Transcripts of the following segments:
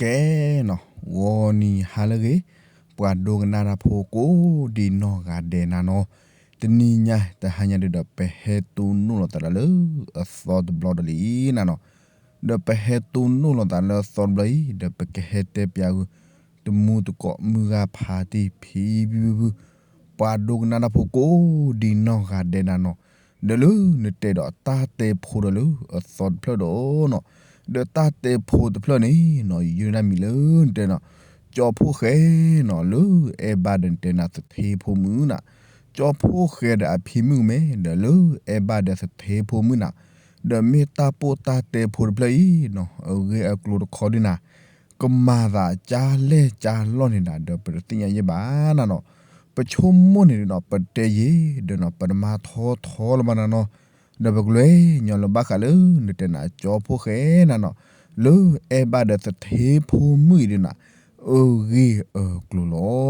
ကဲနီၤ, ဂီၤနံၤဟါလၢအဂ့ၤ, ပှၤဒိကနၣ်တၢ်ဖိကိးဒံနီၢ်ဂၤဒဲးနၤနီၤ, တနံၤညါတဟါညါဒုဒီးပဟဲတိၢ်နီၣ်လီၤသးဒီးလၢအသီတဘျီဒီးလံနၤနီၤ, ဒီးပဟဲတိၢ်နီၣ်လီၤသးလၢအသီတဘျီအံၤ ဒီးပကဟဲတဲပျးဂုာ် တမူတကိးမုၢ်ဂၤဖးတံၢ် ဖံဖုဖုဖု ပှၤဒိကနၣ်တၢ်ဖိကိးဒံနီၢ်ဂၤဒဲးနၤနီၤ, ဒီးလၢနတဲဒီးတၢ်တဲဖိဒီးလၢအသီတဖျၢၣ်ဒီးနီၤ, ဒီးတၢ်တဲဖိတဖျၢၣ်န့ၣ်နီၤ ယိၤနၢ်မံၤလၢနတဲနီၤ, ကၠီဖှိၣ်ဃဲနီၤ လၢအဲၣ်ဘၣ်ဒီးနတဲနၤသထ့ဖိမုၣ်နၤ, ကၠီဖှိၣ်ဃဲဒီးအဖံမုၣ်မဲ ဒီးလၢအဲၣ်ဘၣ်ဒီးသထ့ဖိမုၣ်နၤ, ဒီးမ့ၢ်တၢ်ပိၢ်တၢ်တဲဖိတဖျၢၣ်အံၤနီၤ အဂ့ၢ်အကျိၤတခီဒုနၤ ကမၤသးကၢ်လဲၢ်ကၢ်လီၢ်န့ၣ်နၤ ဒီးပတသ့ၣ်ညါယဲၢ်ဘၣ်နၤနီၤ, ပဆိကမိၣ်န့ၣ်ဒီးနီၤ ပတဲယဲၢ်ဒီးနီၤ ပတမၤထီထီလၢၤဘၣ်နၤနီၤ, ဒီးပကလဲၤညီလၢဘၣ်ဃးလၢနတဲနၤကၠီဖှိၣ်ဃဲနၤနီၤ, လၢအဲၣ်ဘၣ်ဒီးသထ့ဖိမုၣ်အံၤဒုနၤ အဂ့ၢ်အကျိၤလီၤ.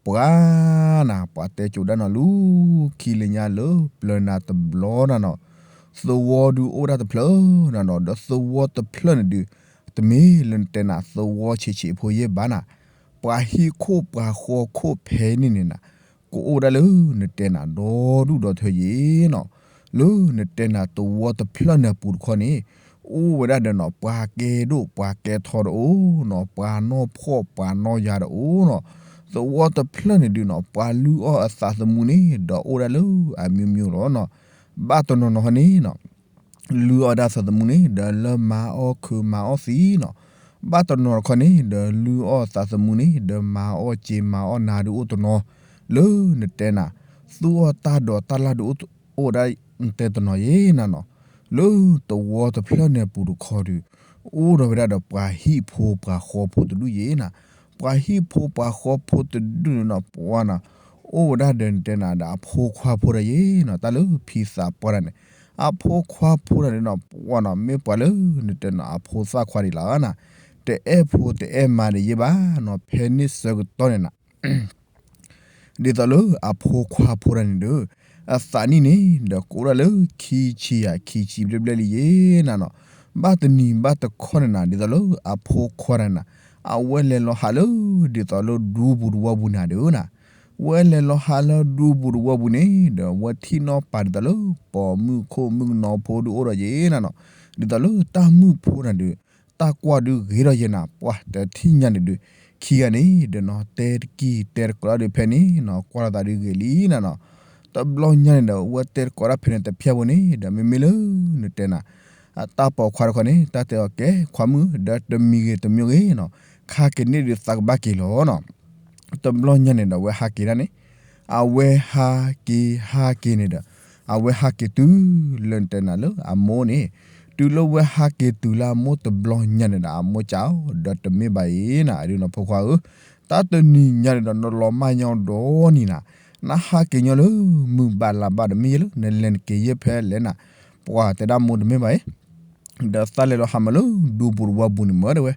ပှၤနၤ ပှၤတဲကိးဒၣ်နီၤ လူၤခံလၢညါလၢပျၢၤနၤတဘျီနၤနီၤ, သဝီဒုအိၣ်ဒၣ်တဖျၢၣ်နၤနီၤ, ဒီးသဝီတဖျၢၣ်န့ၣ်ဒု တမ့ၢ်လၢနတဲနၤသဝီဆံးဆံးဖိယဲၢ်ဘၣ်နၤ, ပှၤဟံၣ်ခိၣ်ပှၤဃီခိၣ်ဖဲန့ၣ်န့ၣ်နၤ ကအိၣ်ဒၣ်လၢနတဲနၤဒီဒူၣ်ဒီထၢယဲၢ်နီၤ, လၢနတဲနၤသဝီတဖျၢၣ်န့ၣ်အပူၤတခီန့ၣ် အိၣ်ဝဲဒၣ်ဒီးနီၤ ပှၤကဲဒိၣ်ပှၤကဲထီတအိၣ်နီၤ, ပှၤနီၢ်ဖှီၣ်ပှၤနီၢ်ယာ်တအိၣ်နီၤ, သဝီတဖျၢၣ်န့ၣ်ဒုနီၤ ပှၤလုၢ်အီၣ်အသးသမူန့ၣ် ဒီးအိၣ်ဒၣ်လၢအမျိုးမျိုးလီၤနီၤ, ဘၣ်တနီၤနီၤခီန့ၣ်နီၤ လုၢ်အီၣ်ဒၣ်သးသမူန့ၣ် ဒီးလၢမၤအီၣ်ခုးမၤအီၣ်သံနီၤ, ဘၣ်တနီၤတခီန့ၣ် ဒီးလုၢ်အီၣ်သးသမူန့ၣ် ဒီးမၤအီၣ်က့ၤမၤအီၣ်နၤဒုအိၣ်တနီၤ, လၢနတဲနၤ သူၣ်အီၣ်တၢ်ဒိးတၢ်လၢ်ဒုအိၣ်ဒၣ်တဲတနီၤယဲၢ်နၤနီၤ, လၢသဝီတဖျၢၣ်န့ၣ်အပူၤတခီဒု အိၣ်ဒီးဝဲဒၣ်ဒီးပှၤဟံၣ်ဖိပှၤဃီဖိတဒူၣ်ယဲၢ်နၤ, ပှၤဟံၣ်ဖိပှၤဃီဖိတဒူၣ်န့ၣ်နီၤ ပှၤနီၤ အိၣ်ဝဲဒၣ်ဒီးနတဲနၤဒီးအဖိခွါဖိတၢ်ယဲၢ်နီၤ, တၢ်လၢဖံသးပှၢ်တၢ်န့ၣ် အဖိခွါဖိတၢ်န့ၣ်နီၤ ပှၤနီၤ မ့ၢ်ပှၤလၢနတဲနၤအဖိသၣ်ခွါဒံးလီၤနၤ, တအဲၣ်ဖိတအဲၣ်မါဒီးယဲၢ်ဘၣ်နီၤ, ဖဲန့ၣ်ဆၢကတီၢ်န့ၣ်နၤ ဒ်သိးလၢအဖိခွါဖိတၢ်န့ၣ်ဒီး အသးနံၣ်န့ၣ် ဒီးကအိၣ်ဒၣ်လၢခံဆံယၤခံဆံဘျဲၣ်ဘျဲၣ်လံယဲၢ်နၤနီၤ, ဘၣ်တနံၤဘၣ်တခီန့ၣ်နၤ ဒ်သိးလၢအဖိခွါတၢ်နၤ အဝဲလဲၤလီၤဟးလၢ ဒ်သိးလၢဒူပူၤတဝီပူၤန့ၣ်ဒုနၤ, ဝဲလဲၤလီၤဟးလၢဒူပူၤတဝီပူၤန့ၣ် ဒီးဝဲထံၣ်နီၣ်ပာ်ဒ်သိးလၢ ပိာ်မုၣ်ခိၣ်မုၣ်ကနီၤဖိဒုအိၣ်ဒီးယဲၢ်နၤနီၤ, ဒ်သိးလၢတၢ်မုၣ်ဖိတၢ်ဒုး တၢ်ကွၢ်ဒုးဂ့ၤထီၣ်ယဲၢ်နၤ, ပှၤတထံၣ်ညါန့ၣ်ဒုး ခံဂၤန့ၣ် ဒီးနီၤတဲတကံၢ်တဲတကိးတၢ်ဒုးဖဲန့ၣ်နီၤ ကွၢ်လိာ်သးဒုးဂ့ၤလံနၤနီၤ, တဘျီညါန့ၣ်ဒီး အဝဲတဲတကိးတၢ်ဖဲန့ၣ်တဖျၢၣ်ဖိန့ၣ် ဒီးမ့မ့ၢ်လၢနတဲနၤ အတၢ်ပိာ်ခွါတခီန့ၣ် တၢ်တဲအီၤ ကဲခွါမုၣ် ဒီးတမံၤဂ့ၤတမံၤဂ့ၤနီၤ ခါက့ၤန့ၣ်ဒုးသးကဘၣ်က့ၤလီၤနီၤ, တဘျီညါန့ၣ်ဒီး အဝဲဟးက့ၤဒၣ်န့ၣ်, အဝဲဟးက့ၤဟးက့ၤန့ၣ်ဒီး အဝဲဟးက့ၤတုၤလၢနတဲနၤလၢအမိၢ်န့ၣ်, တုၤလၢဝဲဟးက့ၤတုၤလၢအမိၢ်တဘျီညါန့ၣ်ဒီး အမိၢ်စံးအီၤ ဒီးတမ့ၢ်ဘၣ်အံၤနၤ အဒုးနီၤဖိခွါဧၢ, တၢ်တနံၤညါန့ၣ်ဒီး နလီၤမၢ်ညီဒီနံၤနၤ, နဟးက့ၤညီလၢမုၢ်ဘၣ်လါဘၣ်ဒီး မ့ၢ်ယဲလၢနလဲၤနက့ၤယဲၢ်ဖဲလဲၣ်နၤ, ပှၤတဲဒၣ်မိၢ်တမ့ၢ်ဘၣ်အံၤ ဒီးသးလဲၤလီၤဟးမးလၢဒူပူၤတဝီပူၤန့ၣ်မ့ၢ်တဲဝဲ,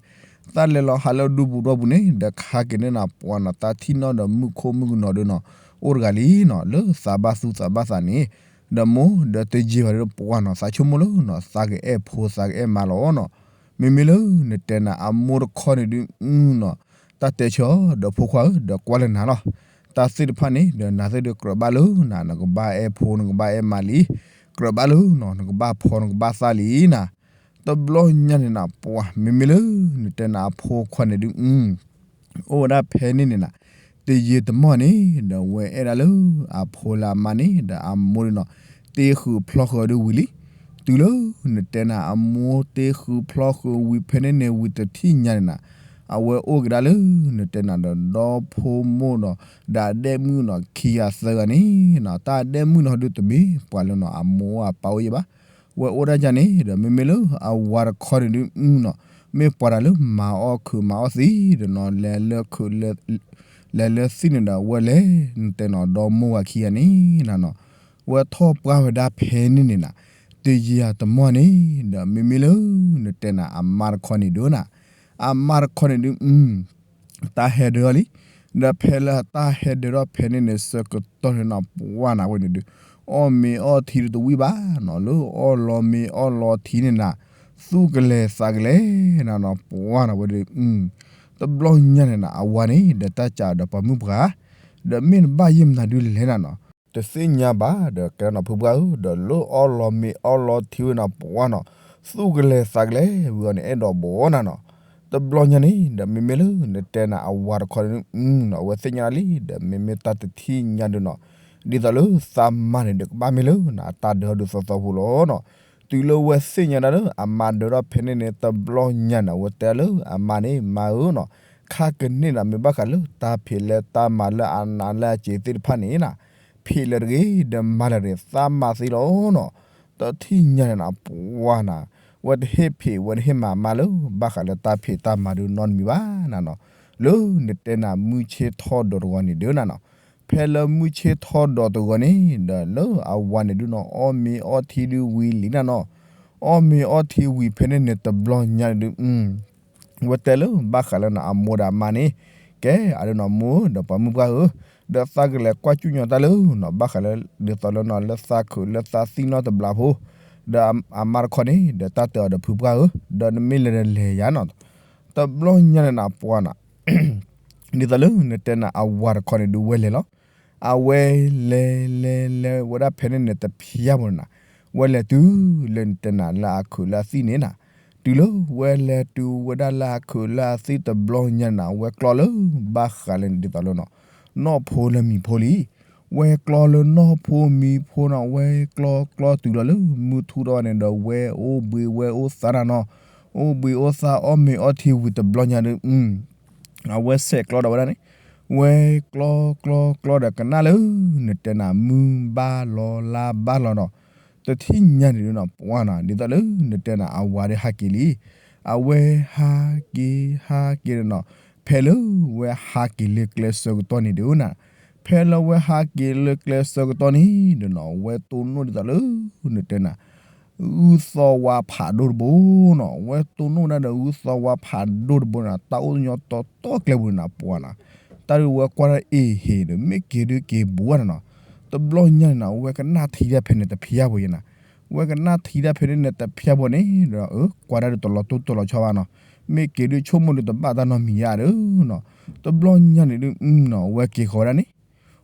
သးလဲၤလီၤဟးလၢဒူပူၤတဝီပူၤန့ၣ် ဒီးခါက့ၤန့ၢ်နၤပှၤနီၤ သးထံၣ်နီၣ်ဒီးမုၣ်ခိၣ်မုၣ်ကနီၤဒုးနီၤ အိၣ်တဂၤလံနီၤ လၢသးဘၣ်သူသးဘၣ်သးန့ၣ်, ဒီးမိၢ်ဒီးတယံာ်ဘၣ်ဒီးပှၤနီၤ သးဆိကမိၣ်လၢနီၤ သးကအဲၣ်ဖိသးကအဲၣ်မါလီၤနီၤ, မ့မ့ၢ်လၢနတဲနၤအမိၢ်တခီန့ၣ်ဒုးနီၤ တၢ်တဲဆၢအီၤ ဒီးဖိခွါဧၢ ဒီးကွၢ်လၢနၤလီၤ, တၢ်သ့ၣ်တဖၣ်န့ၣ် ဒီးနၤသ့ၣ်ဒီးကြၢးဘၣ်လၢနၤ နကဘၣ်အဲၣ်ဖိနကဘၣ်အဲၣ်မါလံ, ကြၢးဘၣ်လၢနီၤ နကဘၣ်ဖီနကဘၣ်သၣ်လံနၤ, တဘျီညါန့ၣ်နၤ ပှၤမ့မ့ၢ်လၢနတဲနၤအဖိခွါန့ၣ်ဒုး အိၣ်ဝဲဒၣ်ဖဲန့ၣ်န့ၣ်နၤ, တယံာ်တမီၢ်န့ၣ် ဒီးဝဲအဲၣ်ဒၣ်လၢအဖိလၢအမါန့ၣ် ဒီးအမိၢ်ဒုးနီၤ တ့ဃုာ်ဖျီဃုာ်ဒုးဝံၤလံ, တုၤလၢနတဲနၤအမိၢ်တ့ဃုာ်ဖျီဃုာ်ဝံၤဖဲန့ၣ်န့ၣ် ဝံၤတထံၣ်ညါန့ၣ်နၤ, အဝဲအိၣ်က့ၤဒၣ်လၢနတဲနၤဒီးဒီဖိမိၢ်ဒီး ဒီးအဒဲမုၣ်နီၤ ခံဂၤသၢဂၤန့ၣ်နီၤ, တၢ်အဒဲမုၣ်နီၤဒုးတမ့ၢ်ပှၤလၢနီၤ အမိၢ်အပၢ်အိၣ်ယဲၢ်ဘၣ်, ဝဲအိၣ်ဒၣ်ယၤန့ၣ် ဒီးမ့မ့ၢ်လၢအဝၤတခီန့ၣ်ဒုးနီၤ မ့ၢ်ပှၤတၢ်လၢမၤအီၣ်ခုးမၤအီၣ်သံဒီးနီၤ လဲၤလၢခုး လဲၤလၢသံၣ်န့ၣ်ဒီး ဝဲလဲၤနတဲနီၤ ဒီမိၢ်ဝၤခံဂၤန့ၣ်နၤနီၤ, ဝဲထီၣ်ပှၢ်ဝဲဒၣ်ဖဲန့ၣ်န့ၣ်နၤ, တယံာ်တမီၢ်န့ၣ် ဒီးမ့မ့ၢ်လၢနတဲနၤအမါတခီန့ၣ်ဒုးနၤ, အမါတခီန့ၣ်ဒုး တၢ်ဟဲဒၢးအီၤလံ, ဒီးဖဲလၢတၢ်ဟဲဒၢးထီၣ်ဖဲန့ၣ်န့ၣ် ဆၢကတီၢ်န့ၣ်နီၤ ပှၤနၤဝဲန့ၣ်ဒုး အီၣ်မ့ၤအီၣ်ထံဒုးတဝံၣ်ဘၣ်နီၤ, လၢအီၣ်လီၤမ့ၤအီၣ်လီၤထံန့ၣ်နၤ, သူၣ်ကလဲၤသးကလဲၤနၤနီၤ ပှၢ်နီၤဝဲဒီး တဘျီညါန့ၣ်နၤ အဝၤန့ၣ် ဒီးတၢ်စးဒီးပှၤမုၣ်ပှၢ်, ဒီးမ့ၢ်နဘၣ်ယဲၢ်မနုၤဒုလဲၣ်နၤနီၤ, တသ့ၣ်ညါဘၣ်ဒီးကဲနီၤ ဖုပှၢ်ဧၢ, ဒီးလၢအီလီၤမ့ၤအီလီၤထံဝဲနၤ ပှၢ်နီၤ, သူၣ်ကလဲၤသးကလဲၤဝံၤအီၤန့ၣ် အဲၣ်ဒိးဘီနၤနီၤ, တဘျီညါန့ၣ် ဒီးမ့မ့ၢ်လၢနတဲနၤ အဝၤတခီန့ၣ် အဝဲသ့ၣ်ညါလံ ဒီးမ့မ့ၢ်တၢ်တထံၣ်ညါဒုနီၤ, ဒ်သိးလၢသးမါန့ၣ်ဒီးကဘၣ်မ့ၢ်လၢနအတၢ်ဒုးဟီၣ်ဒုးသီသီဖိလီၤနီၤ, တုၤလၢဝဲသ့ၣ်ညါဒၣ်လၢအမါဒၢထီၣ်ဖဲန့ၣ်န့ၣ် တဘျီညါန့ၣ် အဝဲတဲလၢအမါန့ၣ် မါဧၢနီၤ, ခါကန့ၢ်နၤ မ့ၢ်ဘၣ်ဃးလၢတၢ်ဖံးလဲၢ်တၢ်မၤလၢအနးလၢအစှၤသ့ၣ်တဖၣ်န့ၣ်နၤ, ဖံးလၢၤတဂ့ၤ ဒီးမၤလၢၤတဂ့ၤ သးမါသ့လီၤနီၤ, တထံၣ်ညါန့ၣ်နၤ ပှၢ်နၤ, ဝဲတဟ့ၣ်ဖံး ဝဲတဟ့ၣ်မၤမါလၢ ဘၣ်ဃးလၢတၢ်ဖံးတၢ်မၤဒုနီတမံၤဘၣ်နၤနီၤ, လၢနတဲနၤ မုၢ်ဆ့ၣ်ထီၣ်ဒီးတဂီၤန့ၣ်ဒုနီၤ, ဖဲလၢမုၢ်ဆ့ၣ်ထီၣ်ဒီးတဂီၤန့ၣ် ဒီးလၢအဝၤန့ၣ်ဒုနီၤ အီၣ်မ့ၤအီထံဒုဝံၤလံနၤနီၤ, အီၣ်မ့ၤအီထံဝံၤဖဲန့ၣ်န့ၣ် တဘျီညါန့ၣ်ဒု ဝဲတဲလၢဘၣ်ဃးလၢနအမိၢ်ဒီးအမါန့ၣ်, ကဲအဒုနီၤ မိၢ်ဒီးပှၤမုၣ်ပှၢ်ဧၢ, ဒီးသးကလဲၤကွၢ်ကၠူၣ်ညီတၢ်လၢနီၤ ဘၣ်ဃးလၢ ဒ်သိးလၢနီၤ လၢသးခုးလၢသးသံနီတဘျီဖိ, ဒီးအမါတခီန့ၣ် ဒီးတၢ်တဲအီၤဒီးဖုပှၢ်ဧၢ, ဒီးနမ့ၢ်လဲၤဒီးလဲၤယၤနီၤ, တဘျီညါန့ၣ်နၤ ပှၢ်နၤ ဒ်သိးလၢနတဲနၤ အဝၤတခီန့ၣ်ဒုဝဲလဲၤလီၤ, အဝဲလဲၤလဲၤလဲၤဝဲဒၣ်ဖဲန့ၣ်န့ၣ် တဖျါဘိန့ၣ်နၤ, ဝဲလဲၤတုၤလၢနတဲနၤ လၢအခုးလၢအသံၣ်န့ၣ်နၤ, တုၤလၢဝဲလဲၤတုၤဝဲဒၣ်လၢအခုးလၢအသံၣ်တဘျီညါန့ၣ်နၤ ဝဲကျီလၢဘၣ်ဃးလၢန့ၣ် ဒ်သိးလၢနီၤ နီၢ်ဖိလၢမံၤဖိလံ, ဝဲကျီလၢနီၢ်ဖိမံၤဖိနီၤ ဝဲကျီကျီတုၤလီၤလၢမုၢ်ထူၣ်ထီၣ်န့ၣ်ဒီး ဝဲအိၣ်ဘှံးဝဲအိၣ်သါနၤနီၤ, အိၣ်ဘှံးအိၣ်သါအီၣ်မ့ၤအီထံဝံၤတဘျီညါဒု အဝဲဆဲးကျီဒီးဝဲဒၣ်န့ၣ်, ဝဲကျီကျီကျီဒီးကနၣ်လၢ နတဲနၤ မုၢ်ဘၣ်လီၤလါဘၣ်လီၤနီၤ, တထံၣ်ညါန့ၣ်ဒုနီၤ ပှၢ်နၤ ဒ်သိးလၢနတဲနၤ အဝၤဒီးဟးက့ၤလံ, အဝဲဟးက့ၤဟးက့ၤဒီးနီၤ, ဖဲလၢဝဲဟးက့ၤလၢကျဲဆၢကတီၢ်န့ၣ်ဒုနီၤ, ဖဲလၢဝဲဟးက့ၤလၢကျဲဆၢကတီၢ်န့ၣ်ဒုနီၤ ဝဲတိၢ်နီၣ်ဒ်သိးလၢ နတဲနၤ ဂုၢ်သီဝါဖးဒိၣ်တဘိနီၤ, ဝဲတိၢ်နီၣ်ဝဲဒၣ်ဒီးဂုၢ်သီဝါဖးဒိၣ်တဘိန့ၣ် တၢ်အိၣ်ညီတီတီကျဲပူၤန့ၣ်နၤ ပှၢ်နၤ, တၢ်ဒုးဝဲကွၢ်ဒၣ်အ့ၣ်ဟ့ၣ်ဒီး မ့ၢ်က့ၤဒုက့ၤဘူးနၤနီၤ, တဘျီညါန့ၣ်နၤ ဝဲကနၣ်ထံဒၣ်ဖဲန့ၣ်တဖျါဘိယဲနၤ, ဝဲကနၣ်ထံဒၣ်ဖဲန့ၣ်န့ၣ်တဖျါဘိန့ၣ်ဒီး အၢ ကွၢ်ဒၣ်ဒုးတလီၤတိၢ်တလီၤဆီဘၣ်နီၤ, မ့ၢ်က့ၤဒုဆိကမိၣ်ဒုးတဘၣ်တၢ်နီတမံၤယါဒီးနီၤ, တဘျီညါန့ၣ်ဒုနီၤ ဝဲက့ၤဃီၤဝဲဒၣ်န့ၣ်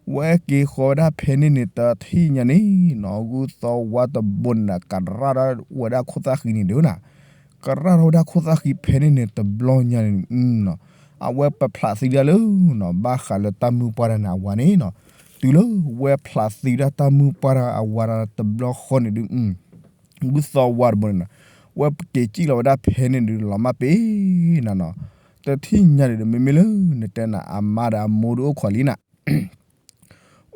ဝဲက့ၤဃီၤဝဲဒၣ်ဖဲန့ၣ်န့ၣ် တထံၣ်ညါန့ၣ်နီၤ ဂုၢ်သီဝါတဘိန့ၣ် ကရၣ်ထီၣ်ဝဲဒၣ်ခိၣ်သၣ်ဃံန့ၣ်ဒုနီၤ, ကရၣ်ထီၣ်ဝဲဒၣ်ခိၣ်သၣ်ဃံဖဲန့ၣ်န့ၣ် တဘျီညါန့ၣ်နီၤ, အဝဲပဖျးသံဒၣ်လၢနီၤ ဘၣ်ဃးလၢတၢ်မုၢ်ပှၢ်တၢ်န့ၣ် အဝၤန့ၣ်နီၤ, တုၤလၢဝဲဖျးသံဒၣ်တၢ်မုၢ်ပှၢ်တၢ်အဝၤတဘျီဃီန့ၣ်ဒု ဂုၢ်သီဝါတဘိန့ၣ်နီၤ ဝဲက့ၤစံၣ်လီၤဝဲဒၣ်ဖဲန့ၣ်ဒုလီၤမၢ်ပ့ၤနၤနီၤ, တထံၣ်ညါန့ၣ်ဒု မ့မ့ၢ်လၢနတဲနၤ အမါဒီးအမိၢ်ဒုအိၣ်ခိးလံနၤ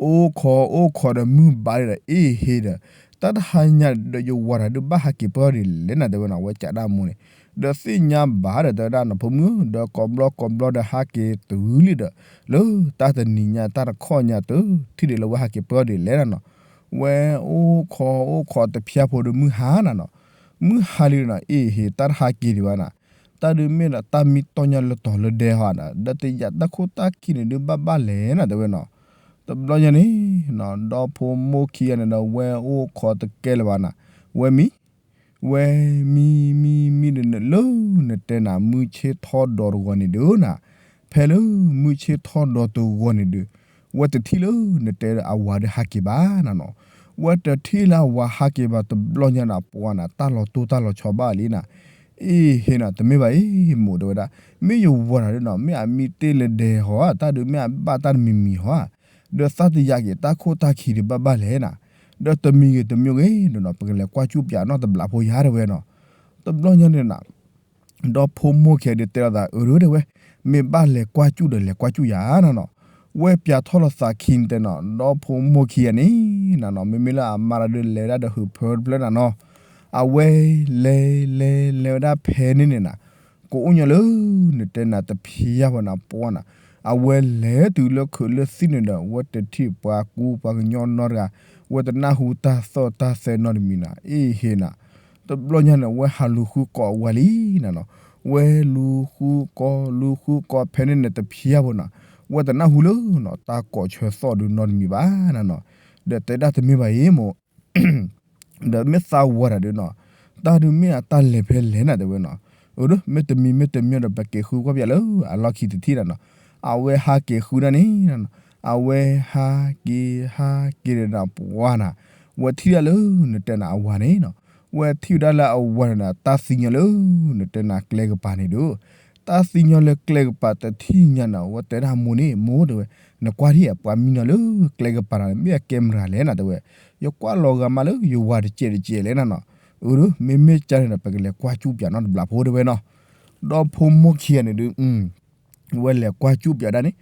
အိၣ်ခိးအိၣ်ခိးဒီးမုၢ်ဘၣ်ဒီး အ့ၣ်ဟ့ၣ်ဒီး တၢ်တဟါညါဒီးယဝၤတၢ်ဒုးဘၣ်ဟးက့ၤပၢၢ်ဒ်လဲၣ်နၤ တဲဝဲနီၤ, ဝဲကးဒၣ်အမိၢ်န့ၣ်, ဒီးသ့ၣ်ညါဘၣ်ဒီးတဲဝဲဒၣ်နီၤ ဖိမုၣ်ဧၢ ဒီးကိးဘျီကိးဘျီဒီးဟးက့ၤတုၤလံဒီး လၢတၢ်တနံၤညါတၢ်တခီညါတထံၣ်ဒံးလၢဝဲဟးက့ၤပၢၢ်ဒ်လဲၣ်နၤနီၤ, ဝဲအိၣ်ခိးအိၣ်ခိးတဖျါဖိဒီးမုၢ်ဟါနၤနီၤ, မုၢ်ဟါလံနၤ အ့ၣ်ဟ့ၣ် တၢ်တဟးက့ၤဒံးဘၣ်နၤ တၢ်ဒုးမ့ၢ်ဒီးတၢ်မံတီၢ်ညါလၢတီၤလၢဒဲဟီနၤ ဒီးတယာ်တၢ်ခိၣ်တၢ်ခံန့ၣ်ဒုးဘၣ်ဘၣ်လဲၣ်နၤ တဲဝဲနီၤ, တဘျီညါန့ၣ်နီၤ ဒီဖိမိၢ်ခံဂၤန့ၣ်ဒီး ဝဲအိၣ်ခိးတကဲလၢၤဘၣ်နၤ, ဝဲမံ ဝဲမံမံမံဒီးလၢနတဲနၤ မုၢ်ဆ့ၣ်ထီၣ်ဒီးတဂီၤန့ၣ်ဒုးနၤ, ဖဲလၢမုၢ်ဆ့ၣ်ထီၣ်ဒီးတဂီၤန့ၣ်ဒုး ဝဲတထံၣ်လၢနတဲအဝၤဒုးဟးက့ၤဘၣ်နၤနီၤ, ဝဲတထံၣ်လၢအဝၤဟးက့ၤဘၣ်တဘျီညါနၤ ပှၢ်နၤ တၢ်လီၤတိၢ်တၢ်လီၤဆီဘၣ်လံနၤ, အ့ၣ်ဟ့ၣ်နၤ တမ့ၢ်ဘၣ်အံၤ မိၢ်တဲဝဲဒၣ်, မ့ၢ်ယဝၤတၢ်ဒုးနီၤ မ့ၢ်အမံတ့ၢ်လၢဒဲဟီဧါ တၢ်ဒုးမ့ၢ်အဘၣ်တၢ်တမံၤမံၤဟီဧါ, ဒီးသးတယာ်က့ၤတၢ်ခိၣ်တၢ်ခံဒုးဘၣ်ဘၣ်လဲၣ်နၤ, ဒီးတမံၤဂ့ၤတမံၤဂ့ၤဒီးနီၤ ပကလဲၤကွၢ်ကၠူၣ်ပၠးနီတဘျီဖိယါတဲဝဲနီၤ, တဘျီညါန့ၣ်နၤ ဒီဖိမိၢ်ခံဂၤဒုးတဲလိာ်သး အၢ တဲဝဲ, မ့ၢ်ဘၣ်လဲၤကွၢ်ကၠူၣ်ဒီးလဲၤကွၢ်ကၠူၣ်ယၤနၤနီၤ, ဝဲပၠးထီၣ်လိာ်သးခံန့ၣ်တဲနီၤ ဒီဖိမိၢ်ခံဂၤန့ၣ် နၤနီၤ မ့မ့ၢ်လၢအမါတၢ်ဒုးလဲၤဝဲဒၣ်ဒီးဟုးဖၢတဖျၢၣ်နၤနီၤ, အဝဲလဲၤလဲၤလဲၤဝဲဒၣ်ဖဲန့ၣ်န့ၣ်နၤ ကအိၣ်ညီလၢ နတဲနၤတဖျါဘၣ်နၤ ပှၢ်နၤ, အဝဲလဲၤတုၤလၢခုးလၢသံၣ်န့ၣ်ဒီး ဝဲတထံၣ်ပှၤကူပှၤကညီနီတဂၤ, ဝဲတနၢ်ဟူတၢ်သီၣ်တၢ်သဲနီတမံၤနၤ, အ့ၣ်ဟ့ၣ်နၤ, တဘျီညါန့ၣ် ဝဲဟးလူၤဃုကိးအဝၤလံနၤနီၤ, ဝဲလူၤဃုကိးလူၤဃုကိးဖဲန့ၣ်န့ၣ် တဖျါဘၣ်နၤ, ဝဲတနၢ်ဟူလၢနီၤ တၢ်ကိးဆၢသီၣ်ဒုးနီတမံၤဘၣ်နၤနီၤ, ဒီးတဲဒၣ်တမ့ၢ်ဘၣ်အံၤမိၢ် ဒီးမ့ၢ်သးဝၤတၢ်ဒုးနီၤ, တၢ်ဒုးမ့ၢ်အတၢ်လဲၤဖဲလဲၣ်နၤတဲဝဲနီၤ. အၢ မ့တမံၤမ့တမံၤဒီး ပက့ၤဃုကွၢ်ပၠးလၢအလီၢ်ခံတထံၣ်နၤနီၤ. အဝဲဟးက့ၤဃုဒၣ်န့ၣ်နၤနီၤ, အဝဲဟးက့ၤဟးက့ၤန့ၣ်နၤ ပှၤနၤ, ဝဲထံၣ်ဒၣ်လၢနတဲနၤအဝၤန့ၣ်နီၤ, ဝဲထံၣ်ဝဲဒၣ်လၢအဝၤန့ၣ်ဒီး တၢ်သံညီလၢနတဲနၤကျဲကပၤန့ၣ်ဒီး တၢ်သံညီလၢကျဲကပၤတထံၣ်ညါန့ၣ် အဝဲတဲဒၣ်မိၢ်န့ၣ်, မိၢ်တဲဝဲ, နကွၢ်ဒ်အံၤ ပှၤမံနီၤလၢကျဲကပၤနၤန့ၣ် မ့ၢ်အကဲမတၤလဲၣ်နၤတဲဝဲ, ယကွၢ်လီၤဂာ်မးလၢယဝၤတစဲးတစဲးလဲၣ်နၤနီၤ. အၢ မ့မ့ၢ်ကန့ၣ်ဒီး ပကလဲၤကွၢ်ကၠူၣ်ပၠးနီတဘျီဖိတဲဝဲနီၤ. ဒီဖိမိၢ်ခံဂၤန့ၣ်ဒုး ဝဲလဲၤကွၢ်ကၠူၣ်ပၠးဒၣ်န့ၣ်,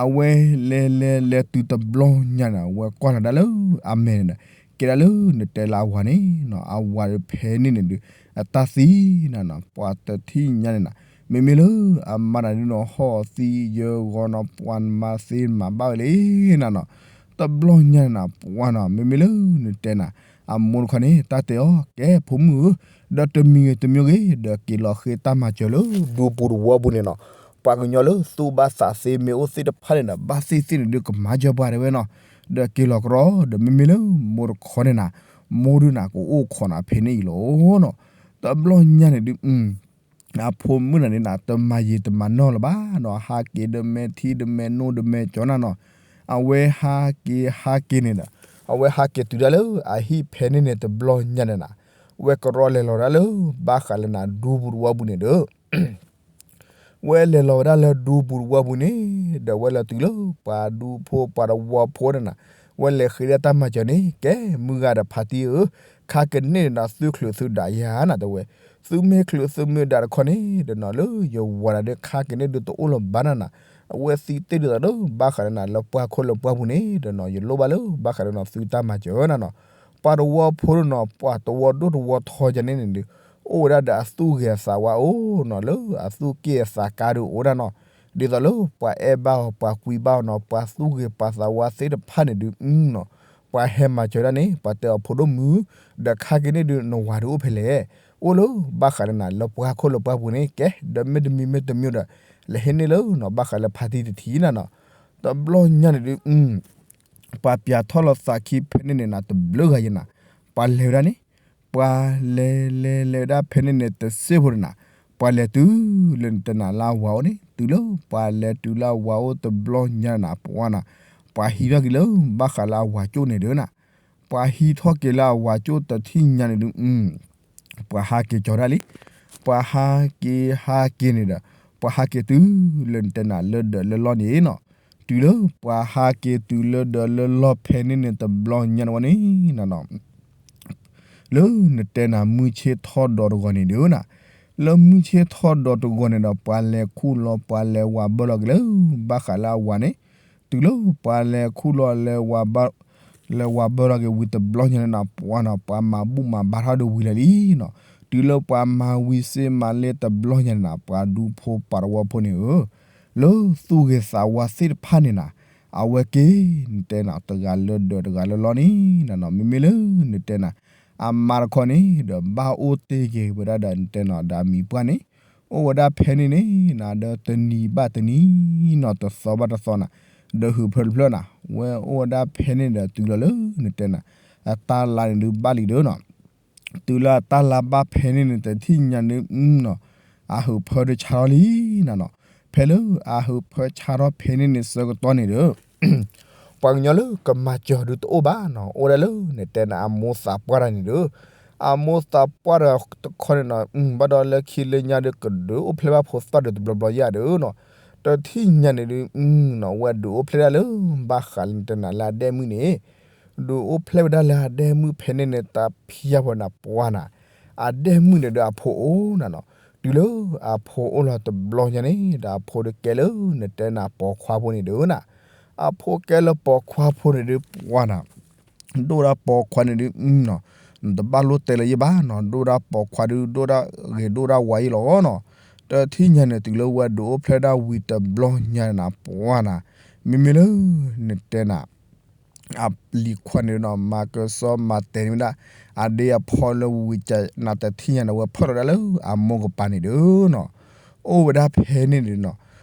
အဝဲလဲၤလဲၤလဲၤတုၤတဘျီညါန့ၣ် အဝဲကွၢ်လီၤဒၣ်လၢအမဲာ်န့ၣ်ဒီး ကဲဒၣ်လၢနတဲလၢအဝၤန့ၣ်နီၤ, အဝၤဖဲန့ၣ်န့ၣ်ဒုး အတၢ်သံနၤနီၤ, ပှၤတထံၣ်ညါန့ၣ်နၤ, မ့မ့ၢ်လၢအမါနၤဒုးနီၤ ဟီၣ်သံယၢဂီၤနီၤ ပှၤနမၤသ့နမၤဘၣ်ဝဲလံနၤနီၤ. တဘျီညါန့ၣ်နၤ ပှၤနီၤ မ့မ့ၢ်လၢနတဲနၤ အမိၢ်တခီန့ၣ် တၢ်တဲအီၤ ကဲဖိမုၣ်ဧၢ, ဒီးတမံၤဂ့ၤတမံၤဂ့ၤ ဒီးက့ၤလီၤဃ့တၢ်မၤစၢၤလၢဒူပူၤတဝီပူၤန့ၣ်နီၤ, ပှၤကညီလၢသူၣ်ဘၣ်သးသ့မ့ၢ်အိၣ်သ့ၣ်တဖၣ်န့ၣ်ဒီး ဘၣ်သ့ၣ်သ့ၣ်န့ၣ်ဒုးကမၤစၢၤပှၤတဲဝဲနီၤ, ဒီးက့ၤလီၤကရီ ဒီးမ့မ့ၢ်လၢမိၢ်တခီန့ၣ်နၤ, မိၢ်ဒုးနၤ ကအိၣ်ခိးနၤဖဲန့ၣ်အံၤလီၤနီၤ. တဘျီညါန့ၣ်ဒုး အဖိမုၣ်နၤန့ၣ်နၤ တမၤယံာ်တမၤနီၢ်လၢၤဘၣ်နီၤ, ဟးက့ၤဒီးမဲာ်ထံဒီးမဲာ်နိဒီးမဲာ်ကၠီနၤနီၤ, အဝဲဟးက့ၤဟးက့ၤန့ၣ်ဒီး အဝဲဟးက့ၤတုၤဒၣ်လၢအဟံၣ်ဖဲန့ၣ်န့ၣ် တဘျီညါန့ၣ်နၤ, ဝဲကရီလဲၤလီၤဒၣ်လၢ ဘၣ်ဃးလၢနၤ ဒူပူၤတဝီပူၤန့ၣ်ဒီး ဝဲလဲၤလီၤဝဲဒၣ်လၢဒူပူၤတဝီပူၤန့ၣ်, ဒီးဝဲလဲၤတုၤလၢပှၤဒူဖိပှၤတဝီဖိန့ၣ်နၤ, ဝဲလဲၤဃ့ဒၣ်တၢ်မၤစၢၤန့ၣ် ကဲမုၢ်ဂၤဒီးဖါတံၢ်ဧၢ, ခါကန့ၣ်ဒီးသုချုးသုဒးယၤနၤတဲဝဲ, သုမ့ၢ်ချုးသုမ့ၢ်ဒးတခီန့ၣ်ဒီးနီၤ လၢယဝၤဒၣ်ဒီးခါကန့ၣ်ဒုးတအိၣ်လၢၤဘၣ်နၤနၤ, အဝဲသံတ့ၢ်ဒ်သိးလၢဘၣ်ဃးဒီးနၤ လၢပှၢ်ခိၣ်လၢပှၢ်ပူၤန့ၣ်ဒီးနီၤ ယလိၣ်ဘၣ်လၢဘၣ်ဃးဒီးနီၤ သုတၢ်မၤစၢၤနၤနီၤ, ပှၤတဝီဖိဒီးနီၤ ပှၤတဝီဒိၣ်တဝီထီယၤန့ၣ်န့ၣ်ဒုး အိၣ်ဝဲဒၣ်ဒီးအသူၣ်ဂ့ၤအသးဝါအိၣ်နီၤ လၢအသူၣ်က့ၣ်အသးကါဒုးအိၣ်ဒၣ်နီၤ, ဒ်သိးလၢပှၤအဲၣ်ဘၣ်အီၤ ပှၤကွံဘၣ်အီၤနီၤ ပှၤသူၣ်ဂ့ၤပှၤသးဝါသ့ၣ်တဖၣ်န့ၣ်ဒုးနီၤ, ပှၤဟဲမၤစၢၤဒၣ်န့ၣ် ပှၤတဲအီၤဖိဒိၣ်မုၣ်, ဒီးခါက့ၤန့ၣ်ဒုး နဝၤဒုးအိၣ်ဖဲလဲၣ်, အိၣ်လၢဘၣ်ဃးဒီးနၤ လၢပှၢ်ခိၣ်လၢပှၢ်ပူၤန့ၣ် ကဲ ဒီးမ့တမံၤမ့တမံၤဒီး လဲၤဟ့ၣ်န့ၢ်လၢနီၤ ဘၣ်ဃးလၢဖါတံၢ်တထံၣ်နၤနီၤ, တဘျီညါန့ၣ်ဒုး ပှၤပၠးထီၣ်လီၤသးခံဖဲန့ၣ်န့ၣ်နၤ တဘျုးဂၤယဲနၤ, ပှၤလဲၤဝဲဒၣ်န့ၣ်, ပှၤလဲၤလဲၤလဲၤဝဲဒၣ်ဖဲန့ၣ်န့ၣ် တစ့ၢ်ဖိန့ၣ်နၤ, ပှၤလဲၤတုၤလၢနတဲနၤလၢအဝၤအိၣ်န့ၣ် တုၤလၢပှၤလဲၤတုၤလၢအဝၤအိၣ်တဘျီညါနၤ ပှၤနၤ, ပှၤဟံးထီၣ်က့ၤလၢဘၣ်ဃးလၢအဝၤကၠိၣ်န့ၣ်ဒုးနၤ, ပှၤဟံးထီၣ်က့ၤလၢအဝၤကၠိၣ်တထံၣ်ညါန့ၣ်ဒုး ပှၤဟးက့ၤကၠီၤဒၣ်လံ, ပှၤဟးက့ၤဟးက့ၤန့ၣ်ဒီး ပှၤဟးက့ၤတုၤလၢနတဲနၤလၢဒၢးလၢလီၢ်န့ၣ်နီၤ, တုၤလၢပှၤဟးက့ၤတုၤလၢဒၢးလၢလီၢ်ဖဲန့ၣ်န့ၣ် တဘျီညါန့ၣ်ဝဲန့ၣ်နၤနီၤ လၢနတဲနၤမုၢ်ဆ့ၣ်ထီၣ်ဒီးတဂီၤန့ၣ်ဒုးနၤ, လၢမုၢ်ဆ့ၣ်ထီၣ်ဒီးတဂီၤန့ၣ်ဒီး ပှၤလဲၤခူၣ်လီၤ ပှၤလဲၤဝၤဘၢလီၤက့ၤလၢ ဘၣ်ဃးလၢအဝၤန့ၣ်, တုၤလၢပှၤလဲၤခူၣ်လီၤ လဲၤဝၤဘၢ လဲၤဝၤဘၢလီၤက့ၤဝံၤတဘျီညါန့ၣ်နၤ ပှၤနီၤ ပှၤမၤဘူၣ်မၤဘါထီၣ်ဒီးဝံၤလၢာ်လံနီၤ, တုၤလၢပှၤမၤဝံၤစ့မၤလ့တဘျီညါန့ၣ်နၤ ပှၤဒူဖိပှၤတဝီဖိန့ၣ်ဧၢ, လၢသူၣ်ဂ့ၤသးဝါသ့ၣ်တဖၣ်န့ၣ်နၤ, အဝဲက့ၤနတဲနၤ တဂၤလၢဒၢးတဂၤလၢလီၢ်န့ၣ်နၤနီၤ မ့မ့ၢ်လၢနတဲနၤ အမါတခီန့ၣ်ဒီး ဘၣ်အိၣ်တ့ၢ်က့ၤဝဲဒၣ်ဒီးနတဲနၤဒီးအမံၤပှၢ်န့ၣ်, အိၣ်ဝဲဒၣ်ဖဲန့ၣ်န့ၣ်နၤ ဒီးတနံၤဘၣ်တနံၤနီၤ တသီဘၣ်တသီနၤ, ဒီးဟုးဖၢတဖျၢၣ်နၤ, ဝဲအိၣ်ဝဲဒၣ်ဖဲန့ၣ်ဒီးတုၤလီၤလၢနတဲနၤ အတၢ်လါန့ၣ်ဒုးဘၣ်လံဒီးနီၤ တုၤလၢအတၢ်လါဘၣ်ဖဲန့ၣ်န့ၣ် တထံၣ်ညါန့ၣ်နီၤ, အဟုးဖၢဒုးဆါထီၣ်လံနၤနီၤ, ဖဲလၢအဟုးဖၢဆါထီၣ်ဖဲန့ၣ်န့ၣ် ဆၢကတီၢ်န့ၣ်ဒီး ပှၤကညီလၢကမၤစၢၤဒုးတအိၣ်ဘၣ်နီၤ, အိၣ်ဝဲဒၣ်လၢနတဲနၤအမိၢ်သးပှၢ်တဂၤန့ၣ်ဒီး, အမိၢ်သးပှၢ်တဂၤတခီန့ၣ်နီၤ, ဘၣ်ဒီးလၢခံလၢညါဒီး ကဒုးအိၣ်ဖျဲၣ်ဘၣ်ဖိသၣ်ဒီးတဘျီဘျီယၤဒီးနီၤ, တထံၣ်ညါန့ၣ်ဒုးနီၤ ဝဲဒုးအိၣ်ဖျဲၣ်ဒၣ်လၢဘၣ်ဃးလၢနတဲနၤလၢအဒဲမုၣ်န့ၣ် ဒုးအိၣ်ဖျဲၣ်ဝဲဒၣ်လၢအဒဲမုၣ်ဖဲန့ၣ်န့ၣ် တၢ်ဖံးယၢ်ဖိနၤ ပှၤနၤ, အဒဲမုၣ်န့ၣ်ဒီးအဖိအိၣ်နၤနီၤ, တုၤလၢအဖိအိၣ်လီၤတဘျီညါန့ၣ် ဒီးအဖိဒုးကဲလၢနတဲနၤပိာ်ခွါဖိန့ၣ်ဒီးနၤ, အဖိကဲလၢပိာ်ခွါဖိန့ၣ်ဒီးပှၤနၤ ဒိၣ်ဒၣ်ပိာ်ခွါန့ၣ်ဒုးနီၤ, နတဘၣ်လိၣ်တဲလၢၤယဘၣ်နီၤ, ဒိၣ်ဒၣ်ပိာ်ခွါဒုး ဒိၣ်ဒၣ်ဂ့ၤဒိၣ်ဒၣ်ဝါအံၤလီၤနီၤ, တထံၣ်ညါန့ၣ် တုၤလၢဝဲဒုးအိၣ်ဖျဲၣ်ဒၣ်ဝံၤတဘျီညါနၤ ပှၤနၤ, မ့မ့ၢ်လၢနတဲနၤ အလံၤခွါန့ၣ်နီၤ မၤကစီမၤတဲာ်န့ၢ်ဝဲဒၣ် အဒ့အဖီလၢဝံၤကနၤ တထံၣ်ညါန့ၣ် ဝဲဖၢၣ်လီၤဒၣ်လၢအမိၢ်ကပၤန့ၣ်ဒီးနီၤ, အိၣ်ဝဲဒၣ်ဖဲန့ၣ်န့ၣ်နီၤ,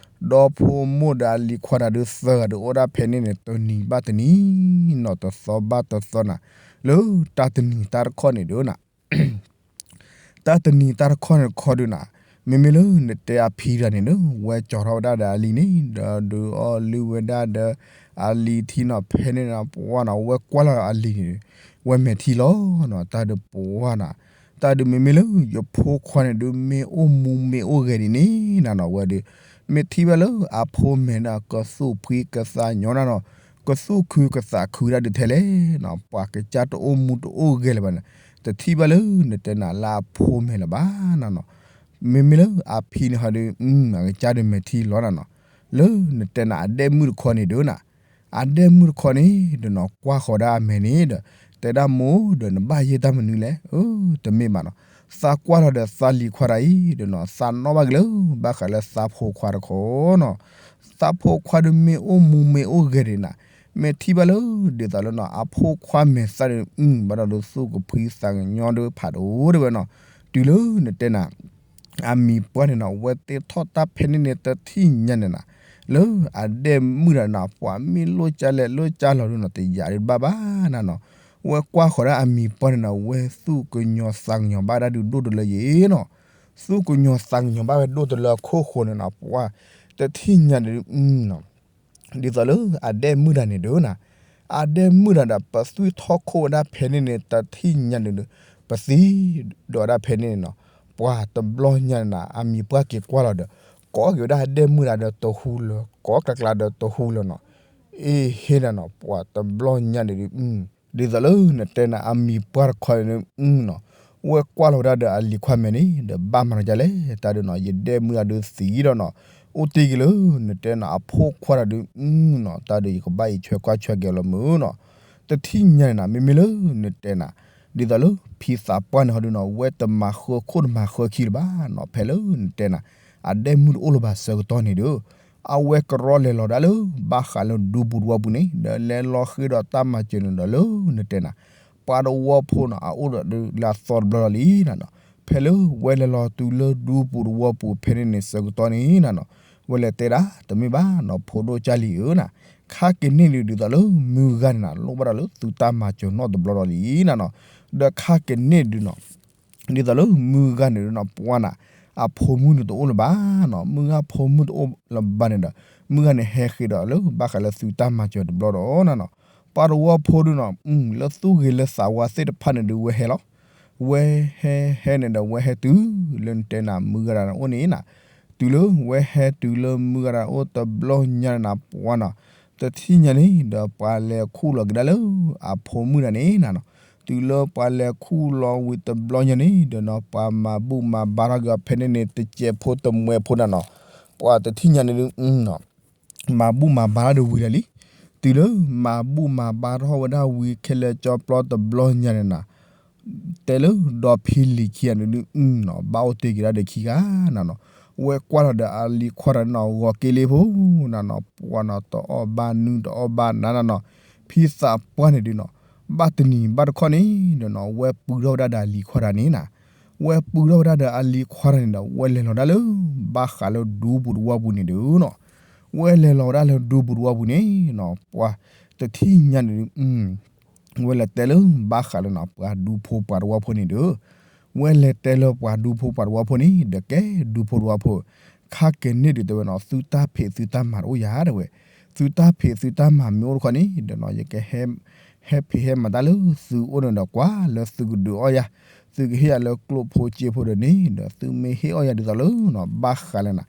ဒီဖိမိၢ်ဒီးအလံၤခွါနၤဒုးသၢဂၤဒုးအိၣ်ဒၣ်ဖဲန့ၣ်န့ၣ် တနံၤဘၣ်တနံၤနီၤ တသီဘၣ်တသီနၤ, လၢတၢ်တနံၤတၢ်တခီန့ၣ်ဒီးနၤ တၢ်တနံၤတၢ်တခီန့ၣ်တခီဒုးနၤ, မ့မ့ၢ်လၢနတဲအဖံတဂၤန့ၣ်ဒီး ဝဲကၠီၤထီၣ်ဝဲဒၣ်ဒီးအလံၤန့ၣ် ဒီးဒုးအီၣ်လုၢ်ဝဲဒၣ်ဒီး အလံၤထံနီၤ ဖဲန့ၣ်နၤ ပှၢ်နၤ ဝဲကွၢ်လီၤဒီးအလံၤန့ၣ် ဝဲမဲာ်ထံလီၤနၤ တၢ်ဒုးပှၢ်နၤ, တၢ်ဒုးမ့မ့ၢ်လၢယဖိခွါန့ၣ်ဒုး မ့ၢ်အိၣ်မူမ့ၢ်အိၣ်ဂဲၤဒ်န့ၣ်နၤနီၤ ဝဲဒုး မ့ၢ်ထံၣ်ဘၣ်လၢအဖိမဲာ်ဒီး ကသူၣ်ဖှံကသးညီနၤနီၤ, ကသူၣ်ခုကသးခုဒၣ်ဒုးထဲလဲၣ်နီၤ, ပှၤကစၢ်တအိၣ်မူတအိၣ်ဂဲၤလၢၤဘၣ်န့ၣ်, တထံၣ်ဘၣ်လၢနတဲနၤလၢအဖိမဲာ်လၢၤဘၣ်နၤနီၤ, မ့မ့ၢ်လၢအဖံန့ၣ်ဟီဒုး အကစၢ်ဒုးမဲာ်ထံလီၤနၤနီၤ, လၢနတဲနၤအဒဲၣ်မုၣ်တခီန့ၣ်ဒုးနၤ, အဒဲၣ်မုၣ်တခီန့ၣ် ဒီးနီၤ ကွၢ်ဃီၤဒၣ်အမဲာ်န့ၣ်ဒီး တဲဒၣ်မိၢ်ဒီး နဘၣ်ယဲၢ်တၢ်မနုၤလဲၣ်, အၢ တမ့ၢ်ဘၣ်နီၤ, သးကွၢ်လီၤဒီးသးလံၤခွါတဂၤအံၤဒီးနီၤ သးနီၣ်ဘၣ်က့ၤလၢ ဘၣ်ဃးလၢသးဖိခွါတခီနီၤ, သးဖိခွါဒုးမ့ၢ်အိၣ်မူမ့ၢ်အိၣ်ဂဲၤဒ်နၤ, မ့ၢ်ထံၣ်ဘၣ်လၢ ဒ်သိးလၢနီၤ အဖိခွါမဲာ်သၣ်န့ၣ် အုၣ် ဘၣ်ဒီးဒုးသူၣ်ကဖှံသးကညီဒုးဖးဒိၣ်တဲဝဲနီၤ, တုၤလၢနတဲနၤ အမံၤပှၢ်န့ၣ်နီၤ ဝဲသ့ၣ်ထီၣ်တၢ်ဖဲန့ၣ်န့ၣ် တထံၣ်ညါန့ၣ်နၤ, လၢအဒဲၣ်မုၣ်တဂၤနၤ ပှၤမ့ၢ်လိၣ်ကၢလဲၣ်လိၣ်ကၢလီၤဒုးနီၤ တယာ်ဒုးဘၣ်ဘၣ်နၤနီၤ, ဝဲကွၢ်ဃီၤဒၣ်အမံၤပှၢ်န့ၣ်နီၤ ဝဲသူၣ်ကညီၤသးကညီၤဘၣ်ဒၣ်ဒုးဒိၣ်တလၢယဲနီၤ, သူၣ်ကညီၤသးကညီၤဘၣ်ဝဲဒိၣ်တလၢအခိၣ်ဃိန့ၣ်နီၤ ပှၤ တထံၣ်ညါန့ၣ်ဒုး ဒ်သိးလၢအဒဲၣ်မုၣ်တဂၤန့ၣ်ဒုးနၤ, အဒဲၣ်မုၣ်တဂၤဒီး ပသွံၣ်ထီၣ်ခိၣ်ဝဲဒၣ်ဖဲန့ၣ်န့ၣ် တထံၣ်ညါန့ၣ်ဒုး ပသံဒီးဝဲဒၣ်ဖဲန့ၣ်န့ၣ်နီၤ, ပှၤတဘျီညါန့ၣ်နၤ အမံၤပှၢ်က့ၤကွၢ်လီၤဒီး ကိးက့ၤဝဲဒၣ်အဒဲၣ်မုၣ်တဂၤဒီးတဟူလၢၤ ကိးကျါကျါဒီးတဟူလၢၤနီၤ, အ့ဟ့နၤနီၤ ပှၤတဘျီညါန့ၣ်ဒုး ဒ်သိးလၢနတဲနၤအမံၤပှၢ်တခီန့ၣ်နီၤ, ဝဲကွၢ်လီၤဝဲဒၣ်ဒီးအလံၤခွါမဲာ်န့ၣ် ဒီးဘၣ်မၤနၤဒ်လဲၣ် တၢ်ဒုးနီၤ ယဒဲၣ်မုၣ်တဂၤဒုးသံဒီးနီၤ, အိၣ်တ့ၢ်က့ၤလၢနတဲနၤအဖိခွါတဂၤဒုးနီၤ တၢ်ဒုးယကဘၣ်အံၤဆွဲကွၢ်ဆွဲကဲလီၤမုၢ်နီၤ, တထံၣ်ညါန့ၣ်နၤ မ့မ့ၢ်လၢနတဲနၤ ဒ်သိးလၢဖံသးပှၢ်န့ၣ်ဟီဒုးနီၤ ဝဲတမၤဃၢခိၣ်တမၤဃၢခံလၢၤဘၣ်နီၤ ဖဲလၢနတဲနၤ အဒဲၣ်မုၣ်တအိၣ်လၢၤဘၣ်ဆၢကတီၢ်န့ၣ်ဒီး အဝဲကရီလဲၤလီၤဒၣ်လၢ ဘၣ်ဃးလၢဒူပူၤတဝီပူၤန့ၣ် ဒီးလဲၤလီၤဃ့ဒီးတၢ်မၤစၢၤန့ၣ်ဒီးလၢနတဲနၤ ပှၤတဝီဖိနီၤ အအိၣ်ဒီးလၢအသီတဘျီလီၤလံနၤနီၤ, ဖဲလၢဝဲလဲၤလီၤတုၤလၢဒူပူၤတဝီပူၤဖဲန့ၣ်န့ၣ် ဆၢကတီၢ်န့ၣ်နၤနီၤ, ဝဲလဲၤတဲဒၣ် တမ့ၢ်ဘၣ်နီၤ ဖိဒိၣ်ကၢ်လံၤဧၢနၤ, ခါကန့ၢ်ဒုး ဒ်သိးလၢမုၢ်ဂၤန့ၣ်နၤ လိၣ်ဘၣ်ဒီးလၢသုတၢ်မၤစၢၤနီတဘျီဒီးလံနၤနီၤ, ဒီးခါကန့ၢ်ဒုးနီၤ ဒ်သိးလၢမုၢ်ဂၤန့ၣ်ဒုးနီၤ ပှၤနၤ အဖိမုၣ်န့ၣ်တအိၣ်လၢၤဘၣ်နီၤ, မုၢ်ဂၤဖိမုၣ်တအိၣ်လၢၤဘၣ်န့ၣ်ဒီး မုၢ်ဂၤန့ၣ်ဟဲဃ့ဒီးလၢဘၣ်ဃးလၢသုတၢ်မၤစၢၤတဘျီဒီးနၤနီၤ, ပှၤတဝီဖိဒုးနီၤ လၢသူၣ်ဂ့ၤလၢသးဝါသ့ၣ်တဖၣ်န့ၣ်ဒုးဝဲဟဲလီၤ, ဝဲဟဲဟဲန့ၣ်ဒီးဝဲဟဲတုၤလၢနတဲနၤမုၢ်ဂၤတဂၤန့ၣ်အိၣ်န့ၣ်နၤ, တုၤလၢဝဲဟဲတုၤလၢမုၢ်ဂၤတဂၤအိၣ်တဘျီညါန့ၣ်နၤ ပှၤနီၤ တထံၣ်ညါန့ၣ်ဒီးပှၤလဲၤခူၣ်လီၤက့ၤဒၣ်လၢ အဖိမုၣ်တဂၤန့ၣ်နၤနီၤ, တုၤလၢပှၤလဲၤခူၣ်လီၤဝံၤတဘျီညါန့ၣ်ဒီးနီၤ ပှၤမၤဘူၣ်မၤဘါထီၣ်က့ၤအီၤဖဲန့ၣ်န့ၣ် တစဲးဖိတမှဲးဖိနၤနီၤ, ပှၤတထံၣ်ညါန့ၣ်ဒုး မၤဘူၣ်မၤဘါထီၣ်ဒီးဝံၤလၢာ်လံ, တုၤလၢမၤဘူၣ်မၤဘါထီၣ်ဝဲဒၣ်ဝံၤခဲလၢာ်ကၠီပျီတဘျီညါန့ၣ်နၤ တဲလၢဒီဖံလံၤခံဂၤန့ၣ်ဒုး ဘၣ်အိၣ်တ့ၢ်က့ၤဒၣ်ဒီးခံဂၤနၤနီၤ, ဝဲကွၢ်လီၤဒီးအလံၤခွါတဂၤန့ၣ်နီၤ ဂီၤက့ၤလ့ဖိနၤနီၤ ပှၤနီၤ တအီၣ်ဘၣ်နုၢ်တအီၣ်ဘၣ်နါနၤနီၤ, ဖံသးပှၢ်န့ၣ်ဒုးနီၤ ဘၣ်တနံၤဘၣ်တခီန့ၣ်ဒီးနီၤ ဝဲပုၢ်ထီၣ်ဝဲဒၣ်ဒီးအလံၤခွါတဂၤန့ၣ်နၤ, ဝဲပုၢ်ထီၣ်ဝဲဒၣ်ဒီးအလံၤခွါတဂၤန့ၣ်ဒီး ဝဲလဲၤလီၤဒၣ်လၢ ဘၣ်ဃးလၢဒူပူၤတဝီပူၤန့ၣ်ဒုးနီၤ, ဝဲလဲၤလီၤဝဲဒၣ်လၢဒူပူၤတဝီပူၤန့ၣ်နီၤ ပှၤတထံၣ်ညါန့ၣ်ဒုး ဝဲလဲၤတဲလၢဘၣ်ဃးလၢနီၤ ပှၤဒူဖိပှၤတဝီဖိန့ၣ်ဒီး ဝဲလဲၤတဲလၢပှၤဒူဖိပှၤတဝီဖိန့ၣ် ဒီးကဲဒူဖိတဝီဖိ ခါကန့ၢ်ဒုးတဲဝဲနီၤ သုတၢ်ဖံးသုတၢ်မၤတအိၣ်ယၤတဲဝဲ, သုတၢ်ဖံးသုတၢ်မၤမ့ၢ်အိၣ်တခီန့ၣ် ဒီးနီၤ ယကဟဲ ဟဲဖံးဟဲမၤတၢ်လၢသုအိၣ်န့ၣ်ဒီးကွၢ်လၢသုကဒုးအီၣ်ယၤ, သုကဟ့ၣ်ယၤလၢကျိၣ်ဖိစ့ဖိဒီးန့ၣ် ဒီးသုမ့ၢ်ဟ့ၣ်အီၣ်ယၤဒ်သိးလၢနီၤ ဘၣ်ဃးလၢနီၤ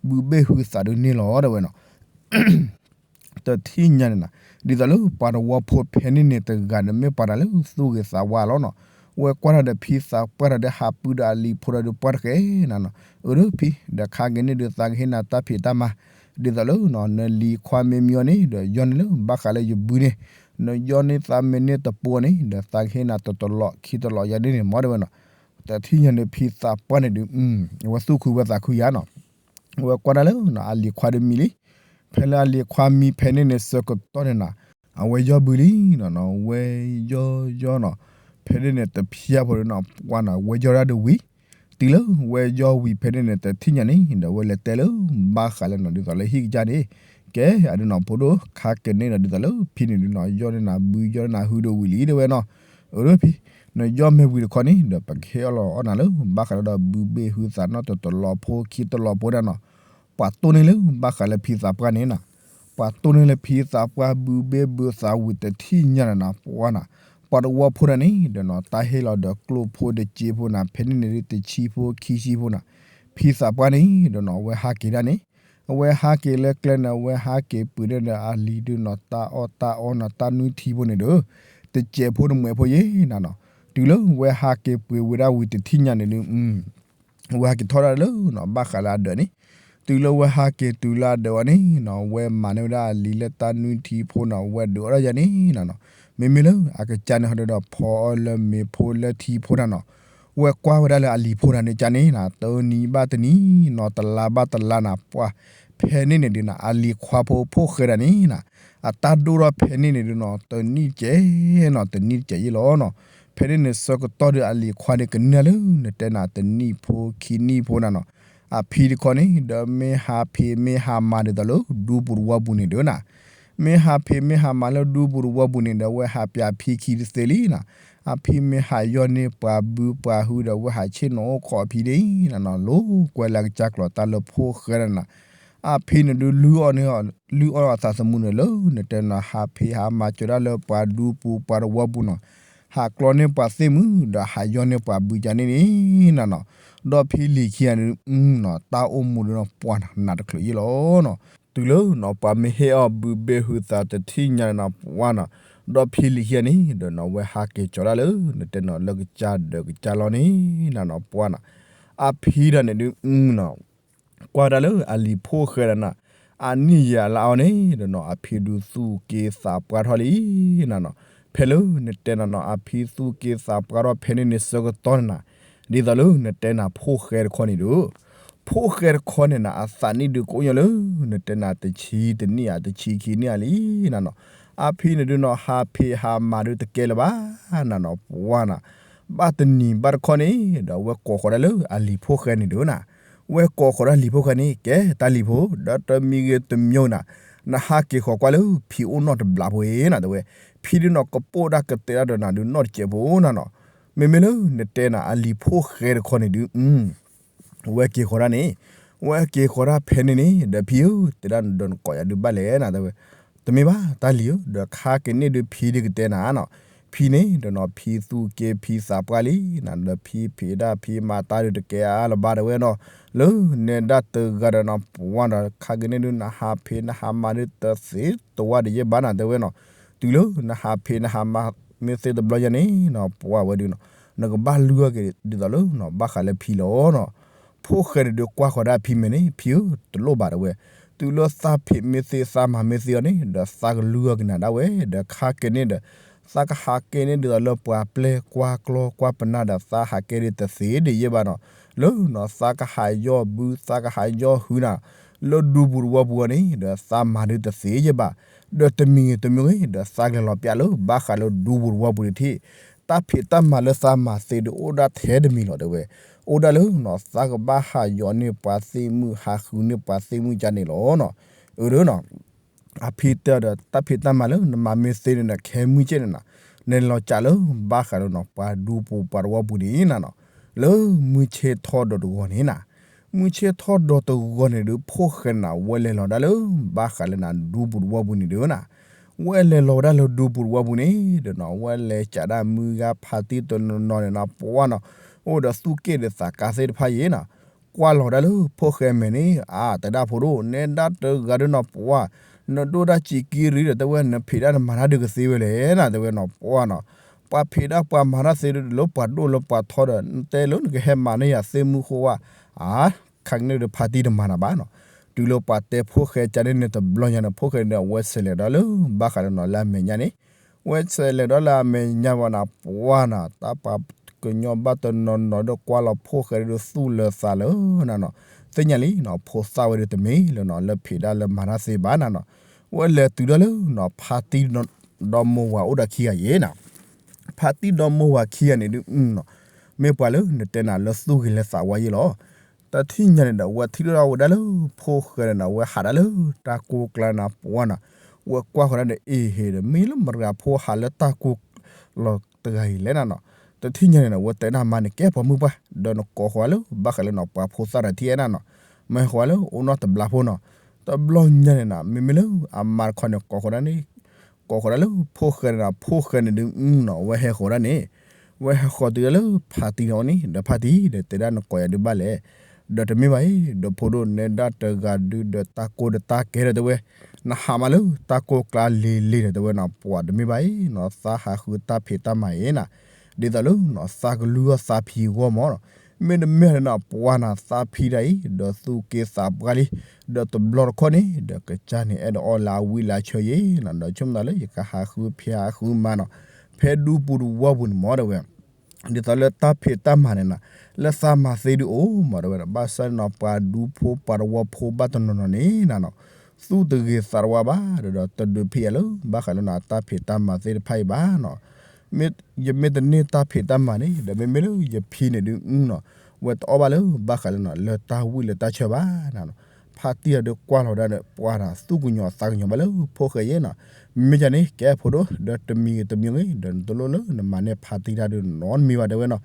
ဘုဘ့ၣ်ဟုသးဒုးန့ၢ်လီၤတဲဝဲနီၤ တထံၣ်ညါန့ၣ်နၤ, ဒ်သိးလၢပှၤတဝီဖိဖဲန့ၣ်န့ၣ်တဂၤဒီး မ့ၢ်ပှၤတၢ်လၢသူၣ်ဂ့ၤသးဝါလီၤနီၤ, ဝဲကွၢ်တၢ်ဒီးဖံသးပှၢ်တၢ်ဒီးဟးပုၢ်ဒီးအလံၤဖိတၢ်ဒီးပှၢ်တဃဲနၤနီၤ, အၢ ဒီးဖံ ဒီးခါကန့ၢ်ဒုးသးကဟ့ၣ်နၤတၢ်ဖံးတၢ်မၤ, ဒ်သိးလၢနီၤ နလံၤခွါမ့ၢ်မံအီၤန့ၣ် ဒီးယီၢ်န့ၢ်လၢဘၣ်ဃးလၢယဘုန့ၣ်, နယီၢ်န့ၢ်သးမ့ၢ်န့ၢ်တပူၤန့ၣ် ဒီးသးကဟ့ၣ်နၤတတလီးခံတလီးယၤဒ်န့ၣ်မ့ၢ်တဲဝဲနီၤ, တထံၣ်ညါန့ၣ်ဖံသးပှၢ်န့ၣ်ဒုး အဝဲသူၣ်ခုဝဲသးခုယၤနီၤ ဝဲကွၢ်ဒၣ်လၢနီၤ အလံၤခွါဒီးမံလံ, ဖဲလၢအလံၤခွါမံဖဲန့ၣ်န့ၣ် ဆၢကတီၢ်န့ၣ်နၤ, အဝဲယီၢ်ဘုလံနီၤ, ဝဲယီၢ်ယီၢ်နီၤ, ဖဲန့ၣ်န့ၣ် တဖျါဖိန့ၣ်နီၤ ပှၤနီၤ ဝဲယီၢ်ဒၣ်ဒီးဝံၤ, တုၤလၢဝဲယီၢ်ဝံၤဖဲန့ၣ်န့ၣ် တထံၣ်ညါန့ၣ် ဒီးဝဲလဲၤတဲလၢ ဘၣ်ဃးလၢနီၤ ဒ်သိးလၢဟံၣ်ကစၢ်န့ၣ်, ကဲ အဒုးနီၤ ဖိဒိၣ် ခါကန့ၢ်ဒီး ဒ်သိးလၢဖံန့ၣ်ဒုးနီၤ ယီၢ်န့ၢ်နၤဘု ယီၢ်န့ၢ်နၤဟုဒီးဝံၤလံတဲဝဲနီၤ, အၢ ဒီးဖံ နယီၢ်မ့ၢ်ဝံၤတခီန့ၣ် ဒီးပကဟ့ၣ်အီၣ်လီၤအီၣ်နၤလၢ ဘၣ်ဃးလၢဒီးဘုဘ့ၣ်ဟုသးနီၢ်တတလီၤဖိခံတလီၤဖိဒၣ်နီၤ, ပှၤတိၢ်န့ၢ်လၢဘၣ်ဃးလၢဖံသးပှၢ်န့ၣ်နီၤ, ပှၤတိၢ်န့ၢ်လၢဖံသးပှၢ်ဘုဘ့ၣ်ဘုသးဝံၤတထံၣ်ညါန့ၣ်နီၤ ပှၤနီၤ, ပှၤတဝီဖိဒၣ်န့ၣ် ဒီးနီၤ တၢ်ဟ့ၣ်လီၤဒီးကျိၣ်ဖိတစ့ဖိနီၤ ဖဲန့ၣ်န့ၣ်ဒုးတဆံဖိခံဆံဖိနီၤ, ဖံသးပှၢ်န့ၣ် ဒီးနီၤ အဝဲဟးက့ၤဒၣ်န့ၣ် အဝဲဟးက့ၤလၢကျဲန့ၣ် အဝဲဟးက့ၤပှ့ၤန့ၢ်ဒီးအလံၤဒုးနီၤ တၢ်အီၣ်တၢ်အီနီၤ တၢ်နွံထံဖိန့ၣ်ဒီး တစဲးဖိတမှဲးဖိယဲၢ်နၤနီၤ, တုၤလၢဝဲဟးက့ၤပှ့ၤဝဲဒၣ်ဝံၤတထံၣ်ညါန့ၣ်ဒုး ဝဲဟးက့ၤထီၣ်ဒၣ်လၢနီၤ ဘၣ်ဃးလၢအဒၢးန့ၣ်, တုၤလၢဝဲဟးက့ၤတုၤလၢအဒၢးဝဲန့ၣ်နီၤ ဝဲမၤန့ၢ်ဝဲဒၣ်အလံၤလၢတၢ်နွံထံဖိနီၤ ဝဲဒုးအီၣ်ဒၣ်ယါန့ၣ်နၤနီၤ, မ့မ့ၢ်လၢအကစၢ်န့ၣ်ဟီဒီးဖီအီၣ်လၢမ့ၤဖိလၢထံဖိနၤနီၤ, ဝဲကွၢ်ဝဲဒၣ်လၢအလံၤဖိနၤန့ၣ်ကန့ၣ်နၤ တနံၤဘၣ်တနံၤနီၤ တလါဘၣ်တလါနၤ ပှၤဖဲန့ၣ်န့ၣ်ဒုးနၤ အလံၤခွါဖိဖိၣ်ဃဲဒၣ်န့ၣ်နၤ အတၢ်ဒိၣ်ထီၣ်ဖဲန့ၣ်န့ၣ်ဒုးနီၤ တနံၣ်တစဲးနီၤ တနံၣ်တစဲးယဲၢ်လီၤနီၤ, ဖဲန့ၣ်န့ၣ်ဆၢကတီၢ်ဒုးအလံၤခွါန့ၣ်ကနုၤလၢ နတဲနၤတနံၣ်ဖိခံနံၣ်ဖိနၤနီၤ, အဖံတခီန့ၣ် ဒီးမ့ၢ်ဟးဖံးမ့ၢ်ဟးမၤဒ်သိးလၢဒူပူၤတဝီပူၤန့ၣ်ဒုးနၤ မ့ၢ်ဟးဖံးမ့ၢ်ဟးမၤလၢဒူပူၤတဝီပူၤန့ၣ်ဒီး အဝဲဟးပၠးဖံခံတသ့လံနီၤ, အဖံမ့ၢ်ဟးယီၢ်န့ၢ်ပှၤဘုပှၤဟုဒီး အဝဲဟးဆ့ၣ်နီၤအိၣ်ခိးအဖံန့ၣ်နၤနီၤ လိၤကွဲလၢအကစၢ်ကျိၤတၢ်လၢဖိၣ်ဃဲဒၣ်နၤ, အဖံန့ၣ်ဒုးလုၢ်အီၣ်န့ၢ် လုၢ်အီၣ်အသးသမူန့ၣ်လၢ နတဲနၤဟးဖံးဟးမၤစၢၤဒၣ်လၢပှၤဒူပူၤပှၤတဝီပူၤနီၤ, ဟးကျီန့ၢ်ပှၤသ့ၣ်မုၣ် ဒီးဟးယီၢ်န့ၢ်ပှၤဘုကန့ၣ်န့ၣ်နၤနီၤ, ဒီးဖံလံၤခံဂၤန့ၣ် တၢ်အိၣ်မူဒုးနီၤ ပှၤနၤတချုးယဲၢ်လီၤနီၤ, တုၤလၢနီၤပှၤမ့ၢ်ဟ့ၣ်အီၣ်ဘုဘ့ၣ်ဟုသးတထံၣ်ညါန့ၣ်နီၤ ပှၤနီၤ, ဒီးဖံလံၤခံဂၤန့ၣ် ဒီးနီၤ အဝဲဟးက့ၤကၠီၤဒၣ်လၢ နတဲနီၤလၢကစၢ်ဒၢးကစၢ်လီၢ်န့ၣ်နၤနီၤ ပှၤနီၤ, အဖံဒၣ်န့ၣ်ဒုး ကွၢ်ဒၣ်လၢအလံၤဖိၣ်ဃဲဒၣ်နၤ, အနံၣ်ယၤလၢအီၤန့ၣ်ဒီးနီၤ အဖံဒုးသူၣ်က့သးပှၢ်ထီၣ်လံနၤနီၤ, ဖဲလၢနတဲနၤနီၤ အဖံသူၣ်က့သးပှၢ်ထီၣ်ဖဲန့ၣ်န့ၣ်ဆၢကတီၢ်န့ၣ်နၤ, ဒ်သိးလၢနတဲနၤဖိၣ်ဃဲတခီန့ၣ်ဒီး, ဖိၣ်ဃဲတခီန့ၣ်နၤ အသးနံၣ်ဒုးကအိၣ်ညီလၢ နတဲနၤတဆံတနံၣ်ဧါ တဆံခံနံၣ်ဧါလံနၤနီၤ, အဖံန့ၣ်ဒုးနီၤ ဟးဖံးဟးမၤဒုးတကဲလၢၤဘၣ်နၤနီၤ ပှၤနီၤ, ဘၣ်တနံၤဘၣ်တခီန့ၣ် ဒီးအဝဲကိးဃီၤဒၣ်လၢအလံၤဖိၣ်ဃဲန့ၣ်ဒုးနၤ, ဝဲကိးဃီၤဒၣ်လံၤဖိၣ်ဃဲန့ၣ် ကဲတၢ်လံၤဖိ ဒီးတမံၤဂ့ၤတမံၤဂ့ၤနၤ, နဟးက့ၤဃီၤကွၢ်လၢဖံအိၣ်နီၢ်တဘျီဖိအံၤနၤ တဲဝဲ, ဖံဒုးနီၤ ကပိၢ်ဒၣ်ကတဲဒၣ်ဒီးနၤဒုးနီၢ်တစဲးဖိနၤနီၤ, မ့မ့ၢ်လၢနတဲနၤအလံၤဖိၣ်ဃဲတခီန့ၣ်ဒုး ဝဲက့ၤဃီၤဒၣ်န့ၣ်, ဝဲက့ၤဃီၤဒၣ်ဖဲန့ၣ်န့ၣ် ဒီးဖံဧၢ, တဲဒၣ်နဒီးနကိးယၤဒုးဘၣ်လဲၣ်နၤ တဲဝဲ, တမ့ၢ်ဘၣ်တၢ်လံၤဧၢ, ဒီးခါက့ၤန့ၣ်ဒုးဖံဒုးကတဲနၤနီၤ, ဖံန့ၣ်ဒီးနီၤ ဖံသူၣ်က့ဖံသးပှၢ်လံနၤ, ဒီးဖံဖံးဒၣ်ဖံမၤတၢ်ဒုးတကဲအါလၢၤဘၣ် တဲဝဲနီၤ, လၢနဲဒၣ်တဂၤဒီးနီၤ ပှၤဒီး ခါက့ၤန့ၣ်ဒုး နဟးဖံးနဟးမၤဒုးတသ့တဝါဒံးယဲၢ်ဘၣ်နၤ တဲဝဲနီၤ, တုၤလၢနဟးဖံးနဟးမၤမ့ၢ်သ့တဘျီညါန့ၣ်နီၤ ပှၤဝဲဒုးနီၤ, နကဘၣ်လုၢ်အီၣ်က့ၤဒ်သိးလၢနီၤ ဘၣ်ဃးလၢဖံလီၤနီၤ, ဖိၣ်ဃဲန့ၣ်ဒုးကွၢ်ဃီၤဒၣ်ဖံမဲာ်န့ၣ် ဖံဧၢ တလိၣ်ဘၣ် တဲဝဲ, တုၤလၢသးဖံးမ့ၢ်သ့သးမၤမ့ၢ်သ့အီၤန့ၣ် ဒီးသးကလုၢ်အီၣ်က့ၤနၤဒၣ်ဝဲ, ဒီးခါက့ၤန့ၣ်ဒီး သးကဟးက့ၤန့ၣ်ဒ်သိးလၢပှၤပျဲၢ်ကွၢ်ကျီကွၢ်ပနၢ်ဒီး သးဟးက့ၤဒုးတသ့ဒံးယဲၢ်ဘၣ်နီၤ, လၢနီၤ သးကဟးယီၢ်ဘု သးကဟးယီၢ်ဟုနၤ လၢဒူပူၤတဝီပူၤအီၤန့ၣ် ဒီးသးမၤဒုးတသ့ယဲၢ်ဘၣ်, ဒီးတမံၤဂ့ၤတမံၤဂ့ၤ ဒီးသးကလဲၤလီၤပျၢ်လၢ ဘၣ်ဃးလၢဒူပူၤတဝီပူၤန့ၣ်ထံၣ်, တၢ်ဖံးတၢ်မၤလၢသးမၤသ့ဒုးအိၣ်ဒၣ်ထဲတမံၤလီၤ တဲဝဲ, အိၣ်ဒၣ်လၢနီၤ သးကဘၣ်ဟးယီၢ်န့ၢ်ပှၤသ့ၣ်မုၣ် ဟးဃုန့ၢ်ပှၤသ့ၣ်မုၣ်ကန့ၣ်လီၤနီၤ, အၢ ဒီးနီၤ အဖံတဲအီၤဒီး တၢ်ဖံးတၢ်မၤလၢနမၤမ့ၢ်သ့န့ၣ်ဒီး ခဲမုၢ်ဆ့ၣ်န့ၣ်နၤ, နလဲၤလီၤကၠးလၢ ဘၣ်ဃးလၢနီၤ ပှၤဒူပူၤပှၤတဝီပူၤန့ၣ်နၤနီၤ, လၢမုၢ်ဆ့ၣ်ထီၣ်ဒီးတဂီၤန့ၣ်နၤ, မုၢ်ဆ့ၣ်ထီၣ်ဒီးတဂီၤန့ၣ်ဒီး ဖိၣ်ဃဲနၤ ဝဲလဲၤလီၤဒၣ်လၢ ဘၣ်ဃးလၢနၤ ဒူပူၤတဝီပူၤန့ၣ်ဒီးနၤ, ဝဲလဲၤလီၤဝဲဒၣ်လၢဒူပူၤတဝီပူၤန့ၣ်ဒီးနီၤ ဝဲလဲၤကၠးဒၣ်မုၢ်ဂၤဖါတံၢ်တနီၤနီၤန့ၣ်နၤ ပှၤနီၤ, အိၣ်ဒီးသူၣ်က့ၣ်ဒီးသးကါသ့ၣ်တဖၣ်ယဲၢ်နၤ ကွၢ်လီၤဒၣ်လၢဖိၣ်ဃဲမဲာ်န့ၣ် အါ တဲဒၣ်ဖိဒိၣ် နဲဒၣ်တဂၤဒီးနီၤ ပှၤ, နဒိၣ်ဒၣ်စံးကံရံဒီး တဲဝဲ နဖံးဒၣ်နမၤတၢ်ဒုးကသ့ဝဲလဲၣ်နၤ တဲဝဲနီၤ ပှၤနီၤ, ပှၤဖံးဒၣ်ပှၤမၤတၢ်သ့ဒုးလၢပှၤဒိၣ်လၢပှၤထီဒီး နတဲလၢနကဟဲမၤန့ၢ်ယၤသ့ၣ်မုၢ်ဃိဝဲ, အါ ခါကန့ၣ်ဒီးဖါတံၢ်တမၤနၤဘၣ်နီၤ, တုၤလၢပှၤတဲဖိၣ်ဃဲကန့ၣ်န့ၣ်တဘျီညါန့ၣ် ဖိၣ်ဃဲန့ၣ်ဒီး အဝဲဆဲးလဲၤဒီးလၢ ဘၣ်ဃးလၢနီၤ လၢအမဲာ်ညါန့ၣ် ဝဲဆဲးလဲၤဒီးလၢအမဲာ်ညါဘၣ်နၤ ပှၤနီၤ တၢ်ပှၤကညီဘၣ်တနီၤနီၤဒီးကွၢ်လီၤဖိၣ်ဃဲဒီးသူၣ်လၢသးလၢနၤနီၤ, သ့ၣ်ညါလံနီၤ ဖိသၣ်ဝဲဒီးတမ့ၢ်လၢနီၤ လၢဖံးဒၣ်လၢမၤတၢ်သ့ဘၣ်နၤနီၤ, ဝဲလဲၤတုၤဒၣ်လၢနီၤ ဖါတံၢ်ဒီမိၢ်ဝၤအိၣ်ဒီးခံဂၤယဲၢ်နၤ, ဖါတံၢ်ဒီမိၢ်ဝၤခံဂၤန့ၣ်ဒုးနီၤ မ့ၢ်ပှၤလၢနတဲနၤလၢသူၣ်ဂ့ၤလၢသးဝါယဲၢ်လီၤ. တထံၣ်ညါန့ၣ်ဒီး ဝဲထံၣ်လိာ်ဒၣ်ဝဲဒၣ်လၢဖိၣ်ဃဲဒီးနၤ ဝဲဟးဒၣ်လၢတၢ်ကိၢ်ကျါနၤ ပှၤနီၤ, ဝဲကွၢ်ဃီၤဒၣ်ဒီး အ့ဟ့ဒီး မ့ၢ်လၢမတၤတဂၤဖိဟးလၢတၢ်ကိၢ်လီၤတဂၤအံၤလဲၣ်နၤနီၤ, တထံၣ်ညါန့ၣ်နီၤ ဝဲတဲဒၣ်မါန့ၣ် ကဲပှၤမုၣ်ပှၢ် ဒီးနကိးဃီၤလၢ ဘၣ်ဃးလၢနီၤ ပှၤဖိသၣ်တထံၣ်အဲၣ်နၤနီၤ, မ့ၢ်ဃီၤလၢအိၣ်နီတဘျီဖိနီၤ, တဘျီညါန့ၣ်နီၤ မ့မ့ၢ်လၢအမါတခီန့ၣ် ကိးဃီၤဒၣ်န့ၣ် ကိးဃီၤဒၣ်လၢဖိၣ်ဃဲန့ၣ်နီၤ, ဖိၣ်ဃဲန့ၣ်ဒုးနီၤ ဝဲဟဲဃီၤဒၣ်န့ၣ် ဝဲဟဲဃီၤတုၤဒၣ်လၢဖါတံၢ်န့ၣ်အအိၣ်န့ၣ် ဒီးဖါတံၢ်ဒီးတဲဒၣ်နကိးယၤဒုးဘၣ်လဲၣ်, ဒီးတမ့ၢ်ဘၣ်အံၤ ဒီးဖိဒိၣ်နဲဒၣ်တဂၤဒုးဒီးတၢ်ကိၢ်ဒီးတၢ်ကဲဒီးတဲဝဲ, နဟးမးလၢတၢ်ကိၢ်ကျါလံၤလံၤဒီးတဲဝဲနီၤ, ပှၤတမ့ၢ်ဘၣ်အံၤနီၤ သးဟးဃုတၢ်ဖံးတၢ်မၤအံၤနၤ, ဒ်သိးလၢနီၤ သးကလုၢ်အီၣ်သးဖံဂီၢ်မးနီၤ, မ့တမ့ၢ်ဒီးနီၤ ပှၤနၤသးဖံတၢ်အံၤ ဒီးသူၣ်က့သးပှၢ်လံ, ဒီးတဘျီတခီၣ်န့ၣ် ဒီးကစၢ်န့ၣ်အဲၣ်ဒိးအီၣ်လၢအဝံၣ်လၢအဆၢယဲနီၤ, ဒီးဆိကမိၣ်သးလၢယကဟးဃုဖံးဟးဃုမၤနီၤ, ဖဲဒူပူၤတဝီပူၤန့ၣ်မးတဲဝဲ ဒ်သိးလၢတၢ်ဖံးတၢ်မၤန့ၣ်နီၤ လၢသးမၤသ့ဒုးအိၣ်မးတဲဝဲနီၤ, ဘၣ်ဆၣ်နီၤ ပှၤဒူဖိပှၤတဝီဖိဘၣ်တနီၤနီၤန့ၣ်နၤနီၤ, သူၣ်တဂ့ၤသးတဝါဘၣ်ဒီး တဒုးဖံးအီၤလၢ ဘၣ်ဃးလၢနီၤ တၢ်ဖံးတၢ်မၤသ့ၣ်တဖၣ်အံၤဘၣ်နီၤ, ယမ့ၢ်တန့ၢ်တၢ်ဖံးတၢ်မၤန့ၣ် ဒီးမ့မ့ၢ်လၢယဖံန့ၣ်ဒုးနီၤ ဝဲတအီၣ်ဘၣ်လၢ ဘၣ်ဃးလၢနီၤ လၢတၢ်ဝံၣ်လၢတၢ်ဆၢဘၣ်နၤနီၤ, ဖါတံၢ်ဒီးကွၢ်လီၤဒၣ်ဒီး ပှၤနၤသူၣ်ကညီၤသးကညီၤဘၣ်လၢဖိၣ်ဃဲယဲနီၤ, မ့မ့ၢ်ဒ်န့ၣ် ကဲဖိဒိၣ် ဒီးတမံၤဂ့ၤတမံၤဂ့ၤ ဒီးနတလိၣ်လၢနမၤန့ၢ်ဖါတံၢ်တၢ်ဒုးနီတမံၤဘၣ်တဲဝဲနီၤ,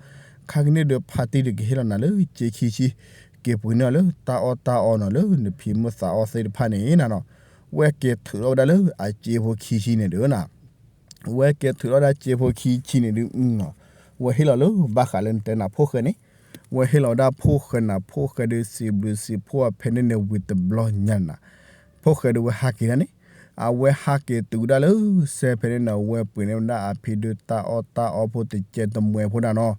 ခါကန့ၣ်ဒီးဖါတံၢ်ဒီးကဟ့ၣ်လီၤနၤလၢစ့ခံဆံ, က့ၤပှ့ၤန့ၢ်အီၤလၢတၢ်အီၣ်တၢ်အီနီၤ လၢနဖံးမုၢ်သးအီၣ်သ့ၣ်တဖၣ်န့ၣ်နၤနီၤ, ဝဲက့ၤထုးထီၣ်ဝဲဒၣ်လၢအစ့ဖိခံဆံန့ၣ်ဒုးနၤ ဝဲက့ၤထုးထီၣ်ဒၣ်စ့ဖိခံဆံန့ၣ်ဒုးနီၤ, ဝဲဟ့ၣ်လီၤလၢဘၣ်ဃးလၢနတဲနၤဖိၣ်ဃဲန့ၣ်, ဝဲဟ့ၣ်လီၤဝဲဒၣ်ဖိၣ်ဃဲနၤ ဖိၣ်ဃဲဒုးစံးဘျုးစံးဖှိၣ်အီၤဖဲန့ၣ်န့ၣ်ဝံၤတဘျီညါန့ၣ်နၤ, ဖိၣ်ဃဲဒုးဝဲဟးက့ၤဒၣ်န့ၣ်, အဝဲဟးက့ၤတုၤဝဲဒၣ်လၢစဲဖဲန့ၣ်န့ၣ် အဝဲပှ့ၤန့ၢ်ဝဲဒၣ်အဖံဒုးတၢ်အီၣ်တၢ်အီဖိတကဲတမှဲၤဖိဒၣ်နီၤ,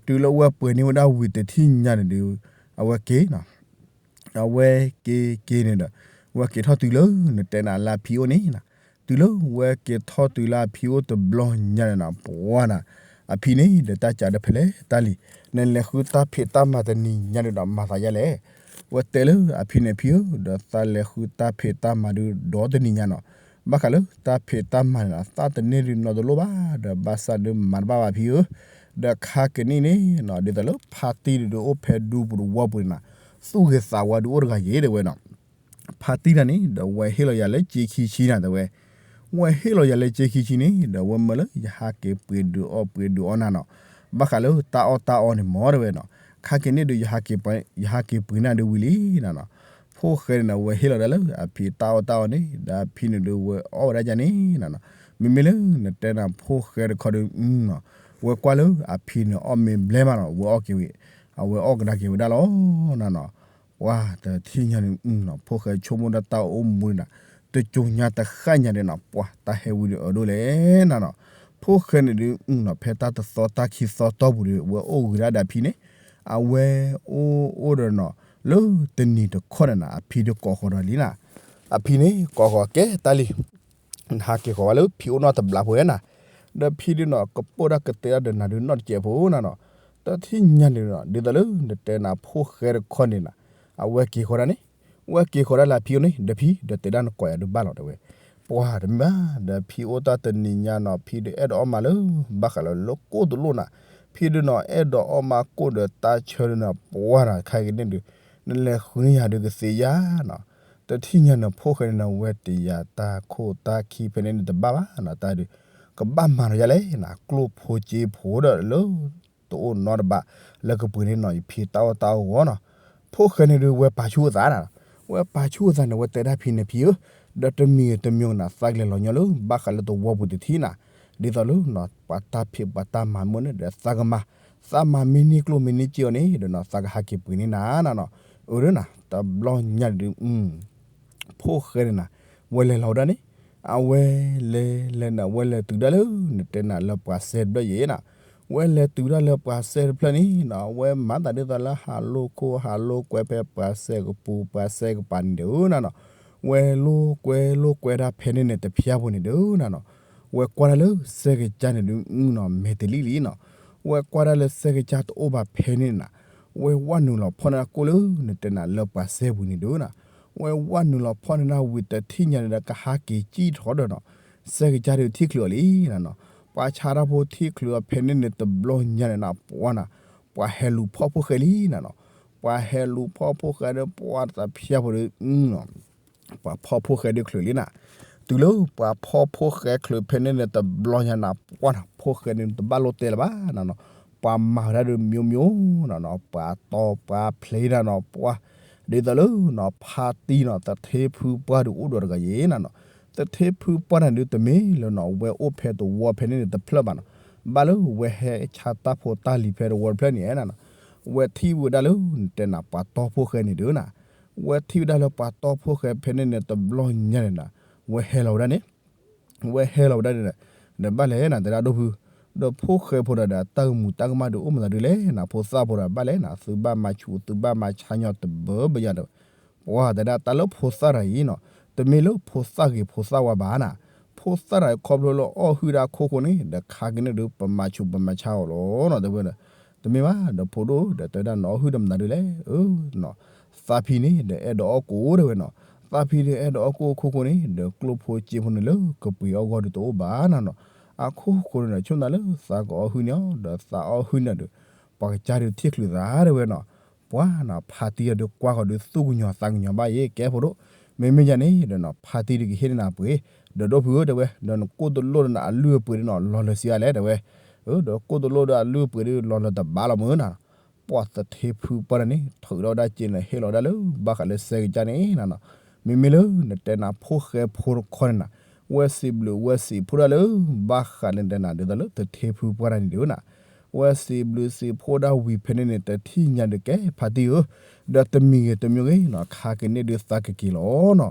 တုၤလၢဝဲပှ့ၤန့ၢ်ဝဲဒၣ်ဝံၤတထံၣ်ညါန့ၣ်ဒုး, အဝဲက့ၤနီၤ အဝဲက့ၤက့ၤန့ၣ်ဒီး, ဝဲက့ၤထီၣ်တုၤလၢနတဲနၤလၢအဖံအိၣ်န့ၣ်နၤ, တုၤလၢဝဲက့ၤထီၣ်တုၤလၢအဖံအိၣ်တဘျီညါန့ၣ်နၤ ပှၤနၤ, အဖံန့ၣ်ဒီးတၢ်ကးဒီးဖဲလဲၣ်တၢ်လံၤ, နလဲၤဃုတၢ်ဖံးတၢ်မၤတနံၤညါဒုးဒီးမၤသးယါလဲၣ်, ဝဲတဲလၢအဖံန့ၣ်ဖံဧၢ, ဒီးသးလဲၤဃုတၢ်ဖံးတၢ်မၤဒုးဒီးတနံၤညါနီၤ, ဘၣ်ဃးလၢတၢ်ဖံးတၢ်မၤန့ၣ်နၤ သးတန့ၢ်ဒုးနီတလိၣ်ဘၣ်, ဒီးဘၣ်ဆၣ်ဒုးမၤတဘၣ်ဘၣ်ဖံဧၢ, ဒီးခါကနံၣ်န့ၣ်နီၤ ဒ်သိးလၢဖါတံၢ်ဒုးအိၣ်ဖဲဒူပူၤတဝီပူၤန့ၣ်နၤ, သူၣ်ဂ့ၤသးဝါဒုးအိၣ်တဂၤယဲတဲဝဲနီၤ, ဖါတံၢ်တၢ်န့ၣ် ဒီးဝဲဟ့ၣ်လီၤယၤလၢစ့ခံဆံနၤတဲဝဲ, ဝဲဟ့ၣ်လီၤယၤလၢစ့ခံဆံန့ၣ် ဒီးဝဲမၢလၢယဟးက့ၤပှ့ၤဒုးအီၣ်ပှ့ၤဒုးအီနၤနီၤ, ဘၣ်ဃးလၢတၢ်အီၣ်တၢ်အီန့ၣ်မ့ၢ်တဲဝဲနီၤ, ခါက့ၤန့ၣ်ဒုး ယဟးက့ၤပှ့ၤနၤဒုးဝံၤလံနၤနီၤ, ဖိၣ်ဃဲန့ၣ်ဒီး ဝဲဟ့ၣ်လီၤဒၣ်လၢအဖံတၢ်အီၣ်တၢ်အီန့ၣ် ဒီးအဖံန့ၣ်ဒုးဝဲအီၣ်ဝဲဒၣ်ယါန့ၣ်နၤနီၤ, မ့မ့ၢ်လၢနတဲနၤဖိၣ်ဃဲတခီဒုးနီၤ, ဝဲကွၢ်လၢအဖံန့ၣ်အီၣ်မ့ၤဘျဲမးနီၤ ဝဲအီၣ်က့ၤဝံၤ, အဝဲအီၣ်ကဒါက့ၤဝဲဒၣ်လီၤနၤနီၤ ပှၤတထံၣ်ညါန့ၣ်နီၤ ဖိၣ်ဃဲဆိကမိၣ်ဒၣ်တၢ်အိၣ်မူန့ၣ်နၤ, တကိညါတဃၣ်ညါဒီးနီၤ ပှၤတၢ်ဟဲဝံၤဒီးအၢဒိၣ်လဲၣ်နၤနီၤ, ဖိၣ်ဃဲန့ၣ်ဒုးနီၤ ဖဲတၢ်တသီတၢ်ခံသီတီၢ်ပူၤဒီး ဝဲအိၣ်ဂ့ၤဒၣ်ဒီးအဖံန့ၣ်, အဝဲအိၣ်အိၣ်ဒီးနီၤ လၢတနံၤတခီန့ၣ်နၤ အဖံဒုးကိးဃီၤဒီးလံနၤ, အဖံန့ၣ်ကိးဃီၤကဲတၢ်လံ နဟးက့ၤဃီၤဝဲလၢဖံအိၣ်နီတဘျီဖိဧါနၤ, ဒီးဖံဒုးနီၤ ကပိၢ်တၢ်ကတဲတၢ်ဒီးနၤဒုးနီတစဲးဖိနၤနီၤ, တထံၣ်ညါန့ၣ်နီၤ ဒ်သိးလၢနတဲနၤဖိၣ်ဃဲတခီန့ၣ်နၤ, အဝဲက့ၤဃီၤဒၣ်န့ၣ်, ဝဲက့ၤဃီၤဒၣ်လၢအဖံအိၣ်န့ၣ် ဒီးဖံ ဒီးတဲဒၣ်နကိးယၤဒုးဘၣ်လီၤတဲဝဲ, ပှၤတမ့ၢ်ဘၣ် ဒီးဖံအိၣ်တၢ်တနံၤညါနီၤ ဖံဒုးအဲၣ်ဒိးအီၣ်မးလၢ ဘၣ်ဃးလၢလၢကိၢ်တလိၣ်နၤ, ဖံဒုးနီၤ အဲၣ်ဒိးအီၣ်မးကိၢ်ဒီးတၢ်ဆၢဒုးနီၤ ပှၤနၤ ခါက့ၤန့ၣ်ဒုး နလဲၤဃုန့ၢ်ယၤဒုးကသ့ဧါနီၤ, တထံၣ်ညါန့ၣ် ဖိၣ်ဃဲန့ၣ်နီၤ ဝဲတယၤတၢ်ခိၣ်တၢ်ခံဖဲန့ၣ်န့ၣ် တဘၣ်ဘၣ်နီၤ တၢ်ဒုး ကဘၣ်မၤဒီးယါလဲၣ်နၤ ကျိၣ်ဖိစ့ဖိဒီးလၢ တအိၣ်နီတဘၣ် လၢကပှ့ၤန့ၢ်နီၤ ယဖံတၢ်အီၣ်တၢ်အီဂီၢ်နီၤ, ဖိၣ်ဃဲန့ၣ်ဒုး ဝဲပာ်ဆူၣ်အသးနၤ, ဝဲပာ်ဆူၣ်အသးန့ၣ် ဝဲတဲဒၣ်ဖံန့ၣ် ဖံဧၢ, ဒီးတမံၤတမံၤနၤ သးကလဲၤလီၤညီလၢ ဘၣ်ဃးလၢသဝီပူၤတထံၣ်နၤ, ဒ်သိးလၢနီၤ ပှၤတၢ်ဖံးပှၤတၢ်မၤမ့ၢ်န့ၣ်ဒီး သးကမၤ, သးမၤမ့ၢ်န့ၢ်ကျိၣ်မ့ၢ်န့ၢ်စ့အီၤန့ၣ်ဒီးနီၤ သးကဟးက့ၤပှ့ၤန့ၢ်နၤနၤနီၤ, အၢဒၣ်နၤ တဘျီညါဒုး ဖိၣ်ဃဲန့ၣ်နၤ ဝဲလဲၤလီၤဝဲဒၣ်န့ၣ်, အဝဲလဲၤလဲၤနၤ ဝဲလဲၤတုၤဒၣ်လၢ နတဲနၤလၢပှၤစဲတဖျၢၣ်ယဲနၤ, ဝဲလဲၤတုၤဒၣ်လၢပှၤစဲတဖျၢၣ်န့ၣ်နၤ ဝဲမၤသးဒ်သိးလၢဟးလိာ်ခိၣ်ဟးလိာ်ကွဲဖဲပှၤစဲကပူၤ ပှၤစဲကပၤန့ၣ်ဒုးနၤနီၤ, ဝဲလိာ်ကွဲလိာ်ကွဲဒၣ်ဖဲန့ၣ်န့ၣ် တဖျၢၣ်ဖိန့ၣ်ဒုးနၤနီၤ, ဝဲကွၢ်ဒၣ်လၢစဲကစၢ်န့ၣ်ဒုးနီၤ မဲာ်တလံၣ်လံနီၤ, ဝဲကွၢ်ဒၣ်လၢစဲကစၢ်တအိၣ်ဘၣ်ဖဲန့ၣ်နၤ, ဝဲဝဲနုာ်လီၤဖီၣ်န့ၢ်ကိၣ်လၢ နတဲနၤလၢပှၤစဲပူၤန့ၣ်ဒုးနၤ, ဝဲဝဲနုာ်လီၤဖီၣ်န့ၢ်ဝံၤတထံၣ်ညါန့ၣ်ဒီး ကဟးက့ၤစံၣ်ထီၣ်ဒီးနီၤ, စဲကစၢ်ဒုးထံၣ်ချုးအီၤလံနၤနီၤ, ပှၤဆါတၢ်ဖိထံၣ်ချုးအီၤဖဲန့ၣ်န့ၣ် တဘျီညါန့ၣ်နၤ ပှၤနၤ, ပှၤဟဲလူၤဖီၣ်ဖိၣ်ဃဲလံနၤနီၤ, ပှၤဟဲလူၤဖီၣ်ဖိၣ်ဃဲဒီး ပှၤတဖျၢၣ်ဖိဒီး ပှၤဖီၣ်ဖိၣ်ဃဲဒုးချုးလံနၤ, တုၤလၢပှၤဖီၣ်ဖိၣ်ဃဲချုးဖဲန့ၣ်န့ၣ် တဘျီညါနၤ ပှၤနၤ ဖိၣ်ဃဲန့ၣ်တဘၣ်လိၣ်တဲလၢၤဘၣ်နၤနီၤ, ပှၤမၤဝဲဒၣ်ဒီး မျိုးမျိုး နီၤနီၤ ပှၤတီပှၤဖျ့နၤနီၤ ပှၤ ဒ်သိးလၢနီၤ ဖါတံၢ်နီၤ သထ့ဖုပှၢ်ဒုးအိၣ်ဒီးတဂၤယဲနၤနီၤ, သထ့ဖုပှၢ်န့ၣ်ဒုး တမ့ၢ်လၢနီၤ ဝဲအိၣ်ဖဲတဝီဖဲန့ၣ်န့ၣ်တဖျၢၣ်ဘၣ်နီၤ, ဘၣ်လၢဝဲဟဲဆါတၢ်ဖိတၢ်လံၤဖဲတဝီတဖျၢၣ်န့ၣ်နၤနီၤ, ဝဲထံၣ်ဝဲဒၣ်လၢ နတဲနၤပှၤတီဖိၣ်ဃဲန့ၣ်ဒုးနၤ, ဝဲထံၣ်ဝဲဒၣ်လၢပှၤတီဖိၣ်ဃဲဖဲန့ၣ်န့ၣ် တဘျီညါန့ၣ်နၤ, ဝဲဟဲလီၤဝဲဒၣ်န့ၣ် ဝဲဟဲလီၤဝဲဒၣ်န့ၣ်ဒီး ဒီးဘၣ်လဲၣ်နၤ တဲဒၣ်ဒိၣ်ဖု, ဒီးဖိၣ်ဃဲဖိဒီး ဒီးတၢ်ဂ့ၢ်မူတၢ်ကမၣ်ဒုးအိၣ်မနုၤဒုးလဲၣ်နၤ, ဖိသၣ်ဖိဒီးဘၣ်လဲၣ်နၤ သုဘၣ်မၤဆူၣ် သုဘၣ်မၤဆါညီတဘၢဘၢယၤဒီး, ပှၤတဲဒၣ်တၢ်လၢဖိသၣ်တဂၤအံၤနီၤ, တမ့ၢ်လၢဖိသၣ်ဂ့ၤဖိသၣ်ဝါဘၣ်နၤ, ဖိသၣ်တဂၤခီဖျိလၢအီၣ်ဟုၣ်ဒၣ်ခိၣ်ဃိန့ၣ် ဒီးခါက့ၤန့ၣ်ဒုး ပမၤဆူၣ်ပမၤဆါအီၤလီၤနီၤ တဲဝဲဒီး, တမ့ၢ်ဘၣ် ဒီးဖိဒိၣ်ဒီးတဲဝဲဒၣ် နအီၣ်ဟုၣ်ဒီးမနုၤဒုးလဲၣ်, အၢ သးဖံန့ၣ်ဒီးအဲၣ်ဒိးအီၣ်ကိၣ်တဲဝဲနီၤ, သးဖံဒီးအဲၣ်ဒိးအီၣ်ကိၣ်အခိၣ်ဃိန့ၣ် ဒီးကျိၣ်ဖိစ့ဖိန့ၣ်လၢကပှ့ၤအီၣ်ဂီၢ်ဒုးတအိၣ်ဘၣ်နၤနီၤ, အခိၣ်ဃိန့ၣ်ဒီး ဆိၣ်သးလၢသးကအီၣ်ဟုၣ်န့ၣ်အီၤ ဒီးသးအီၣ်ဟုၣ်န့ၣ်ဒီး, ပှၤကစၢ်ဒုးထံၣ်ချုးသးတဲဝဲနီၤ, ပှၤနီၤ ဖါတံၢ်အီၤဒုးကွၢ်ဃီၤဒုးသူၣ်ကညီၤသးကညီၤဘၣ်ယဲ ကဲဖိဒိၣ်, မ့မ့ၢ်ယၤန့ၣ်ဒီးနီၤ ဖါတံၢ်ဒုးကဟ့ၣ်န့ၢ်နၤပှ့ၤ, ဒီးဒိၣ်ဖုဧၢတဲဝဲ ဒီးနကိၣ်တလိၣ်ဒီးနအလုၢ်အပှ့ၤဒုးနီၤ လီၤလၢာ်စံးအါလဲၣ်တဲဝဲ, အၢ ဒီးကိၣ်တလိၣ်ဒီးအလုၢ်အပှ့ၤဒုးလီၤလၢာ်တဘၣ်လီၤမုၢ်နၤ ပှၤသထ့ဖုပှၢ်န့ၣ် ထုးထီၣ်ဝဲဒၣ်စ့န့ၣ် ဟ့ၣ်လီၤဝဲဒၣ်လၢ ဘၣ်ဃးလၢစဲကစၢ်န့ၣ်နၤနီၤ, မ့မ့ၢ်လၢနတဲနၤဖိၣ်ဃဲဖိတခီန့ၣ်နၤ, ဝဲစံးဘျုးဝဲစံးဖှိၣ်ဒၣ်လၢ ဘၣ်ဃးလၢနတဲနၤဒ်သိးလၢသထ့ဖုပှၢ်တဂၤန့ၣ်ဒုးနၤ, ဝဲစံးဘျုးစံးဖှိၣ်ဒၣ်ဝံၤဖဲန့ၣ်န့ၣ် တထံၣ်ညါဒုးကဲဖါတံၢ်ဧၢ, ဒီးတမံၤဂ့ၤတမံၤဂ့ၤနီၤ ခါက့ၤန့ၢ်ဒုးသးကက့ၤလီၤနီၤ,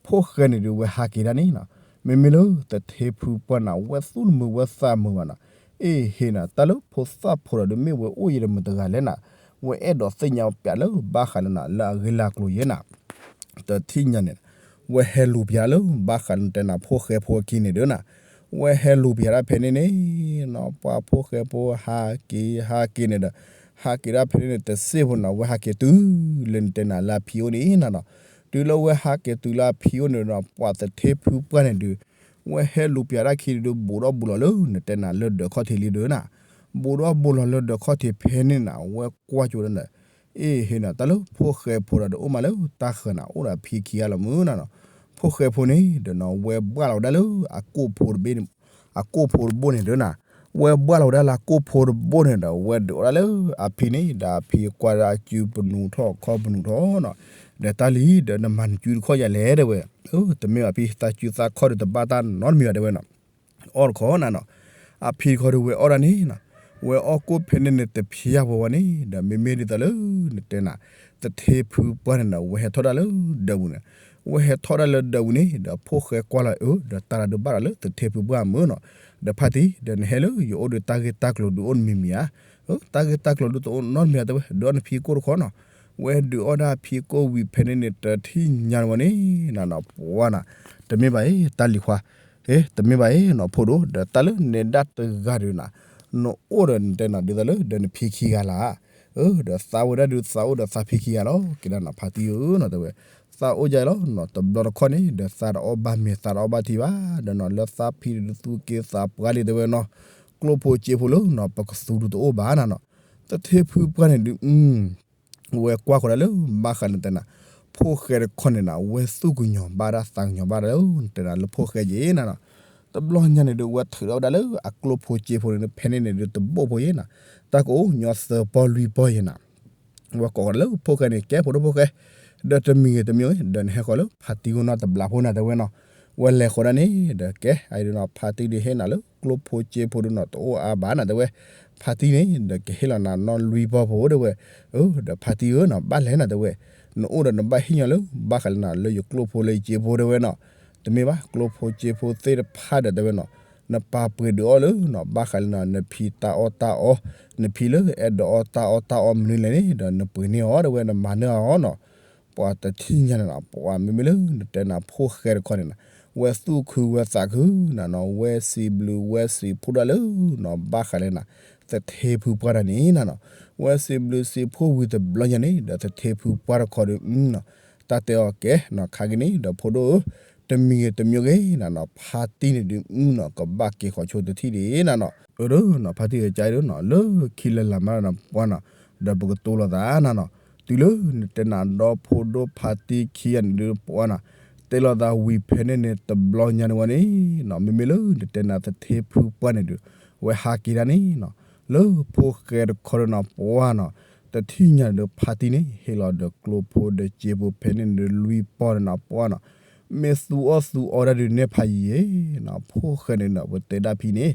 ဖိၣ်ဃဲန့ၣ်ဒုးဝဲဟးက့ၤဒၣ်န့ၣ်နီၤ, မ့မ့ၢ်လၢသထ့ဖုပှၢ်နၤ ဝဲသူၣ်တမုာ်ဝဲသးမုာ်ဘၣ်နၤ, အ့ၣ်ဟ့ၣ်နၤ တၢ်လၢဖိသၣ်ဖိဒီးဒုးမ့ၢ်ဝဲအိၣ်ယံၤဒီးမုာ်တဂၤလဲၣ်နၤ, ဝဲအဲၣ်ဒိးသ့ၣ်ညါပျးလၢဘၣ်ဃးလၢနၤ လၢအဂ့ၢ်လၢအကျိၤယဲနၤ တထံၣ်ညါန့ၣ်, ဝဲဟဲလူၤပျးလၢဘၣ်ဃးလၢနတဲနၤဖိၣ်ဃဲဖိအခံန့ၣ်ဒုးနၤ, ဝဲဟဲလူၤပျးဒၣ်ဖဲန့ၣ်န့ၣ်နီၤ ပှၤဖိၣ်ဃဲဖိဟးက့ၤဟးက့ၤန့ၣ်ဒီး, ဟးက့ၤဒၣ်ဖဲန့ၣ်န့ၣ် တစ့ၢ်ဖိနီၤ ဝဲဟးက့ၤတုၤလၢနတဲနၤလၢအဖံအိၣ်န့ၣ်နၤနီၤ, တုၤလၢဝဲဟးက့ၤတုၤလၢအဖံအိၣ်န့ၣ်ဒီး ပှၤသထ့ဖုပှၢ်န့ၣ်ဒုး ဝဲဟဲလူၤပျးတၢ်ခံဒုး ဘူးဒီးဘူးလီၤလၢနတဲနၤလၢဒၢးခီၣ်ထံးလံဒုးနၤ, ဘူးဒီးဘူးလီၤလၢဒၢးခီၣ်ထံးဖဲန့ၣ်နၤ ဝဲကွၢ်ကၠိဒီး အ့ၣ်ဟ့ၣ်နၤ တၢ်လၢဖိၣ်ဃဲဖိဒီးဒုးအိၣ်မးလၢတၢ်ဃၢၤနၤ အိၣ်ဒီးအဖံခံဂၤလီၤမုၢ်နၤနီၤ, ဖိၣ်ဃဲဖိန့ၣ်ဒီးနီၤ ဝဲဘှၣ်လီၤဝဲဒၣ်လၢအကိၣ်ဖိတဘ့ၣ်န့ၣ်, အကိၣ်ဖိတဘိၣ်န့ၣ်ဒုးနၤ, ဝဲဘှၣ်လီၤဝဲဒၣ်လၢအကိၣ်ဖိတဘိၣ်န့ၣ်ဒီး ဝဲဒုးအီၣ်ဒၣ်လၢအဖံန့ၣ် ဒီးအဖံကွၢ်ဒၣ်အစုပနူးထီၣ်ခီၣ်ပနူးထီၣ်နီၤ, ဒီးတၢ်လံဒီးနမၤနစုတခီၣ်ယၤလဲၣ်တဲဝဲ, အၢ တမ့ၢ်ဘၣ်ဖံ သးစုသးခီၣ်ဒီးတဘၣ်တၢ်နီတမံၤဘၣ်တဲဝဲနီၤ အီၣ်တခီနၤနီၤ, အဖံတခီဒီးဝဲအီၣ်ဒၣ်န့ၣ်နီၤ, ဝဲအီၣ်ကိၣ်ဖဲန့ၣ်န့ၣ် တဖျါဘၣ်ဝဲန့ၣ် ဒီးမ့မ့ၢ်ဒ်သိးလၢ နတဲနၤ သထ့ဖုပှၢ်န့ၣ်ဒီး ဝဲဟဲထီၣ်ဒၣ်လၢဒၢးပူၤန့ၣ်, ဝဲဟဲထီၣ်ဒၣ်လၢဒၢးပူၤန့ၣ် ဒီးဖိၣ်ဃဲကွၢ်လီၤအၢ ဒီးတၢ်ရၤဒုးဘၣ်ဒီးလၢသထ့ဖုပှၢ်မုၢ်နီၤ, ဒီးဖါတံၢ် ဒီးနဟဲလၢယအိၣ်ဒီးတၢ်ဂ့ၢ်တၢ်ကျိၤဒုးအိၣ်တမံၤမံၤဧါ, တၢ်ဂ့ၢ်တၢ်ကျိၤဒုးတအိၣ်နီတမံၤဧါတဲဝဲ ဒုးအီၣ်နဖံကိၣ်တခီနီၤ, ဝဲဒုးအီၣ်ဒၣ်ဖံကိၣ်ဝံၤဖဲန့ၣ်န့ၣ် တထံၣ်ညါဝဲန့ၣ်နၤနီၤ ပှၤနၤ, တမ့ၢ်ဘၣ်အံၤ တၢ်လံၤခွါ ဟ့ တမ့ၢ်ဘၣ်အံၤနီၤ ဖိဒိၣ် ဒီးတၢ်လၢနဲဒၣ်တဂၤဒုးနၤ, နအိၣ်ဒီးနတဲနၤဒ်သိးလၢ ဒီးနဖံခံဂၤလီၤ, အၢ ဒီးသးဝဲဒၣ်ဒုးသးအိၣ်ဒီးသးဖံခံဂၤလီၤ က့ၤဒၣ်နီၤ ဖါတံၢ်ဧၢနီၤတဲဝဲ, သးအိၣ်ယါလီၤနီၤ တဘျီတခီၣ်န့ၣ် ဒီးသးတအီၣ်ဘၣ်မ့ၤသးတအီၣ်ဘၣ်ထံဘၣ် ဒီးနီၤ လၢသးဖံဒုးသူၣ်က့သးပှၢ်လံတဲဝဲနီၤ, ကျိၣ်ဖိစ့ဖိလၢနီၤ ပကသူဒုးတအိၣ်ဘၣ်နၤနီၤ, သထ့ဖုပှၢ်န့ၣ်ဒုး ဝဲကွၢ်ဃီၤဒၣ်လၢ ဘၣ်ဃးလၢနတဲနၤ ဖိၣ်ဃဲတခီန့ၣ်နၤ ဝဲသူၣ်ကညီၤဘၣ်ဒၣ်သးကညီၤဘၣ်ဒၣ်လၢ နတဲနၤလၢဖိၣ်ဃဲယဲနၤနီၤ, တဘျီညါန့ၣ်ဒုး ဝဲထုးထီၣ်ဝဲဒၣ်လၢအကျိၣ်ဖိစ့ဖိန့ၣ် ဖဲန့ၣ်န့ၣ်ဒုး တဘိၣ်ဖိယဲနၤ, တၢ်ကအိၣ်ညီသၢပီလွံၢ်ပီယဲနၤ ဝဲကိးဃီၤလၢဖိၣ်ဃဲန့ၣ် ကဲဖိဒိၣ်ဖိၣ်ဃဲ, ဒီးတမံၤဂ့ၤတမံၤဂ့ၤ ဒီးနဟဲဃီၤလၢဖါတံၢ်အအိၣ်နီတဘျီဖိနၤတဲဝဲနီၤ, ဝဲလဲၤဃီၤဒၣ်န့ၣ် ဒီးကဲ အအံၤဒုးနီၤ ဖါတံၢ်ဒုးဟ့ၣ်နၤလၢကျိၣ်ဖိစ့ဖိဒုးနီၤ တအိၣ်အါဘၣ်နၤတဲဝဲ, ဖါတံၢ်န့ၣ် ဒီးကဟ့ၣ်လီၤနၤနီၢ်လွံၢ်ပီဖိတဲဝဲ, အၢ ဒီးဖါတံၢ်ဧၢနီၤ ဘၣ်လဲၣ်နၤတဲဝဲ, နအိၣ်ဒီးနဘၣ်ဟ့ၣ်ညီလၢ ဘၣ်ဃးလၢနၤလၢယကျိၣ်ဖိလၢယစ့ဖိတဲဝဲနီၤ, တမ့ၢ်ဘၣ် ကျိၣ်ဖိစ့ဖိသ့ၣ်တဖၣ်ဒီးတဲဝဲနီၤ, နပာ်ပှ့ၤဒုးအီၣ်လၢနီၤ ဘၣ်ဃးလၢနၤ နဖံတၢ်အီၣ်တၢ်အီ, နဖံလၢအဲၣ်ဒိးအီၣ်တၢ်အီၣ်တၢ်အီမနုၤလဲၣ်န့ၣ် ဒီးနပှ့ၤန့ၢ်အီၤတဲဝဲ နမၤန့ၢ်အီၤနီၤ, ပှၤတထံၣ်ညါန့ၣ်နီၤ ပှၤမ့မ့ၢ်လၢနတဲနၤဖိၣ်ဃဲတခီန့ၣ်နီၤ, ဝဲသူၣ်ခုဝဲသးခုနၤနီၤ ဝဲစံးဘျုးဝဲစံးဖှိၣ်ဒၣ်လၢနီၤ ဘၣ်ဃးလၢနၤ သထ့ဖုပှၢ်တဂၤန့ၣ်နၤနီၤ, ဝဲစံးဘျုးစံးဖှိၣ်ဝံၤတဘျီညါန့ၣ် ဒီးသထ့ဖုပှၢ်တခီဒီးနီၤ, တၢ်တဲအီၤကဲနီၤ ခါက့ၤန့ၣ် ဒီးဖိဒိၣ်ဧၢ, တမံၤဂ့ၤတမံၤဂ့ၤနၤနီၤ ဖါတံၢ်န့ၣ်ဒုးနီၤ ကဘၣ်က့ၤဃီၤဆိတထံၣ်ဒံးနၤနီၤ, အၢ ဒီးနီၤ ဖါတံၢ်အကါဒီးနီၤ လၢခံလၢလာ်မးနီၤ ပှၤနီၤ ဒီးပကတိၤလိာ်သးနၤနီၤ, တုၤလၢနတဲနၤဒီဖိဒိၣ်ဖါတံၢ်ခံဂၤန့ၣ်ဒုးပှၤနီၤ, တဲလိာ်သးဝံၤဖဲန့ၣ်န့ၣ် တဘျီညါန့ၣ်ဝဲန့ၣ်နီၤ မ့မ့ၢ်လၢနတဲနၤသထ့ဖုပှၢ်န့ၣ်ဒုး ဝဲဟးက့ၤဒၣ်န့ၣ်နီၤ, လၢဖိၣ်ဃဲတခီန့ၣ်နီၤ ပှၢ်နီၤ, တထံၣ်ညါဒီးဖါတံၢ်န့ၣ် ဟ့ၣ်လီၤဒီးကျိဖိဒီးစ့ဖိဖဲန့ၣ်ဒီးလွံၢ်ပီၢ်န့ၣ်နီၤ ပှၢ်နီၤ, မ့ၢ်သူအီၣ်သူအီဒၣ်ဒုးနဲၣ်ဖးယံၤယဲနီၤ, ဖိၣ်ဃဲန့ၣ်နီၤ ပတဲဒၣ်ဖံန့ၣ်,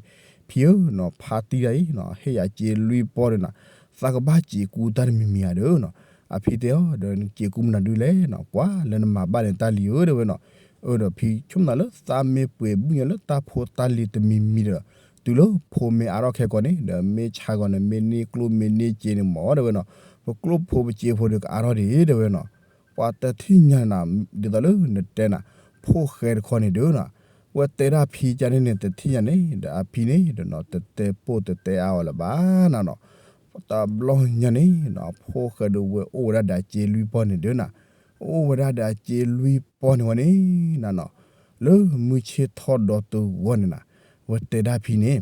ဖံဧၢနီၤ ဖါတံၢ်တၢ်အံၤနီၤ ဟ့ၣ်ယၤစ့လွံၢ်ပီၢ်န့ၣ်နီၤ, သးကဘၣ်စံးကူတၢ်တမံၤမံၤဧါဒီးနီၤ, အဖံတဲအီၤဒီးနစံးကူမနုၤဒုးလဲၣ်နီၤ ကွၢ်လၢနမၤဘၣ်န့ၣ်တၢ်လံၤဧၢ တဲဝဲနီၤ, အၢဒီးဖံဆိကမိၣ်လၢသးမ့ၢ်ပှ့ၤဘုၣ်ညါလၢတၢ်ဖိတၢ်လံၤတမံၤမံၤဒီး, တုၤလၢဖိမ့ၢ်အါထီၣ်ခဲကိာ်န့ၣ် ဒီးမ့ၢ်ဆါဂီၤန့ၣ် မ့ၢ်န့ၢ်ကျိၣ်မ့ၢ်န့ၢ်စ့န့ၣ်မ့ၢ် တဲဝဲနီၤ, ပကျိၣ်ဖိပစ့ဖိဒီးကအါထီၣ်ဒံး တဲဝဲနီၤ, ပှၤတထံၣ်ညါနၤ ဒ်သိးလၢနတဲနၤ, ဖိၣ်ဃဲတခီန့ၣ်ဒီးနီၤ, ဝဲတဲဒၣ်ဖံကန့ၣ်န့ၣ် တထံၣ်ညါန့ၣ် ဒီးအဖံန့ၣ်ဒီးနီၤ တတဲပိၢ်တတဲအါအီၤလၢၤဘၣ်နီၤနီၤ, တဘျီညါန့ၣ်နီၤ ဖိၣ်ဃဲဒီးဝဲအိၣ်ဝဲဒၣ်ဒီးအစ့လွံၢ်ပီၢ်န့ၣ်ဒီးနီၤ, အိၣ်ဝဲဒၣ်ဒီးအစ့လွံၢ်ပီၢ်န့ၣ်ဝဲန့ၣ်နီၤနီၤ, လၢမုၢ်ဆ့ၣ်ထီၣ်ဒီးတဂီၤန့ၣ်နီၤ, ဝဲတဲဒၣ်ဖံန့ၣ်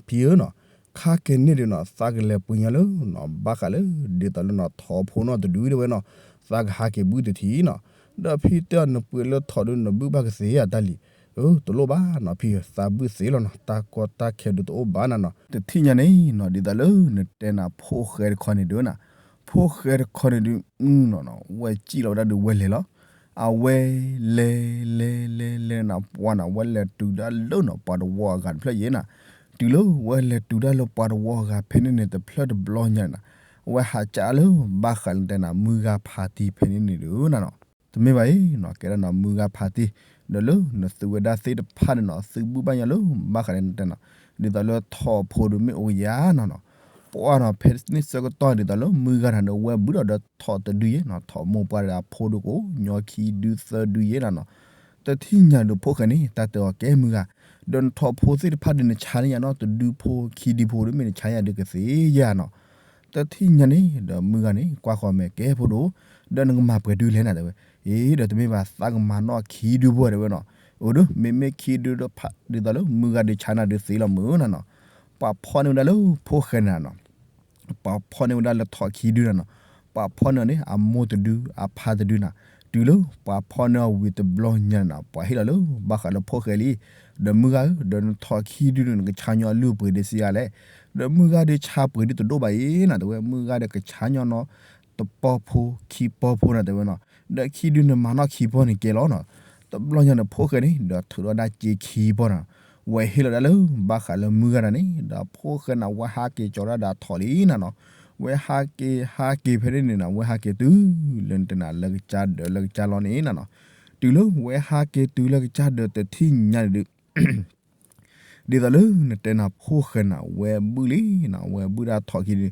ဖံဧၢနီၤ, ခါက့ၤန့ၣ်ဒုးနီၤ သးကလဲၤပှ့ၤညီလၢနီၤ ဘၣ်ဃးလၢ ဒ်သိးလၢနီၤ ထိးဖိနီၣ်တဒုတဲဝဲနီၤ, သးကဟးက့ၤဘုၣ်တထံၣ်နီၤ, ဒီးဖံတဲအီၤ နပှ့ၤလၢထိးဒုး နဘုၣ်ဘၣ်ကသ့ဧါတၢ်လံၤ, အၢ တလိၣ်ဘၣ်နီၤ ဖံဧၢ သးဘုၣ်သ့လီၤနီၤ တၢ်ကီတၢ်ခဲဒုးတအိၣ်ဘၣ်နၤနီၤ, တထံၣ်ညါန့ၣ်နီၤ ဒ်သိးလၢနတဲနၤ ဖိၣ်ဃဲတခီန့ၣ်ဒုးနီၤ, ဖိၣ်ဃဲတခီန့ၣ်ဒုး နီၤနီၤ ဝဲစံၣ်လီၤဝဲဒၣ်ဒုးဝဲလဲၤလီၤ အဝဲလဲၤ လဲၤ လဲၤ လဲၤနၤ ပှၢ်နၤ ဝဲလဲၤတုၤဒၣ်လၢနီၤ ပှၤတဝီအဂၤတဖျၢၣ်ယဲနၤ, တုၤလၢဝဲလဲၤတုၤဒၣ်လၢပှၤတဝီအဂၤဖဲန့ၣ်န့ၣ် တဖျၢၣ်တဘျီညါန့ၣ်နၤ, အဝဲဟးကးလၢ ဘၣ်ဃးလၢတဲနၤ မုၢ်ဂၤဖးတံၢ်ဖဲန့ၣ်န့ၣ်ဒုးနၤနီၤ, တမ့ၢ်ဘၣ်အံၤနီၤ ကဲဒၣ်နီၤ မုၢ်ဂၤဖးတံၢ်, ဒီးလၢနသုဝဲဒၣ်သ့ၣ်တဖၣ်န့ၣ်နီၤ သုဘုၣ်ဘၣ်ညီလၢ ဘၣ်ဃးလၢတဲနၤ, ဒ်သိးလၢထိးဖိဒုးမ့ၢ်အိၣ်ကယၤနၤနီၤ ပှၢ်နီၤ ဖဲန့ၣ်ဆၢကတီၢ်ဒ်သိးလၢမုၢ်ဂၤတၢ်န့ၣ် ဝဲဘုၣ်ဒီးဒီးထိးတဒုယဲနီၤ ထိးမိၢ်ပှၢ်ဒီးအဖိဒုးကအိၣ်ညီခံဒုသၢဒုယဲနၤနီၤ, တထံၣ်ညါဒုးဖိၣ်ဃဲန့ၣ် တၢ်တဲအီၤကဲမုၢ်ဂၤ, ဒီးနထိးဖိသ့ၣ်တဖၣ်ဒုးနဆါန့ၢ်ယၤနီၤ တဒုဖိခံဒုဖိဒုးမ့ၢ်နဆါန့ၢ်ယၤဒုးကသ့ယဲနီၤ, တထံၣ်ညါန့ၣ် ဒီးမုၢ်ဂၤန့ၣ် ကွၢ်ဃီၤမဲာ်ကဲဖိဒိၣ်, ဒီးနကမၤပှဲၤဒုလဲၣ်နၤတဲဝဲ, အ့ ဒီးတမ့ၢ်ဘၣ်သးကမၤနီၣ်ခံဒုဖိတဲဝဲနီၤ, အိၣ်ဒီး မ့မ့ၢ်ခံဒုဒီးဖးဒ်သိးလၢမုၢ်ဂၤဒုးဆါနၤဒုးသ့လီၤမုၢ်နၤနီၤ, ပှၤဖီၣ်န့ၢ်ဝဲဒၣ်လၢဖိၣ်ဃဲန့ၣ်နီၤ ပှၤဖီၣ်န့ၢ်ဝဲဒၣ်လၢထိးခံဒုနၤနီၤ, ပှၤဖီၣ်န့ၢ်န့ၣ် အမိၢ်တဒု အဖါတဒုနၤ, တုၤလၢပှၤဖီၣ်န့ၢ်အီၤဝံၤတဘျီညါန့ၣ်နီၤ ပှၤဟ့ၣ်လီၤလၢ ဘၣ်ဃးလၢဖိၣ်ဃဲလံ, ဒီးမုၢ်ဂၤဧၢ ဒီးနထိးခံဒုန့ၣ် နကဆါညီအလုၢ်အပှ့ၤဒ်စံးယၤလဲၣ်, ဒီးမုၢ်ဂၤဒုးဆါပှ့ၤဒုတဒိၣ်ဘၣ်အံၤနၤ တဲဝဲ မုၢ်ဂၤဒီးကဆါညီနီၤ တပီၢ်ဖိခံပီၢ်ဖိနၤတဲဝဲနီၤ, ဒီးခံဒုန့ၣ်မၤနီၣ်ခံပီၢ်န့ၣ်ကဲလီၤနီၤ, တဘျီညါန့ၣ်ဖိၣ်ဃဲန့ၣ် ဒီးထုးထီၣ်ဒၣ်စ့ခံပီၢ်နၤ, ဝဲဟ့ၣ်လီၤဒၣ်လၢ ဘၣ်ဃးလၢမုၢ်ဂၤတၢ်န့ၣ် ဒီးဖိၣ်ဃဲန့ၣ် ဝဲဟးက့ၤကၠီၤဒၣ်ဒီးအထိးလံနၤနီၤ, ဝဲဟးက့ၤဟးက့ၤဖဲန့ၣ်န့ၣ်နီၤ ဝဲဟးက့ၤတုၤလၢနတဲနၤလၢကစၢ်ဒၢးလၢကစၢ်လီၤန့ၣ်နၤနီၤ, တုၤလၢဝဲဟးက့ၤတုၤလၢကစၢ်ဒၢးတထံၣ်ညါန့ၣ်ဒုး ဒ်သိးလၢနတဲနၤဖိၣ်ဃဲနၤ ဝဲဘုၣ်လံနီၤ ဝဲဘုၣ်ဒၣ်ထိးခံဒု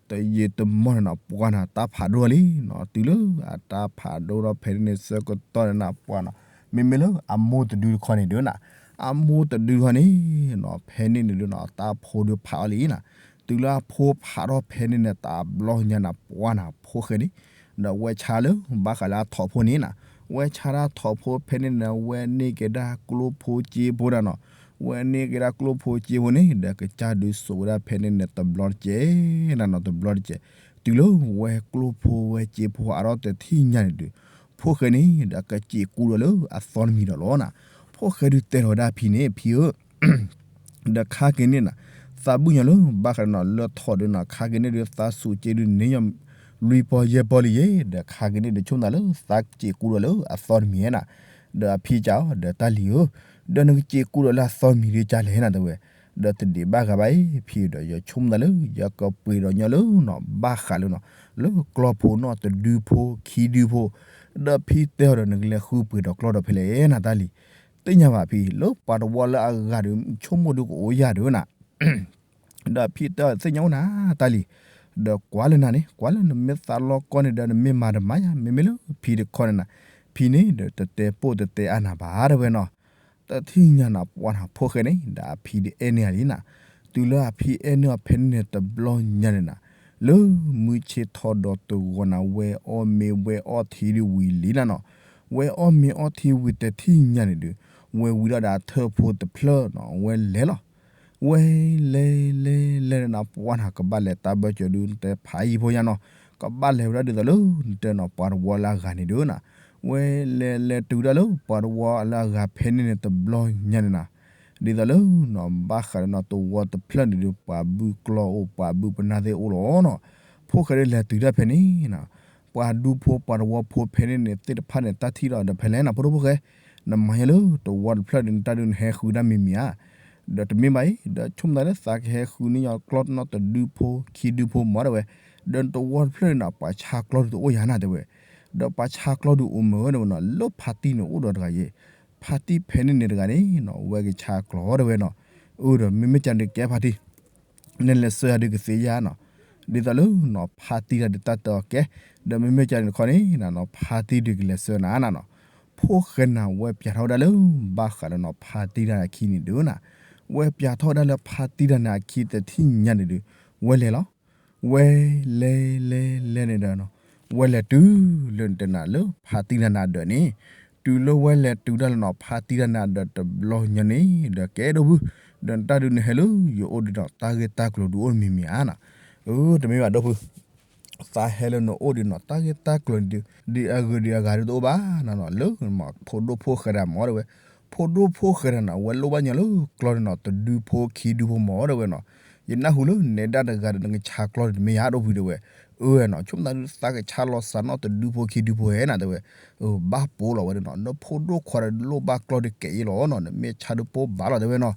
တယံာ်တမီၢ်န့ၣ်နီၤ ပှၢ်နၤတၢ်ဖးဒိၣ်လံနီၤ, တုၤလၢအတၢ်ဖးဒိၣ်ထီၣ်ဖဲန့ၣ်န့ၣ်ဆၢကတီၢ်န့ၣ်နၤ ပှၢ်နီၤ, မ့မ့ၢ်လၢအမိၢ်တဒုတခီန့ၣ်ဒုးနၤ, အမိၢ်တဒုတခီန့ၣ်နီၤ ဖဲန့ၣ်န့ၣ်ဒုးနီၤ တၢ်ဖိဒုးဖးအီၤလံနၤ, တုၤလၢအဖိဖးထီၣ်ဖဲန့ၣ်န့ၣ် တဘျီညါနၤ ပှၢ်နၤ ဖိၣ်ဃဲန့ၣ် ဒီးဝဲဆါလၢ ဘၣ်ဃးလၢအထိးဖိန့ၣ်နၤ, ဝဲဆါဒၣ်ထိးဖိဖဲန့ၣ်န့ၣ် ဝဲန့ၢ်က့ၤဒၣ်ကျိဖိစ့ဖိနၤနီၤ, ဝဲန့ၢ်က့ၤဒၣ်ကျိဖိစ့ဖိန့ၣ် ဒီးကစၢ်ဒုးစိာ်ဝဲဒၣ်ဖဲန့ၣ်န့ၣ် တဘျီတကဲးနၤနီၤ တဘျီတကဲး, တုၤလၢဝဲကျိဖိဝဲစ့ဖိအါထီၣ်တထံၣ်ညါန့ၣ်ဒုး ဖိၣ်ဃဲန့ၣ် ဒီးကစံးကူဒီးလၢအသီတမံၤဒီးလီၤနၤ, ဖိၣ်ဃဲဒုးတဲထီၣ်ဝဲဒၣ်ဖံန့ၣ် ဖံဧၢ ဒီးခါက့ၤန့ၣ်နၤ, သးဘုၣ်ညီလၢ ဘၣ်ဃးဒီးနၤ လၢထိးဒုးနၤ ခါက့ၤန့ၣ်ဒုး သးစူးစ့ဒုးန့ၢ်ညီ လွံၢ်ပီၢ်ယဲၢ်ပီၢ်လံယဲ, ဒီးခါက့ၤန့ၣ်ဒုး ဆိကမိၣ်သးလၢ သးစံးကူဒီးလၢအသီတမံၤနၤ, ဒီးအဖံကးအီၤ ဒီးတၢ်လံၤဧၢ, ဒီးနကစံးကူဒီးလၢအသီတမံၤဒုးကလဲၣ်နၤတဲဝဲ, ဒီးတဒံးဘၣ်ဂၤဘၣ်အံၤ ဖံဒီး ယဆိကမိၣ်သးလၢ ယကပှ့ၤဒီးညီလၢနၤ ဘၣ်ဃးလၢနၤ လၢကျီၢ်ဖိနီၣ်တဒုဖိ ခံဒုဖိ, ဒီးဖံတဲအီၤဒီး နကလဲၤဃုပှ့ၤဒီးကျီၢ်ဒီးဖဲလဲၣ်နၤတၢ်လံၤ သ့ၣ်ညါဘၣ်ဖံ လၢပှၤတဝီလၢအဂၤဒီး ဆိကမိၣ်ဒုးကအိၣ်ယၤဒုးနၤ, ဒီးဖံတဲအီၤ သ့ၣ်ညါအိၣ်နၤတၢ်လံၤ, ဒီးကွၢ်လၢနၤန့ၣ် ကွၢ်လၢနမ့ၢ်သးလီကီန့ၣ်ဒီး နမ့ၢ်မၤတမၤယၤ မ့မ့ၢ်လၢဖံတခီန့ၣ်နၤ, ဖံန့ၣ်ဒီးတတဲပိၢ်တတဲအါနၤဘၣ်တဲဝဲနီၤ, တထံၣ်ညါနၤ ပှၢ်နၤ ဖိၣ်ဃဲန့ၣ် ဒီးအဖံဒီးအဲၣ်န့ၢ်အီၤလံနၤ, တုၤလၢအဖံအဲၣ်န့ၢ်အီၤဖဲန့ၣ်န့ၣ်တဘျီညါန့ၣ်နၤ, လၢမုၢ်ဆ့ၣ်ထီၣ်ဒီးတဂီၤနၤ ဝဲအီၣ်မ့ၤဝဲအီထံဒုးဝံၤလံနၤနီၤ, ဝဲအီၣ်မ့ၤအီထံဝံၤတထံၣ်ညါန့ၣ်ဒုး ဝဲဝံၤဒီးဒီးအထၢၣ်ဖိတဖျၢၣ်နီၤ ဝဲလဲၤလီၤ, ဝဲလဲၤလဲၤလဲၤနၤ ပှၢ်နၤ ကဘၣ်လဲၤတၢ်ဘၢၣ်စၢၤဒုး နတဲဖးယံၤဖိညါနီၤ, ကဘၣ်လဲၤဝဲဒၣ်ဒ်သိးလၢ နတဲနီၤ ပှၤတဝီလၢအဂၤန့ၣ်ဒုးနၤ, ဝဲလဲၤလဲၤတုၤဒၣ်လၢပှၤတဝီလၢအဂၤဖဲန့ၣ်န့ၣ်တဘျီညါန့ၣ်နၤ, ဒ်သိးလၢနီၤ ဘၣ်ဃးဒီးနီၤ သဝီတဖျၢၣ်န့ၣ်ဒီး ပှၤဘုကျီၢ်အိၣ် ပှၤဘုပနၢ်သ့ၣ်အိၣ်လီၤနီၤ. ဖိၣ်ဃဲဒုးလဲၤတုၤတၢ်ဖဲန့ၣ်နီၤ, ပှၤဒူဖိ ပှၤသဝီဖိဖဲန့ၣ်န့ၣ် သ့ၣ်တဖၣ်န့ၣ် တၢ်ထံၣ်ဒီး ဒီးဖဲလဲၣ်နီၤ ဖိဒိၣ်ဖိၣ်ဃဲ, နမၤညီလၢသဝီတဖျၢၣ်ဒီး နတၢ်ဒုးနဟဲဃုတၢ်မံၤမံၤဧါ, ဒီးတမ့ၢ်ဘၣ်အံၤ ဒီးဆိကမိၣ်သးလၢသးကဟဲဃုန့ၢ်ညီကျီၢ်နီတဒုဖိ ခံဒုဖိမ့ၢ်တဲဝဲ, ဒီးနသဝီတဖျၢၣ်န့ၣ်နီၤ ပှၤဆါကျီၢ်ဒုးတအိၣ်ယါနၤတဲဝဲ, ဒီးပှၤဆါကျီၢ်ဒုးအိၣ်မ့ၢ်ဝဲတဲဝဲနီၤ လၢဖါတံၢ်န့ၣ်အိၣ်ဒီးတဂၤယဲ, ဖါတံၢ်ဖဲန့ၣ်န့ၣ်တဂၤန့ၣ်နီၤ ဝဲကဆါကျီၢ်တဲဝဲနီၤ, အၢ ဒီးမ့မ့ၢ်ကန့ၣ်ကဲဖါတံၢ် နလဲၤဆှၢယၤဒုးကသ့ဧါနီၤ, ဒ်သိးလၢနီၤ ဖါတံၢ်တၢ်ဒုးတၢ်တဲအီၤကဲ, ဒီးမ့မ့ၢ်ကန့ၣ်တခီန့ၣ်နီၤ ဖါတံၢ်ဒုးကလဲၤဆှၢနၤနၤနီၤ, ဖိၣ်ဃဲနၤဝဲပျးထီၣ်ဝဲဒၣ်လၢ ဘၣ်ဃးဒီးနီၤ ဖါတံၢ်တၢ်အခံန့ၣ်ဒုးနၤ, ဝဲပျးထီၣ်ဝဲဒၣ်လၢဖါတံၢ်တၢ်န့ၣ်အခံတထံၣ်ညါန့ၣ်ဒုး, ဝဲလဲၤလီၤ, ဝဲလဲၤလဲၤလဲၤန့ၣ်ဒီးနီၤ, ဝဲလဲၤတုၤလၢနတဲနၤလၢဖါတံၢ်တၢ်န့ၣ်အဒၢးန့ၣ်, တုၤလၢဝဲလဲၤတုၤဒၣ်လၢနီၤ ဖါတံၢ်တၢ်န့ၣ်အဒၢးတဘျီညါန့ၣ် ဒီးကဲဒိၣ်ဖု, ဒီးနတၢ်ဒုးနဟဲလၢယအိၣ်ဒုးနီၤ တၢ်ဂ့ၢ်တၢ်ကျိၤဒုးအိၣ်မံၤမံၤဧါနီၤ, အၢ တမ့ၢ်ဘၣ်ဒိၣ်ဖု သးဟဲလၢနအိၣ်ဒုးနီၤ တၢ်ဂ့ၢ်တၢ်ကျိၤန့ၣ်ဒုး ဒ်အဂ့ၤဒ်အဂၤဒုးတအိၣ်ဘၣ်နီၤနီၤ, လၢမ့ၢ်ဖိဒိၣ်ဖိၣ်ဃဲဒၣ်မ့ၢ်တဲဝဲ, ဖိဒိၣ်ဖိၣ်ဃဲဒၣ်နီၤ ဝဲလိၣ်ဘၣ်ညီလၢကျီၢ်န့ၣ်နီၤ တဒုဖိခံဒုဖိမ့ၢ်တဲဝဲနီၤ, ယနၢ်ဟူလၢနဲဒၣ်တဂၤဒီးနကဆါကျီၢ်ဒုးတမ့ၢ်ယါဒိၣ်ဖုတဲဝဲ, အၢနီၤ ဆိကမိၣ်သးဒုးသးကဆါလီၤစးနီတဒုဖိခံဒုဖိဧါနၤတဲဝဲ, အၢ ဘၣ်ပိာ်လီၤဝဲဒၣ်နီၤ နဖိဒိၣ်ခွါဒီးလိၣ်ဘၣ်ကျီၢ်ဒုးကဲအံၤလီၤနီၤ နမ့ၢ်ဆါဒုးပိာ်ဘၣ်လီၤတဲဝဲနီၤ,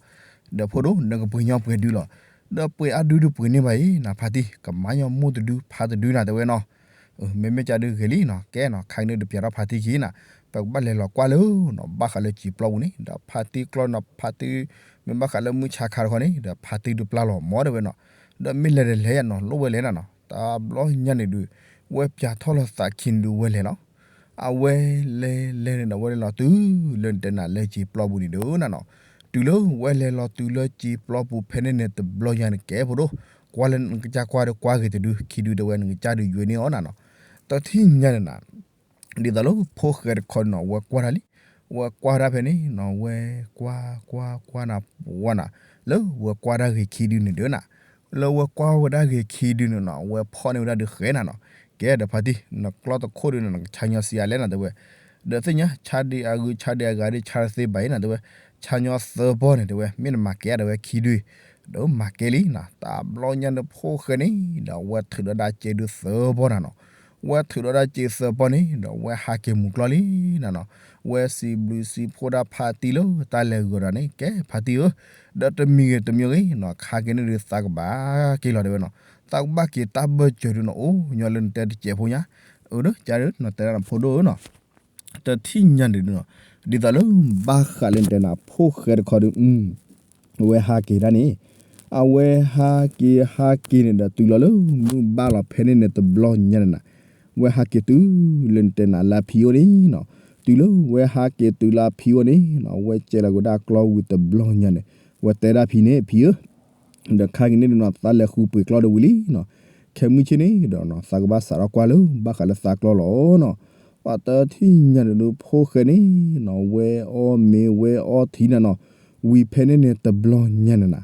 ဒီးဖိဒိၣ် နကပှ့ၤညီပှ့ၤဒုလီၤ, ဒီးပှ့ၤအါဒုဒုးပှ့ၤန့ၢ်ဘၣ်အံၤ နဖါတံၢ် ကမၤညီမိၢ်တဒုဖါတဒုနၤတဲဝဲနီၤ, မ့မ့ၢ်ကဒုးဂ့ၤလံနီၤ ကဲနီၤ ခါက့ၤန့ၣ်ဒုးပျးထီၣ်ဖါတံၢ်ခံနၤ, ပကဘၣ်လဲၤလီၤကွၢ်လၢနီၤ ဘၣ်ဃးလၢစံာ်ပျီပူၤန့ၣ် ဒီးဖါတံၢ်ကျီၢ်နီၤ ဖါတံၢ် မ့ၢ်ဘၣ်ဃးလၢမုၢ်ဆါခါတခီန့ၣ် ဒီးဖါတံၢ်ဒုးပျၢ်လီၤမ့ၢ်တဲဝဲနီၤ, ဒီးမ့ၢ်လဲၤတလဲၤယါနီၤ လိၣ်ဝဲလဲၣ်နၤနီၤ တဘျီညါန့ၣ်ဒုး ဝဲပျးထီၣ်လီၤသးခံန့ၣ်ဒုးဝဲလဲၤလီၤ အဝဲလဲၤလဲၤန့ၣ်ဒီး ဝဲလဲၤလီၤတုၤလၢနတဲနၤလၢစံာ်ပျီပူၤန့ၣ်ဒုးနၤနီၤ, တုၤလၢဝဲလဲၤလီၤတုၤလၢစံာ်ပျီပူၤဖဲန့ၣ်န့ၣ် တဘျီညါန့ၣ်ကဲဖိဒိၣ်, ကွၢ်လၢနကစၢ်ကွၢ်ဒီးကွၢ်ဂ့ၤတဒု ခံဒုတဲဝဲ နကစၢ်ဒုးယွဲန့ၢ်အီၤနၤနီၤ, တထံၣ်ညါန့ၣ်နၤ ဒ်သိးလၢဖိၣ်ဃဲတခီန့ၣ်နီၤ ဝဲကွၢ်တၢ်လံ, ဝဲကွၢ်တၢ်ဖဲန့ၣ်နီၤ ဝဲကွၢ်ကွၢ်ကွၢ်ကွၢ်နၤ ပှၢ်နၤ, လၢဝဲကွၢ်တၢ်ဂ့ၤခံဒုန့ၣ်ဒုးနၤ, လၢဝဲကွၢ်ဝဲဒၣ်ဂ့ၤခံဒုန့ၣ်နီၤ ဝဲဖီၣ်န့ၢ်ဝဲဒၣ်ဒုးဃဲနၤနီၤ, ကဲဒီးဖါတံၢ် နကျီၢ်တခိၣ်ဒုးနၤ နကဆါညီဆံးအါလဲၣ်နၤတဲဝဲ, ဒီးသ့ၣ်ညါ ဆါဒံးအဂုၤ ဆါဒံးအဂၤဒုး ဆါတသ့ဘၣ်အံၤနၤတဲဝဲ, ဆါညီသၢပီၢ်န့ၣ်တဲဝဲ မ့ၢ်နမၤကဲအါတဲဝဲခံဒု, ဒီးမၤကဲလံနၤ, တဘျီညါန့ၣ်ဖိၣ်ဃဲန့ၣ် ဒီးဝဲထုးဒီးဒၣ်စ့ဒုးသၢပီၢ်နၤနီၤ, ဝဲထုးဒီးဒၣ်စ့သၢပီၢ်န့ၣ် ဒီးဝဲဟးက့ၤမူၤကျီၢ်လံနၤနီၤ, ဝဲစံးဘျုးစံးဖှိၣ်ဒၣ်ဖါတံၢ်လၢတၢ်လဲၤဂီၤဒီးန့ၣ် ကဲဖါတံၢ်ဧၢ, ဒီးတမံၤဂ့ၤတမံၤဂ့ၤနီၤ ခါက့ၤန့ၣ်ဒုးသးကဘၣ်က့ၤလီၤတဲဝဲနီၤ, သးကဘၣ်က့ၤတၢ်ဘၢၣ်စၢၤဒုးနီၤ အိၣ်ညီလၢနတဲတစဲးဖိညါ, အၢ ဒီးကန့ၣ်နတဲဒၣ်နဖိဒိၣ်ဧၢနီၤ တထံၣ်ညါန့ၣ်ဒုးနီၤ, ဒ်သိးလၢ ဘၣ်ဃးလၢနတဲနၤဖိၣ်ဃဲတခီဒုး, အဝဲဟးက့ၤဒၣ်န့ၣ်, အဝဲဟးက့ၤဟးက့ၤန့ၣ်ဒီးတုၤလီၤလၢ မုၢ်ဘၣ်လီၤဖဲန့ၣ်န့ၣ်တဘျီညါန့ၣ်နၤ, ဝဲဟးက့ၤတုၤလၢနတဲနၤလၢအဖံအိၣ်န့ၣ်နီၤ, တုၤလၢဝဲဟးက့ၤတုၤလၢအဖံအိၣ်န့ၣ်နီၤ ဝဲစဲးလီၤက့ၤဒၣ်ကျီၢ်ဝံၤတဘျီညါန့ၣ်, ဝဲတဲဒၣ်ဖံန့ၣ် ဖံဧၢ ဒီးခါက့ၤန့ၣ်ဒုးနီၤ သးလဲၤဃုပှ့ၤကျီၢ်ဒီးဝံၤလံနီၤ, ခဲမုၢ်ဆ့ၣ်န့ၣ်ဒီးနီၤ သးကဘၣ်စးထီၣ်ကွၢ်လၢ ဘၣ်ဃးလၢသးကျီၢ်လီၤနီၤ, ပှၤတထံၣ်ညါန့ၣ်ဒုးဖိၣ်ဃဲန့ၣ်နီၤ ဝဲအီၣ်မ့ၤဝဲအီထံနၤနီၤ, ဝံၤဖဲန့ၣ်န့ၣ်တဘျီညါန့ၣ်နၤ,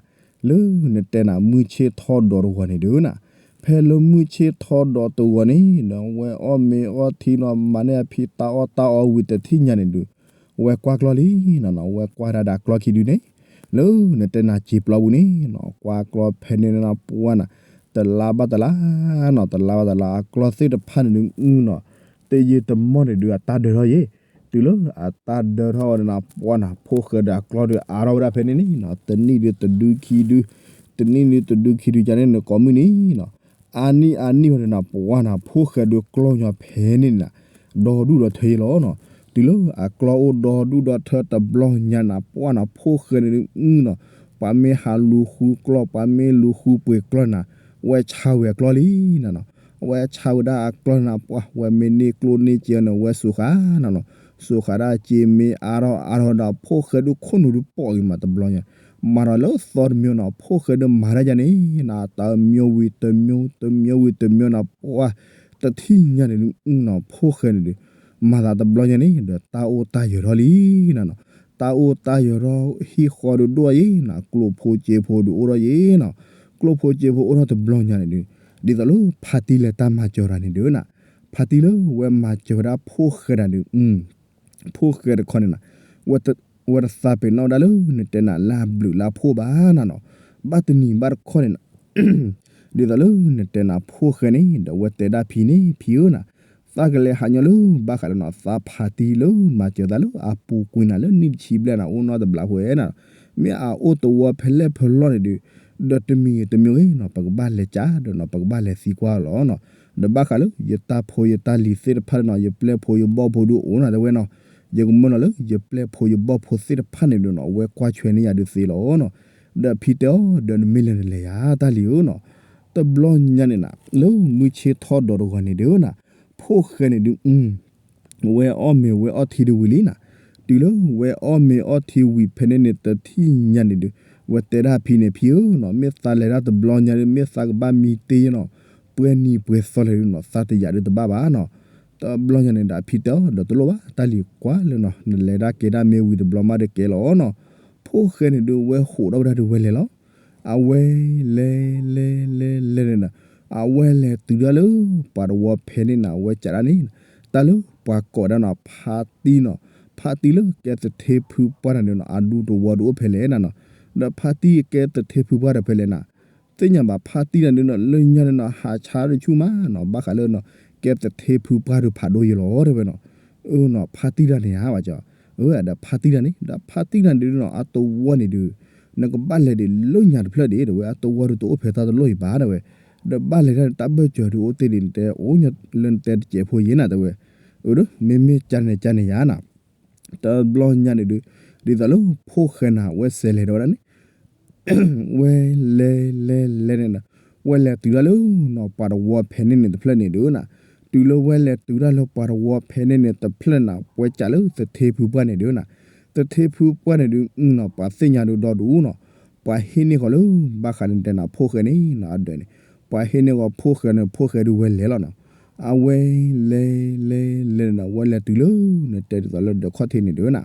လၢနတဲနၤမုၢ်ဆ့ၣ်ထီၣ်ဒီးတဂီၤန့ၣ်ဒုးနၤ, ဖဲလၢမုၢ်ဆ့ၣ်ထီၣ်ဒီးတဂီၤန့ၣ်ဒီး ဝဲအီၣ်မ့ၤအီထံနီၤ မၤန့ၢ်အဖံတၢ်အီၣ်တၢ်အီဝံၤတထံၣ်ညါန့ၣ်ဒုး ဝဲကွၢ်ကျီၢ်လံနီၤနီၤ, ဝဲကွၢ်ဒၣ်ဒၣ်ကျီၢ်ခံဒုန့ၣ်, လၢနတဲနၤစံာ်ပျီပူၤန့ၣ်နီၤ, ကွၢ်ကျီၢ်ဖဲန့ၣ်နၤပှၢ်နၤ, တလါဘၣ်တလါနီၤ, တလါဘၣ်တလါ အကျီၢ်သ့ၣ်တဖၣ်န့ၣ်ဒုးနီၤ, တယံာ်တမီၢ်န့ၣ်ဒုးအတၢ်ဒၢထီၣ်ယဲ, တုၤလၢအတၢ်ဒၢထီၣ်ဝဲန့ၣ်နၤပှၢ်နၤ ဖိၣ်ဃဲဒီးအကျီၢ်ဒုးအါထီၣ်ဝဲဒၣ်ဖဲန့ၣ်န့ၣ်နီၤ, တနံၣ်ဒုးတဒုခံဒု, တနံၣ်ဒုးတဒုခံဒု ကန့ၣ်နကိးမုၢ်နံၤနီၤ အါနံၣ်အါနံၣ်ဝဲန့ၣ်နၤ ပှၢ်နၤ ဖိၣ်ဃဲဒုးကျီၢ်ညီဖဲန့ၣ်နၤ, ဒီဒူၣ်ဒီထၢယဲလီၤနီၤ, တုၤလၢအကျီၢ်အိၣ်ဒီဒူၣ်ဒီထၢတဘျီညါနၤ ပှၢ်နၤ ဖိၣ်ဃဲန့ၣ်ဒုးနီၤ, ပှၤမ့ၢ်ဟးလူၤဃုကျီၢ် ပှၤမ့ၢ်လူၤဃုပှ့ၤကျီၢ်နၤ, ဝဲဆါဝဲအကျီၢ်လံနၤနီၤ, ဝဲဆါဝဲဒၣ်အကျီၢ်နၤ ပှၢ်ဝဲမ့ၢ်န့ၢ်ကျိၣ်န့ၢ်စ့အီၤန့ၣ် ဝဲစူးဃာ်နၤနီၤ, စူးဃာ်ဒၣ်စ့မ့ၢ်အါထီၣ်အါထီၣ်ဒီး ဖိၣ်ဃဲဒုးခိၣ်နူာ်ဒုးပိာ်က့ၤမးတဘျီညါ, မၤဒီးလၢသီတမံၤနီၤ ဖိၣ်ဃဲဒုးမၤတၢ်ယါန့ၣ်နၤ တမံၤဝံၤတမံၤ တမံၤဝံၤတမံၤနၤ ပှၢ် တထံၣ်ညါန့ၣ်ဒုးနီၤ ဖိၣ်ဃဲန့ၣ်ဒုး မၤသးတဘျီညါန့ၣ်ဒီး တၢ်အိၣ်တၢ်ယၢၤထီၣ်လံနၤနီၤ, တၢ်အိၣ်တၢ်ယၢၤထီၣ်ဟံၣ်ဃီဒုးဒိၣ်ယဲနၤ, ကျိၣ်ဖိစ့ဖိဒုးအိၣ်ထီၣ်ယဲနီၤ, ကျိၣ်ဖိစ့ဖိအိၣ်ထီၣ်တဘျီညါန့ၣ်ဒုး ဒ်သိးလၢဖါတံၢ်လဲၤတၢ်မၤစၢၤတၢ်န့ၣ်ဒုးနၤ, ဖါတံၢ်လၢဝဲမၤစၢၤဝဲဒၣ်ဖိၣ်ဃဲတၢ်ဒုး ဖိၣ်ဃဲတခီန့ၣ်နၤ, ဝဲ ဝဲတသးပ့ၤနီၣ်ဒၣ်လၢနတဲနၤလၢအဘျုးလၢအဖှိၣ်ဘၣ်နၤနီၤ, ဘၣ်တနံၤဘၣ်တခီန့ၣ် ဒ်သိးလၢနတဲနၤဖိၣ်ဃဲန့ၣ် ဒီးဝဲတဲဒၣ်ဖံန့ၣ် ဖံဧၢနၤ, သးကလဲၤဟးညီလၢဘၣ်ဃးလၢနၤ သးဖါတံၢ်လၢမၤစၢၤသးလၢအပူၤကွံာ်နၤလၢနံၣ်တဆံဘျဲၣ်နၤ အိၣ်နီတဘျီဖိဝဲနၤ, မ့ၢ်အအိၣ်သဝီဖဲလဲၣ်ဖဲလဲၣ်န့ၣ်ဒီး ဒီးတမံၤဂ့ၤတမံၤဂ့ၤနီၤ ပကဘၣ်လဲၤကးဒီးနီၤ ပကဘၣ်လဲၤသံကွၢ်လီၤနီၤ, ဒီးဘၣ်ဃးလၢယတၢ်ဖိယတၢ်လံၤသ့ၣ်တဖၣ်န့ၣ်နီၤ ယပျဲၢ်ဖိယဘီၣ်ဖိဒုးအိၣ်နၤတဲဝဲနီၤ, ယကမၢလီၤလၢယပျဲၢ်ဖိယဘီၣ်ဖိသ့ၣ်တဖၣ်န့ၣ်ဒီးနီၤ အဝဲကွၢ်ဆွဲန့ၢ်ယၤဒုးသ့လီၤနီၤ, ဒီးဖံတဲအီၤ ဒီးနမ့ၢ်လဲၤနလဲၤယၤတၢ်လံၤဧၢနီၤ, တဘျီညါန့ၣ်နၤ လၢမုၢ်ဆ့ၣ်ထီၣ်ဒီးတဂီၤန့ၣ်ဒီးနၤ ဖိၣ်ဃဲန့ၣ်ဒုး ဝဲအီၣ်မ့ၤဝဲအီထံဒုးဝံၤလံနၤ, တုၤလၢဝဲအီၣ်မ့ၤအီထံဝံၤဖဲန့ၣ်န့ၣ် တထံၣ်ညါန့ၣ်ဒီး ဝဲတဲဒၣ်ဖံန့ၣ် ဖံဧၢနီၤ မ့ၢ်သးလဲၤတၢ်တဘျီညါဒီး မ့ၢ်သးကဘၣ်မံတ့ၢ်နီၤ ပှဲၤနံၤပှဲၤသီလဲၣ်ဒုးနီၤ သးတယာ်ဒုးတဘၣ်ဘၣ်နီၤ, တဘျီညါန့ၣ်ဒီးအဖံတဲအီၤ ဒီးတလိၣ်ဘၣ် တၢ်လံၤကွၢ်လၢနီၤ နလဲၤဒၣ်ကဲဒၣ်မ့ၢ်ဝံၤတဘျီမးဒီးကဲလီၤနီၤ, ဖိၣ်ဃဲန့ၣ်ဒုးဝဲဟိးထီၣ်ဝဲဒၣ်ဒုးဝဲလဲၤလီၤ အဝဲလဲၤလဲၤလဲၤလဲၤန့ၣ်ဒီး အဝဲလဲၤတုၤဒၣ်လၢပှၤတဝီဖဲန့ၣ်နၤ အဝဲကးဒၣ်န့ၣ် တၢ်လၢပှၤကိးဒၣ်နီၤ ဖါတံၢ်နီၤ, ဖါတံၢ်လၢကဲသထ့ဖုပှၢ်နၤဒုးနီၤ အဒူတဝီဒုးအိၣ်ဖဲလဲၣ်နၤနီၤ, ဒီးဖါတံၢ်ကဲသထ့ဖုပှၢ်ဒီးဖဲလဲၣ်နၤ, သ့ၣ်ညါဘၣ်ဖါတံၢ်နၤဒုးနီၤ လၢညါန့ၣ်နီၤ ဟးဆါတဆူၣ်မးနီၤ ဘၣ်ဃးလၢနီၤ ကဲသထ့ဖုပှၢ်ဒုးဖးဒိၣ်ယလီၤတဲဝဲနီၤ, အနီၤ ဖါတံၢ်တၢ်န့ၣ်ဧါဘၣ်ကီ အဝဲဒီးဖါတံၢ်တၢ်န့ၣ် ဒီးဖါတံၢ်တၢ်န့ၣ်ဒုးနီၤ အတဝီန့ၣ်ဒုး နကဘၣ်လဲၤဒံးလၢညါတဖျၢၣ်ဒံး တဲဝဲ အတဝီဒုးတအိၣ်ဖဲတၢ်တလိၣ်အံၤဘၣ် တဲဝဲ, ဒီးဘၣ်လဲၤတၢ်န့ၣ် တၢ်ဘၢၣ်စၢၤဒုးအိၣ်တ့ၢ်ဒံး နတဲအိၣ်ညီလၢနတဲတစဲးဖိယံၤနၤ တဲဝဲ, အဒီး မ့မ့ၢ်ကန့ၣ်ကန့ၣ်ယၤနၤ, တဘျီညါန့ၣ်ဒုး ဒ်သိးလၢဖိၣ်ဃဲနၤ အဝဲစဲးလဲၤဒီးဝဲဒၣ်န့ၣ် ဝဲလဲၤလဲၤလဲၤန့ၣ်ဒီး ဝဲလဲၤတုၤတၢ်လၢနီၤ ပှၤတဝီဖဲန့ၣ်န့ၣ်တဖျၢၣ်န့ၣ်ဒုးနၤ, တုၤလၢဝဲလဲၤတုၤတၢ်လၢပှၤတဝီဖဲန့ၣ်န့ၣ်တဖျၢၣ်နၤ ပှဲၤကးလၢသထ့ဖုပှၢ်န့ၣ်ဒုးနၤ, သထ့ဖုပှၢ်န့ၣ်ဒုးနီၤ ပှၤသ့ၣ်ညါဒုးဒီဒူၣ်နီၤ, ပှၤဟ့ၣ်န့ၢ်ဃီၤလၢ ဘၣ်ဃးန့ၣ်တဲနၤဖိၣ်ဃဲန့ၣ်နီၤ အဒၢးန့ၣ်, ပှၤဟ့ၣ်န့ၢ်ဃီၤဖိၣ်ဃဲန့ၣ် ဖိၣ်ဃဲဒုးဝဲလဲၤလီၤနီၤ, အဝဲလဲၤလဲၤလဲၤန့ၣ်ဒီး ဝဲလဲၤတုၤလၢ နတဲဒ်သိးလၢဒၢးခီၣ်ထံးန့ၣ်ဒုးနၤ,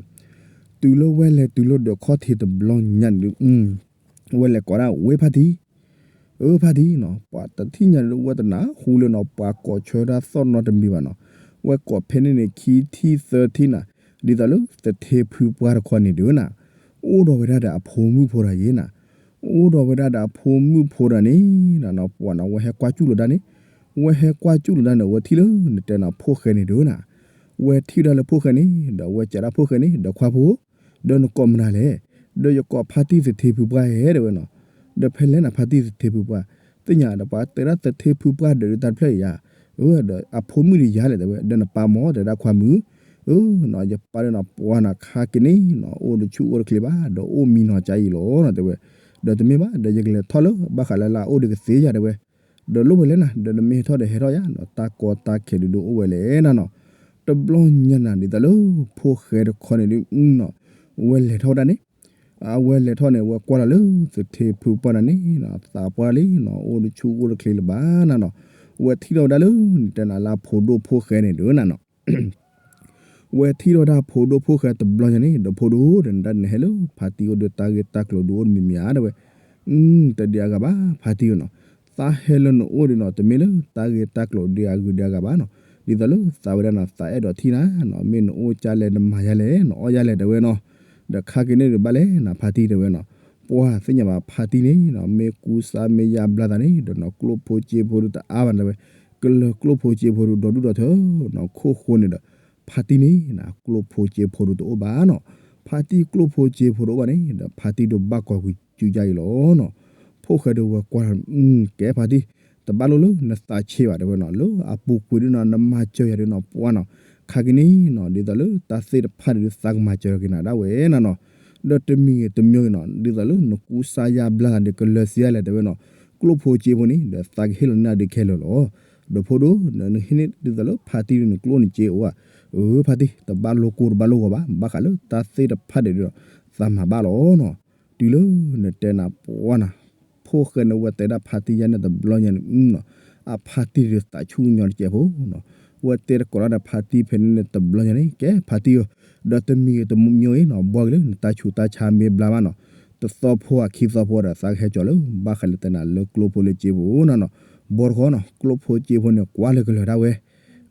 တုၤလၢဝဲလဲၤတုၤလၢဒၢးခီၣ်ထံးတဘျီညါန့ၣ်ဒုး ဝဲလဲၤကိးဒၣ်ဝ့ၢ်ဖါတံၢ်, အၢ ဖါတံၢ်နီၤ, ပှၤတထံၣ်ညါန့ၣ်ဒုး ဝဲတနၢ်ဟူလၢနီၤ ပှၤကိးဆၢဒၣ်သီၣ်နီတမံၤဘၣ်နီၤ, ဝဲကိးဖဲန့ၣ်န့ၣ် ခံထံၣ်သၢထံၣ်နၤ, ဒ်သိးလၢသထ့ဖုပှၢ်တခီန့ၣ်ဒုးနၤ, အိၣ်ဒီးဝဲဒၣ်ဒီးအဖိမုၣ်ဖိတဂၤယဲနၤ, အိၣ်ဒီးဝဲဒၣ်ဒီးအဖိမုၣ်ဖိတဂၤန့ၣ် နနီၤ ပှၤနီၤ ဝဲဟဲကွၢ်စူၣ်လိာ်တၢ်န့ၣ်, ဝဲဟဲကွၢ်စူၣ်လိာ်တၢ်န့ၣ် ဝဲထံၣ်လၢနတဲနၤဖိၣ်ဃဲန့ၣ်ဒုးနၤ, ဝဲထံၣ်ဝဲဒၣ်လၢဖိၣ်ဃဲန့ၣ် ဒီးဝဲကးဒၣ်ဖိၣ်ဃဲန့ၣ် ဒီးခွါဖိ ဒီးနကိးမနုၤလဲၣ်, ဒီးယကိးဖါတံၢ်သထ့ဖုပှၢ်ဧါ တဲဝဲနီၤ, ဒီးဖဲလဲၣ်နၤဖါတံၢ်သထ့ဖုပှၢ်, သ့ၣ်ညါဒီးပှၤတဲဒၣ်သထ့ဖုပှၢ်ဒီးတၢ်တဖျၢၣ်အံၤယါ, အၢ ဒီးအဖိမုၣ်ဒီးယါလဲၣ် တဲဝဲ, ဒီးနပၢ်မ့ၢ် တဲဒၣ်ခွါမုၣ်, အၢ နီၤ ယပၢ်ဒီးနီၤ ပှၤနၤခါက့ၤန့ၣ်နီၤ အိၣ်တဆူၣ်အိၣ်တချ့ဘၣ် ဒီးအိၣ်မံနီၤကါအံၤလီၤနီၤ တဲဝဲ, ဒီးတမ့ၢ်ဘၣ် ဒီးယကလဲၤထီၣ်လၢဘၣ်ဃးလၢလၢအအိၣ်ဒီးကသ့ယါ တဲဝဲ, ဒီးလိၣ်ဝဲလဲၣ်နၤ ဒီးနမ့ၢ်ဟဲထီၣ်ဒီးဟဲထီၣ်ယါနီၤ တၢ်ကီတၢ်ခဲဒုးဒိၣ်အိၣ်ဝဲလဲၣ်နၤနီၤ, တဘျီညါနၤ ဒ်သိးလၢဖိၣ်ဃဲတခီန့ၣ်ဒုးနီၤ, ဝဲလဲၤထီၣ်ဝဲဒၣ်န့ၣ်, အဝဲလဲၤထီၣ်န့ၣ် ဝဲကွၢ်လီၤလၢသထ့ဖုပှၢ်နၤန့ၣ်နီၤ သးပှၢ်လံနီၤ အိၣ်တဆူၣ်အိၣ်တချ့လၢၤဘၣ်နၤနီၤ, ဝဲထံၣ်ထီၣ်ဝဲဒၣ်လၢနတဲနၤလၢအဖိဒိၣ်ဖိၣ်ဃဲန့ၣ်ဒုးနၤနီၤ ဝဲထံၣ်ထီၣ်ဝဲဒၣ်ဖိဒိၣ်ဖိၣ်ဃဲတဘျီညါန့ၣ် ဒီးဖိဒိၣ်ဒီးနတၢ်နဟဲလၢဖါတံၢ်အိၣ်ဒီးတၢ်ဂ့ၢ်တၢ်ကျိၤဒုးအိၣ်တမံၤမံၤဧါ တဲဝဲ, တဒံးအဂၤဘၣ် ဖါတံၢ်ဧၢနီၤ, သးဟဲလၢနအိၣ်ဒီးနီၤ တမ့ၢ်လၢတၢ်ဂ့ၢ်တၢ်ကျိၤဒံးအဂုၤဒံးအဂၤဘၣ်နီၤ, ဒ်သိးလၢသးဝဲဒၣ်နီၤ သးအဲၣ်ဒိးထံၣ်နၤနီၤ မ့ၢ်နအိၣ်ကၢ်လဲၣ် နမၤယါလဲၣ် နအီၣ်ယါလဲၣ် တဲဝဲနီၤ, ဒီးခါက့ၤန့ၣ်ဒီးဘၣ်လဲၣ်နၤ ဖါတံၢ် တဲဝဲနီၤ, ပှၤသ့ၣ်ညါဘၣ်ဖါတံၢ်န့ၣ်နီၤ မ့ၢ်ကူစါမ့ၢ်ယါဘျါသးန့ၣ်ဒီးနီၤ ကျိၣ်ဖိစ့ဖိဒုးတအါဘၣ် တဲဝဲ, ကလၢၤကျိၣ်ဖိစ့ဖိဒုးဒီဒူၣ်ဒီထၢနီၤ ခိၣ်ဃိန့ၣ်ဒီး ဖါတံၢ်န့ၣ်နၤ ကျိၣ်ဖိစ့ဖိဒုးတအိၣ်ဘၣ်နီၤ, ဖါတံၢ်ကျိၣ်ဖိစ့ဖိတအိၣ်ဘၣ်န့ၣ်ဒီး ဖါတံၢ်ဒုးဘၣ်ကီၤကွံာ်စုကါအံၤလီၤနီၤ, ဖိၣ်ဃဲဒုးဝဲကွၢ် ကဲဖါတံၢ် တဘၣ်လိၣ်လၢနသးဆံးဘၣ် တဲဝဲနီၤ, လၢအပူၤကွံာ်ဒုးနီၤ နမၤစၢၤယၤဒုးနီၤ ပှၤနီၤ, ခါက့ၤန့ၣ်နီၤ ဒ်သိးလၢတၢ်သ့ၣ်တဖၣ်ဒုးသးကမၤစၢၤက့ၤနၤဒၣ်ဝဲနၤနီၤ, ဒီးတမံၤဂ့ၤတမံၤဂ့ၤနီၤ ဒ်သိးလၢနကူစါယါဘျါသးဒီး ကလၢၤစံးယါလဲၣ် တဲဝဲနီၤ, ကျိၣ်ဖိစ့ဖိန့ၣ်ဒီးသးကဟ့ၣ်လီၤန့ၢ်နၤဒုးခဲလၢာ်လီၤ, ဒီးဖိဒိၣ် နဟ့ၣ်န့ၢ်ဒ်သိးလၢဖါတံၢ်ဒုးနကျိၣ်နစ့အိၣ်ဧါ, အၢ ဖါတံၢ် တဘၣ်လိၣ်ကိၢ်တဘၣ်လိၣ်ဂီၤဘၣ် ဘၣ်ဃးလၢတၢ်သ့ၣ်တဖၣ်ဒုးဒီး သးမၤဘၣ်လီၤနီၤ, တုၤလၢနတဲနၤပှၤနီၤ, ဖိၣ်ဃဲန့ၣ် ဝဲတဲဒၣ်ဖါတံၢ်ယါန့ၣ်တဘျီညါန့ၣ်နီၤ, အဖါတံၢ်ဒုးသးဆူၣ်ညီတစဲးဖိနီၤ, ဝဲတဲတကိးလီၤဒီးဖါတံၢ်ဖဲန့ၣ်န့ၣ်တဘျီညါန့ၣ် ကဲဖါတံၢ်ဧၢ, ဒီးတမံၤဂ့ၤတမံၤဂ့ၤနီၤ ဘှီက့ၤလၢနတၢ်ဆူးတၢ်ဆါမ့ၢ်ဘျါဘၣ်နီၤ, တသီဖိအခံသီဖိဒီး သးကဟဲကၠီၤလၢ ဘၣ်ဃးလၢတဲနၤလၢကျိၣ်ဖိလၢစ့ဖိနီၤနီၤ, ဘှီတခီနီၤ ကျိၣ်ဖိစ့ဖိန့ၣ် ကွၢ်လၢကလၢၤဒၣ်ဝဲ,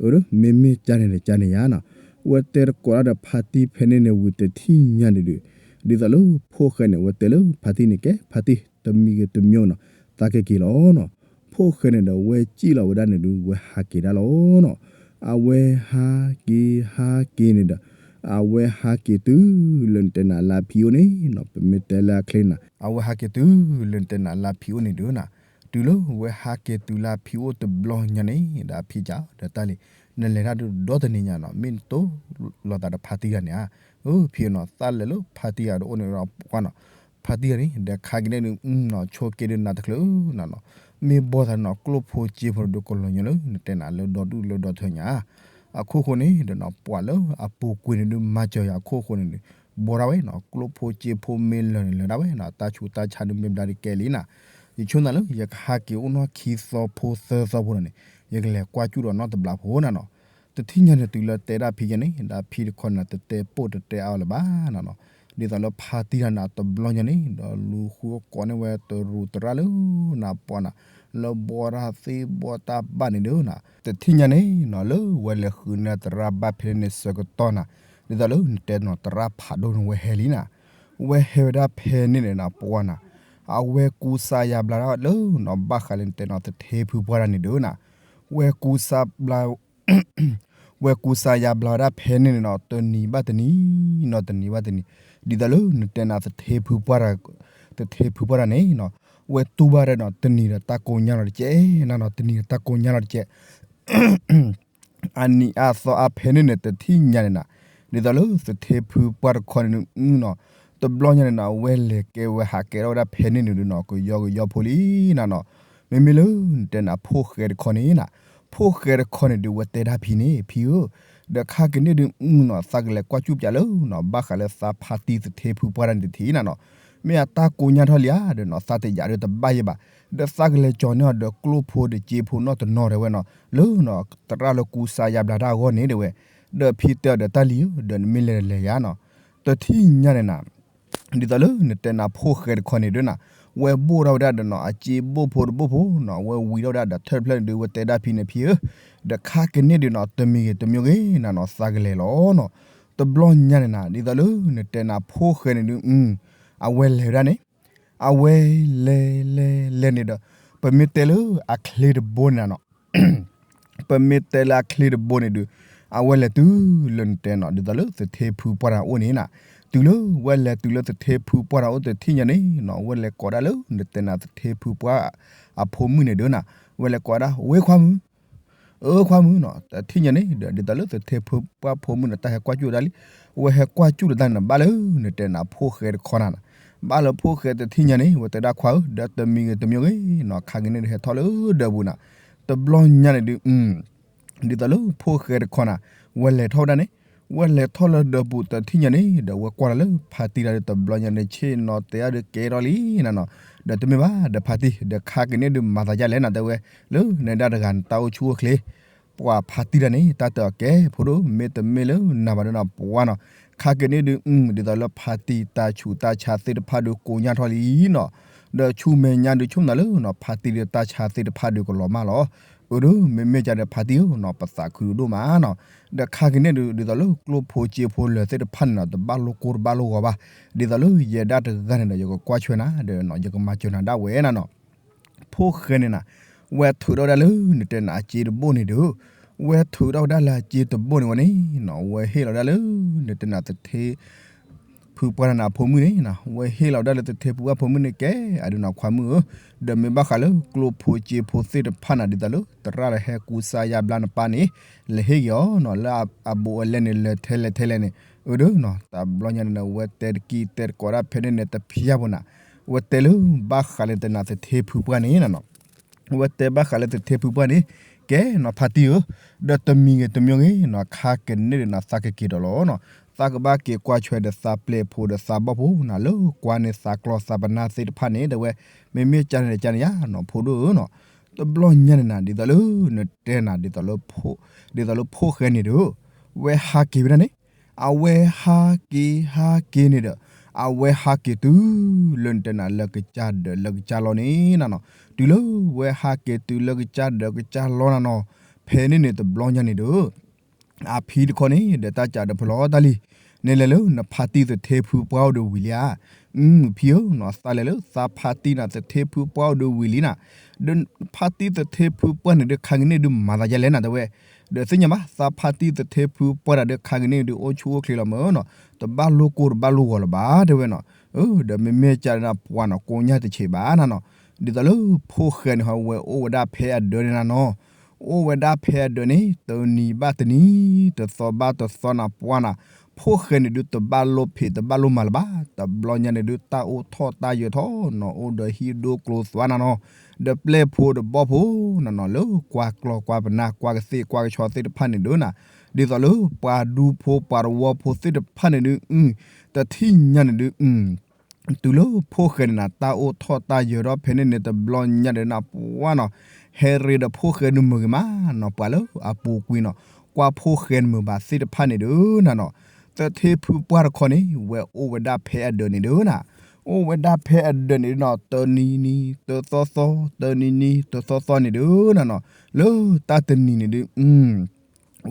အၢ မ့မ့ၢ်ကါန့ၣ်ဒီးကါန့ၣ်ယါနီၤ, ဝဲတဲတကိးတၢ်ဒီးဖါတံၢ်ဖဲန့ၣ်န့ၣ်ဝံၤတထံၣ်ညါန့ၣ်ဒီး, ဒ်သိးလၢဖိၣ်ဃဲန့ၣ် ဝဲတဲလၢဖါတံၢ်န့ၣ် ကဲဖါတံၢ် တမံၤဂ့ၤတမံၤဂ့ၤနီၤ သးကက့ၤလီၤနီၤ. ဖိၣ်ဃဲန့ၣ်ဒီး ဝဲစံၣ်လီၤဝဲဒၣ်န့ၣ်ဒီး ဝဲဟးက့ၤဒၣ်လီၤနီၤ. အဝဲဟးက့ၤဟးက့ၤန့ၣ်ဒီး အဝဲဟးက့ၤတုၤလၢနတဲနၤလၢအဖံအိၣ်န့ၣ်နီၤ, ပမ့ၢ်တဲလၢအချ့နၤ အဝဲဟးက့ၤတုၤလၢနတဲနၤလၢအဖံအိၣ်န့ၣ်ဒီးနၤ, တုၤလၢဝဲဟးက့ၤတုၤလၢအဖံအိၣ်တဘျီညါန့ၣ် ဒီးအဖံကဒီးတၢ်လံ, နလဲၤတၢ်ဒုးဒီတနံၤညါနီၤ, မ့ၢ်နတိၢ်လီၤသးဒီးဖါတံၢ်တဂၤန့ၣ်ဧါ. အဖံနီၤ သးလဲၤလၢဖါတံၢ်တဂၤဒီးအိၣ်န့ၣ်ဒီးပှၢ်နီၤ, ဖါတံၢ်တဂၤန့ၣ် ဒီးခါက့ၤန့ၣ်ဒုးနီၤ ဆိးက့ဒုးနၤတချုးနၤနီၤ, မ့ၢ်ဘီၣ်သးနီၤ ကျိၣ်ဖိစ့ဖိဒီးကလီၤညါလၢနတဲနၤလၢဒီဒူၣ်လၢဒီထၢညါ အခိၣ်ဃိန့ၣ်ဒီးနီၤ ပှၤလၢအပူၤကွံာ်န့ၣ်ဒုးမၤစၢၤယၤအခိၣ်ဃိန့ၣ်ဒီး ဘီၣ်ဒၣ်ဝဲနီၤ, ကျိၣ်ဖိစ့ဖိမ့ၢ်လၢာ်န့ၣ်လၢာ်ဒၣ်ဝဲနီၤ, တၢ်ဆူးတၢ်ဆါဒုးမ့ၢ်ဘျါဒုးကဲလံနၤ, ယဆိမိၣ်လၢ ယကဟးက့ၤအိၣ်နီၢ်ခံသီဖိသၢသီဖိန့ၣ်န့ၣ် ယကလဲၤကွၢ်ကၠူၣ်ဒီးနီၢ်တဘျီဖိနၤနီၤ. တထံၣ်ညါန့ၣ် တုၤလၢတဲဒၣ်ဖံယဲန့ၣ် ဒီးဖံတခီန့ၣ် တတဲပိာ်တတဲအါအီၤလၢၤဘၣ်နၤနီၤ. ဒ်သိးလၢဖါတံၢ်တဂၤန့ၣ် တဘျီညါန့ၣ် ဒီးလူၤဃုအကိးန့ၢ်ဝဲတရူးတရၣ်လၢနၤပှၢ်နၤ, လၢဘီၣ်တၢ်သ့ၣ်ဘီၣ်တၢ်ဘၣ်န့ၣ်ဒီးနၤ, တထံၣ်ညါန့ၣ်နီၤ လၢဝဲလဲၤဃုန့ၢ်တရၣ်ဘၣ်ဖဲန့ၣ်န့ၣ်ဆၢကတီၢ်နၤ, ဒ်သိးလၢနတဲနီၤ တရၣ်ဖးဒိၣ်န့ၣ်ဝဲဟဲလံနၤ, ဝဲဟဲဝဲဒၣ်ဖဲန့ၣ်န့ၣ်နၤပှၢ်နၤ, အဝဲကူစါယါဘျါဒၣ်လၢနီၤ ဘၣ်ဃးလၢနတဲနီၤ သထ့ဖုပှၢ်တဂၤန့ၣ်ဒီးနၤ, ဝဲကူစါဘျါ ဝဲကူစါယါဘျါဝဲဒၣ်ဖဲန့ၣ်န့ၣ်နီၤ တနံၤဘၣ်တနံၤနီၤ တနံၤဘၣ်တနံၤ, ဒ်သိးလၢနတဲနၤ သထ့ဖုပှၢ်တဂၤ, သထ့ဖုပှၢ်တဂၤန့ၣ်နီၤ, ဝဲတူၢ်ဘၣ်ဒၣ်နီၤ တနံၤဒီးတၢ်ကိးညါလီၤတကဲးနၤနီၤ တနံၤဒီးတၢ်ကိးညါလီၤတကဲး အနံၤအါသီအါဖဲန့ၣ်န့ၣ် တထံၣ်ညါန့ၣ်နၤ, ဒ်သိးလၢသထ့ဖုပှၢ်တခီန့ၣ်နီၤ, တဘျီညါန့ၣ်နၤ ဝဲလဲၤကဲဝဲဟးကဲထီၣ်ဝဲဒၣ်ဖဲန့ၣ်န့ၣ်ဒုးနီၤ ကယီကယီဖိလံနၤနီၤ, မ့မ့ၢ်လၢနတဲနၤ ဖိၣ်ဃဲတခီန့ၣ်နၤ, ဖိၣ်ဃဲတခီန့ၣ်ဒုး ဝဲတဲဒၣ်ဖံန့ၣ် ဖံဧၢ, ဒီးခါကန့ၣ်ဒုးနီၤ သးကလဲၤကွၢ်ကၠူၣ်ပၠးလၢနီၤ ဘၣ်ဃးလၢသးဖါတံၢ်သထ့ဖုပှၢ်တဂၤန့ၣ်တထံၣ်နၤနီၤ, မ့ၢ်အတၢ်ကိးညါထီၣ်လံဧါဒီးနီၤ သးတယာ်ဒီးတဘၣ်ယဲဘၣ်, ဒီးသးကလဲၤကၠီၤန့ၢ်အီၤဒီးကျိၣ်ဖိတစ့ဖိနီၢ်တနီၤတဲဝဲနီၤ, လၢနီၤ တရၣ်လၢကူစါယါဘျါတၢ်အဂီၢ်န့ၣ်တဲဝဲ, ဒီးဖံတဲအီၤဒီးတၢ်လံဧၢ, ဒီးနမ့ၢ်လဲၤလဲၤယါနီၤ, တထံၣ်ညါန့ၣ်နၤ ဒ်သိးလၢနတဲနၤ ဖိၣ်ဃဲတခီန့ၣ်ဒုးနၤ, ဝဲဘိၣ်ထီၣ်ဝဲဒၣ်ဒီးနီၤ အစ့ဘိၣ်ဖိတဘိၣ်ဖိနီၤ, ဝဲဝံၤထီၣ်ဝဲဒၣ်ဒီးထၢၣ်တဖျၢၣ်န့ၣ်ဒုး ဝဲတဲဒၣ်ဖံန့ၣ် ဖံဧၢ, ဒီးခါကန့ၣ်ဒုးနီၤ တမံၤဂ့ၤတမံၤဂ့ၤနၤနီၤ သးကလဲၤလီၤနီၤ, တဘျီညါန့ၣ်နၤ ဒ်သိးလၢနတဲနၤ ဖိၣ်ဃဲန့ၣ်ဒုး အဝဲလဲၤဝဲဒၣ်န့ၣ်, အဝဲလဲၤလဲၤလဲၤန့ၣ်ဒီး ပမ့ၢ်တဲလၢအချ့တဘိန့ၣ်နၤနီၤ ပမ့ၢ်တဲလၢအချ့တဘိန့ၣ်ဒုး အဝဲလဲၤတုၤလၢနတဲနီၤ ဒ်သိးလၢသထ့ဖုပှၢ်တဂၤအိၣ်န့ၣ်နၤ, တုၤလၢဝဲလဲၤတုၤလၢသထ့ဖုပှၢ်တဂၤအိၣ်တထံၣ်ညါန့ၣ်နီၤ ဝဲလဲၤကိးဒၣ်လၢနတဲနၤသထ့ဖုပှၢ်အဖိမုၣ်န့ၣ်ဒီးနၤ, ဝဲလဲၤကိးဒၣ် ဝ့ခွါမုၣ်, အခွါမုၣ်နီၤ, တထံၣ်ညါန့ၣ်ဒီး ဒ်သိးလၢသထ့ဖုပှၢ်ဖိမုၣ်န့ၣ် တၢ်ဟဲကွၢ်ကၠူၣ်ဒၣ်လံ, ဝဲဟဲကွၢ်ကၠူၣ်လၢတၢ်န့ၣ် ဘၣ်လၢနတဲနၤဖိၣ်ဃဲတခီနၤနီၤ, ဘၣ်လၢဖိၣ်ဃဲတထံၣ်ညါန့ၣ် ဝဲတဲဒၣ်ခွါဧၢ ဒီးတမံၤဂ့ၤတမံၤဂ့ၤနီၤ ခါကန့ၣ်ဒုးဟဲထီၣ်လၢဒၢးပူၤနၤ, တဘျီညါန့ၣ်ဒုး ဒ်သိးလၢဖိၣ်ဃဲတခီနၤ ဝဲလဲၤထီၣ်ဝဲဒၣ်န့ၣ်, ဝဲလဲၤထီၣ်လၢဒၢးပူၤတထံၣ်ညါန့ၣ်ဒီး ဝဲကွၢ်လီၤလၢဖါတံၢ်တဂၤဒီး တဘျီညါန့ၣ် ဆ့ၣ်နီၤတဲအါဒီးကဲထီၣ်လံနၤနီၤ, ဒီးတမ့ၢ်ဘၣ်ဒီးဖါတံၢ် ဒီးခါကန့ၣ်ဒုးမၤသးဒ်လဲၣ်နၤ တဲဝဲ, လၢနဒၣ်တဂၤနတၢ်အိၣ်ဆူၣ်အိၣ်ချ့ ပှၤဖါတံၢ်တဂၤန့ၣ် တၢ်တဲအီၤကဲ ဖိဒိၣ် မ့တမ့ၢ်လၢနၤဘၣ်ဒီးနပှၢ်နီၤ, ခါကန့ၣ်ဒုး ဒ်သိးလၢဖါတံၢ်တၢ်ဆူးတၢ်ဆါသ့ၣ်တဖၣ်ဒုးကိးညါထီၣ်လံနီၤ, ဒီးဆူမဲာ်ညါဒုးဆိကမိၣ်လၢနီၤ ဖါတံၢ်ဒီးတၢ်ဆါသ့ၣ်တဖၣ်ဒုးကလီၤမၢ်လီၤ, အၢဒုး မ့မ့ၢ်ကဒီးဖါတံၢ်ဧၢနီၤ ပသးခုဒိၣ်မးနီၤ, ဒီးခါကန့ၣ်ဒုး ဒ်သိးလၢကျိၣ်ဖိစ့ဖိလၢာ်သ့ၣ်တဖၣ်န့ၣ်နီၤ တဘၣ်လိာ်ကိၢ်တဘၣ်လိာ်ဂီၤဘၣ်, ဒ်သိးလၢယဲဒၣ်တဂၤန့ၣ်ဒီး ယကကွၢ်ဆွဲနၤ ဒီးနီၤ ယကမၤစၢၤနၤဒၣ်ဝဲနၤနီၤ ဖိၣ်ဃဲန့ၣ်နၤ, ဝဲထုးထီၣ်ဝဲဒၣ်လၢနတဲနၤအစ့တဘိန့ၣ်ဒီး, ဝဲထုးထီၣ်ဝဲဒၣ်လၢအစ့တဘိန့ၣ်ဝဲန့ၣ်နီၤ ဝဲဟ့ၣ်လီၤဝဲဒၣ်လၢ နတဲနၤသထ့ ဖုပှၢ်တဂၤန့ၣ်အဖိမုၣ်န့ၣ်နီၤ, ဝဲဟ့ၣ်လီၤဝဲဒၣ်လၢသထ့ဖုပှၢ်ဖိမုၣ်န့ၣ်ကဲ အဒုးနီၤခွါမုၣ်ဧၢ, ဒီးမ့ၢ်ဘၣ်ဃးလၢကျိၣ်ဖိစ့ဖိသ့ၣ်တဖၣ်နၤ ဒ်သိးလၢ တရၣ်လၢဟဲကူစါယါဘျါနပၢ်န့ၣ် လဲၤဟ့ၣ်က့ၤအီၤနီၤ လၢအဘူးအလဲန့ၣ် လဲၤထဲလဲၣ်ထဲလဲၣ်န့ၣ်, အၢဒုးနီၤ တဘျီညါန့ၣ် ဝဲတဲတကံၢ်တဲတကိးဒၣ်ဖဲန့ၣ်န့ၣ် တဖျါဘၣ်နၤ, ဝဲတဲလၢ ဘၣ်ဃးလၢနတဲနၤသထ့ဖုပှၢ်န့ၣ်နီၤ ဝဲတဲဘၣ်ဃးလၢသထ့ဖုပှၢ်န့ၣ် ကဲနီၤဖါတံၢ်ဧၢ, ဒီးတမံၤဂ့ၤတမံၤဂ့ၤနီၤ ခါကန့ၣ်ဒုးနၤသးကက့ၤဒီးလီၤနီၤ, သးကဘၣ်က့ၤကွၢ်ဆွဲဒီးသးပျဲၢ်ဖိဒီးသးဘီၣ်ဖိနၤ လၢကွၢ်န့ၣ်သးကျီသးပနၢ်သ့ၣ်တဖၣ်န့ၣ် တဲဝဲ, မ့မ့ၢ်ကန့ၣ်ဒီးကန့ၣ်ယါနီၤ ဖိဒိၣ်ဧၢနီၤ, တဘျီညါန့ၣ်နၤ ဒ်သိးလၢ နတဲနၤ ဒ်သိးလၢ ဒ်သိးလၢဖိၣ်ဃဲန့ၣ်ဒီး ဝဲဟးက့ၤဝဲဒၣ်န့ၣ်, အဝဲဟးက့ၤဟးက့ၤန့ၣ်ဒီး အဝဲဟးက့ၤတုၤလၢနတဲနၤလၢကစၢ်ဒၢးလၢကစၢ်လီၢ်န့ၣ်နၤနီၤ, တုၤလၢဝဲဟးက့ၤတုၤလၢကစၢ်ဒၢးကစၢ်လီၢ်နၤနီၤ, ဖဲန့ၣ်န့ၣ်တဘျီညါန့ၣ်ဒီး အဖံတခီန့ၣ် ဒီးတၢ်စးဒီးဖျီတၢ်လံ, နလဲၤလၢနဖါတံၢ်သထ့ဖုပှၢ်အိၣ်ဒီးဝံၤလံဧါ. အဖံဧၢနီၤ သးလဲၤလၢသးဖါတံၢ်နၤသထ့ဖုပှၢ်အိၣ်ဒီးဝံၤလံနၤ, ဒီးဖါတံၢ်သထ့ဖုပှၢ်န့ၣ်ဒုး ခါကန့ၣ်ဒုးမၤသးဒ်လဲၣ်နၤ တဲဝဲ, ဒီးသ့ၣ်ညါဘၣ် သးဖါတံၢ်သထ့ဖုပှၢ်တၢ်ဒုး ခါကန့ၣ်ဒုး အိၣ်ဆူၣ်အိၣ်ချ့လီၤမၢ်နီၤ, တဘၣ်လိၣ်ကိၢ်တဘၣ်လိၣ်ဂီၤလၢၤဘၣ် တဲဝဲနီၤ. ဒီးမ့မ့ၢ်ကၢ်ဒီးနၤပှၤနီၤ ကိးညၣ်တဆံးဘၣ်နၤနီၤ, ဒ်သိးလၢဖိၣ်ဃဲန့ၣ်ဟီ ဝဲအိၣ်ဝဲဒၣ်ဖဲအဒၢးန့ၣ်နၤနီၤ, အိၣ်ဝဲဒၣ်ဖဲအဒၢးန့ၣ် တနံၤဘၣ်တနံၤ တသီဘၣ်တသီနၤပှၤနၤ, ဖိၣ်ဃဲန့ၣ်ဒုး တဘၣ်လိၣ်ဖံးတဘၣ်လိၣ်မၤလၢၤဘၣ်, တဘျီညါန့ၣ်ဒုး တၢ်အိၣ်ထီၣ်တၢ်ယၢၤထီၣ်နီၤ, အိၣ်ဒီးဟံၣ်ဒိၣ်ကျိသွါနၤနီၤ, ဒီးပျဲၢ်ဖိဒီးဘီၣ်ဖိနၤနီၤ လၢကွၢ်ကျီၢ်ကွၢ်ပနၢ် ကွၢ်ကသ့ၣ်ကွၢ်ကဆီသ့ၣ်တဖၣ်န့ၣ်ဒုးနၤ, ဒ်သိးလၢပှၤဒူဖိပှၤတဝီဖိသ့ၣ်တဖၣ်န့ၣ်ဒုး တထံၣ်ညါန့ၣ်ဒုး တုၤလၢဖိၣ်ဃဲန့ၣ်နၤ တၢ်အိၣ်ထီၣ်တၢ်ယၢၤထီၣ်ဖဲန့ၣ်န့ၣ် တဘျီညါဒီးနၤပှၤနီၤ, ဟဲရ့ဒီးဖိၣ်ဃဲဒုးမုာ်ဂ့ၤမးနီၤ, ပှၤလၢအပူၤကွံာ်နီၤ ကွၢ်ဖိၣ်ဃဲန့ၣ်မုာ်ဘၣ်သ့ၣ်တဖၣ်န့ၣ်ဒုးနၤနီၤ, သထ့ဖုပှၢ်တခီန့ၣ် ဝဲအိၣ်ဝဲဒၣ်ဖဲအဒၢးန့ၣ်ဒုးနၤ, အိၣ်ဝဲဒၣ်ဖဲအဒၢးန့ၣ်ဒုးနီၤ တနံၤနံၤ တသီသီ တနံၤနံၤ တသီသီန့ၣ်ဒုးနၤနီၤ, လၢတၢ်တနံၤန့ၣ်ဒုး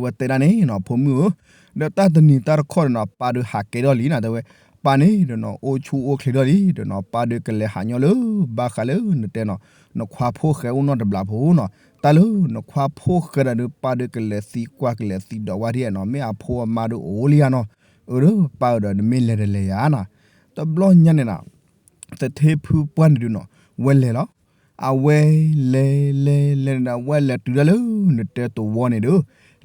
ဝဲတဲဒၣ်န့ၣ်နီၤ ဖိမုၣ်ဧၢ, ဒီးတၢ်တနံၤတၢ်တခီဒီးနီၤ ပၢ်ဒုးဟးကဲထီၣ်လံနၤ တဲဝဲ, ပၢ်န့ၣ်ဒီးနီၤ အိၣ်ဆူၣ်အိၣ်ချ့ထီၣ်လံ ဒီးနီၤ ပၢ်ဒုးကလဲၤဟးညီလၢ ဘၣ်ဃးလၢနတဲနီၤ နခွါဖိၣ်ဃဲအိၣ်နီတဘျီဖိနီၤ, တၢ်လၢနခွါဖိၣ်ဃဲဒၣ်ဒုး ပၢ်ဒုးကလဲၤသံကွၢ်ကလဲၤသံဒိးဝဲဒ်နီၤ မ့ၢ်အဖိအမါဒုးအိၣ်လံဧါနီၤ, အၢ ဒီးပၢ်ဧၢဒီး နမ့ၢ်လဲၤတလဲၤယၤနၤ, တဘျီညါန့ၣ်နၤ သထ့ဖုပှၢ်န့ၣ်ဒုးနီၤ ဝဲလဲၤလီၤ အဝဲလဲၤလဲၤလဲၤန့ၣ်ဒီး အဝဲလဲၤတုၤဒၣ်လၢနတဲတဝီန့ၣ်ဒီး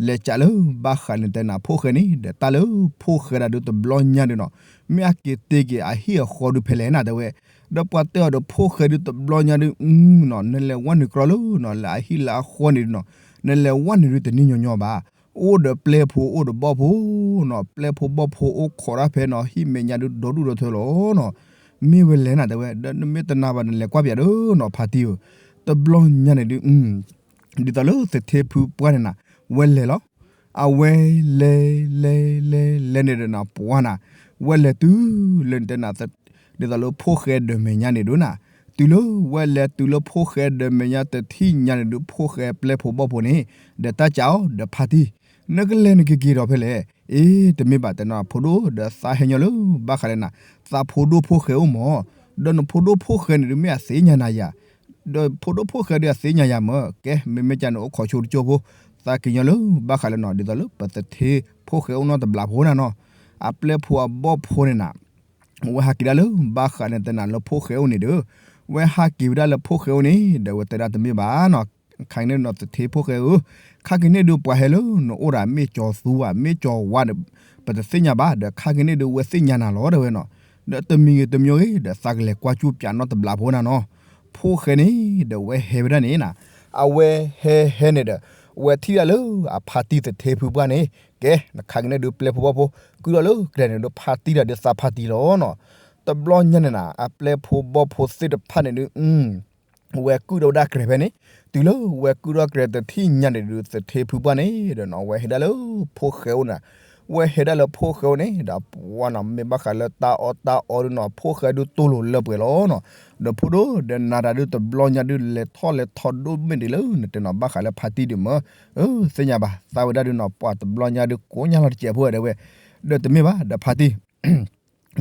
လဲၤကးလၢဘၣ်ဃးန့ၣ်တဲနၤ ဖိၣ်ဃဲန့ၣ် ဒီးတၢ်လၢဖိၣ်ဃဲဒၣ်ဒုးတဘျီညါဒုးနီၤ မ့ၢ်အက့ၤတ့က့ၤအဟံၣ်အဃီဒုးဖဲလဲၣ်နၤ တဲဝဲ, ဒီးပှၤတဲအီၤဒီး ဖိၣ်ဃဲဒုးတဘျီညါဒုး နီၤ နလဲၤဝဲနုာ်ကြီလၢနီၤ လၢအဟံၣ်လၢအဃီန့ၣ်ဒုးနီၤ နလဲၤဝဲန့ၣ်ဒုးတန့ၢ်ညီညီဘၣ်, အိၣ်ဒီးပျဲၢ်ဖိအိၣ်ဒီးဘီၣ်ဖိနီၤ ပျဲၢ်ဖိဘီၣ်ဖိအိၣ်ခိးတၢ်ဖဲနီၤ ဟံၣ်မဲာ်ညါဒုးဒီဒူၣ်ဒီထၢလီၤနီၤ, မ့ၢ်ဝဲလဲၣ်နၤ တဲဝဲ, ဒီးနမ့ၢ်တနာ်ဘၣ် နလဲၤကွၢ်ပၠးဒီးနီၤ ဖါတံၢ်ဧၢ, တဘျီညါန့ၣ်ဒုး ဒ်သိးလၢသထ့ဖုပှၢ်န့ၣ်နၤ ဝဲလဲၤလီၤ, အဝဲလဲၤလဲၤလဲၤလဲၤန့ၣ်ဒီးနၤ ပှၤနၤ ဝဲလဲၤတုၤလၢနတဲနၤ ဒ်သိးလၢဖိၣ်ဃဲဒၢးမဲာ်ညါန့ၣ်ဒုးနၤ, တုၤလၢဝဲလဲၤတုၤလၢဖိၣ်ဃဲဒၢးမဲာ်ညါတထံၣ်ညါန့ၣ်ဒုး ဖိၣ်ဃဲပျဲၢ်ဖိဘီၣ်ဖိန့ၣ် ဒီးတၢ်ကးအီၤဒီး ဖါတံၢ် နကလဲၤနကက့ၤဒီးဖဲလဲၣ်, အ့ တမ့ၢ်ဘၣ်တဲနၤ ဖိဒိၣ် ဒီးသးဟဲညီလၢဘၣ်ဃးလၢနၤ သးဖိဒိၣ်ဖိၣ်ဃဲအိၣ်မၢ်, ဒီးနဖိဒိၣ်ဖိၣ်ဃဲန့ၣ်ဒုး မ့ၢ်အသ့ၣ်ညါနၤယၤ ဒီးဖိဒိၣ်ဖိၣ်ဃဲဒုးအသ့ၣ်ညါယၤမၢ်, ကဲ မ့မ့ၢ်ကန့ၣ်အိၣ်ခိးဆိတကၠိဖိ, သးက့ၤညီလၢဘၣ်ဃးလၢနီၤ ဒ်သိးလၢပသထ့ဖိၣ်ဃဲအိၣ်နီတဘျီဖိနၤနီၤ, အပျဲၢ်ဖိအဘီၣ်ဖိန့ၣ်နၤ, ဝဲဟးက့ၤဒၣ်လၢဘၣ်ဃးန့ၣ်တဲနၤလၢဖိၣ်ဃဲအိၣ်န့ၣ်ဒီး, ဝဲဟးက့ၤဝဲဒၣ်လၢဖိၣ်ဃဲအိၣ်န့ၣ် ဒီးဝဲတဲဒၣ်တမ့ၢ်ဘၣ်နီၤ, ခါကန့ၣ်နီၤသထ့ဖိၣ်ဃဲဧၢ, ခါကန့ၣ်ဒုးပှၤဟဲလၢနအိၣ်ဒီးမ့ၢ်ကၠီၤသူဧါ မ့ၢ်ကၠီၤဝါဒီး ပတသ့ၣ်ညါဘၣ်, ဒီးခါကန့ၣ်ဒုးဝဲသ့ၣ်ညါနၤလီၤ တဲဝဲနီၤ, ဒီးတမံၤဂ့ၤတမံၤဂ့ၤ ဒီးသးကလဲၤကွၢ်ကၠူၣ်ပၠးနီတဘျီဖိနၤနီၤ, ဖိၣ်ဃဲန့ၣ် ဒီးဝဲဟဲဝဲဒၣ်န့ၣ်နၤ, အဝဲဟဲဟဲန့ၣ်ဒီး ဝဲထံၣ်ဒၣ်လၢအဖါတံၢ်သထ့ဖုပှၢ်န့ၣ်, ကဲ နခါကန့ၣ်ဒုးပျဲၢ်ဖိဘီၣ်ဖိ ကုၢ်ထီၣ်လၢကျဲန့ၣ်ဒုး ဖါတံၢ်ဒီးဒုးသးဖါတံၢ်လီၤနီၤ, တဘျီညါန့ၣ်နၤ အပျဲၢ်ဖိဘီၣ်ဖိသ့ၣ်တဖၣ်န့ၣ်ဒုး ဝဲကုၢ်ထီၣ်ဝဲဒၣ်ကျဲဖဲန့ၣ်, တုၤလၢဝဲကုၢ်ထီၣ်ကျဲတထံၣ်ညါန့ၣ်ဒုး သထ့ဖုပှၢ်န့ၣ်ဒီးနီၤ ဝဲဟဲဒၣ်လၢဖိၣ်ဃဲအိၣ်နၤ, ဝဲဟဲဒၣ်လၢဖိၣ်ဃဲအိၣ်န့ၣ် ဒီးပှၤနီၤ မ့ၢ်ဘၣ်ဃးလၢတၢ်အီၣ်တၢ်အီဒုးနီၤ ဖိၣ်ဃဲဒုးတိၢ်လိာ်လၢပှဲၤလီၤနီၤ, ဒီးဖိဒိၣ်ဒီးနၤတၢ်ဒုးတဘျီညါဒုး လဲၤထီၣ်လဲၤထီဒိၣ်မ့ၢ်ဒ်လၢနတဲနီၤ ဘၣ်ဃးလၢဖါတံၢ်ဒုးမၢ်, သ့ၣ်ညါဘၣ် သးဝဲဒၣ်ဒုးနီၤ ပှၤတဘျီညါဒုးကိးညါလီၤတစဲးဖိတဲဝဲ, ဒီးတမ့ၢ်ဘၣ် ဒီးဖါတံၢ်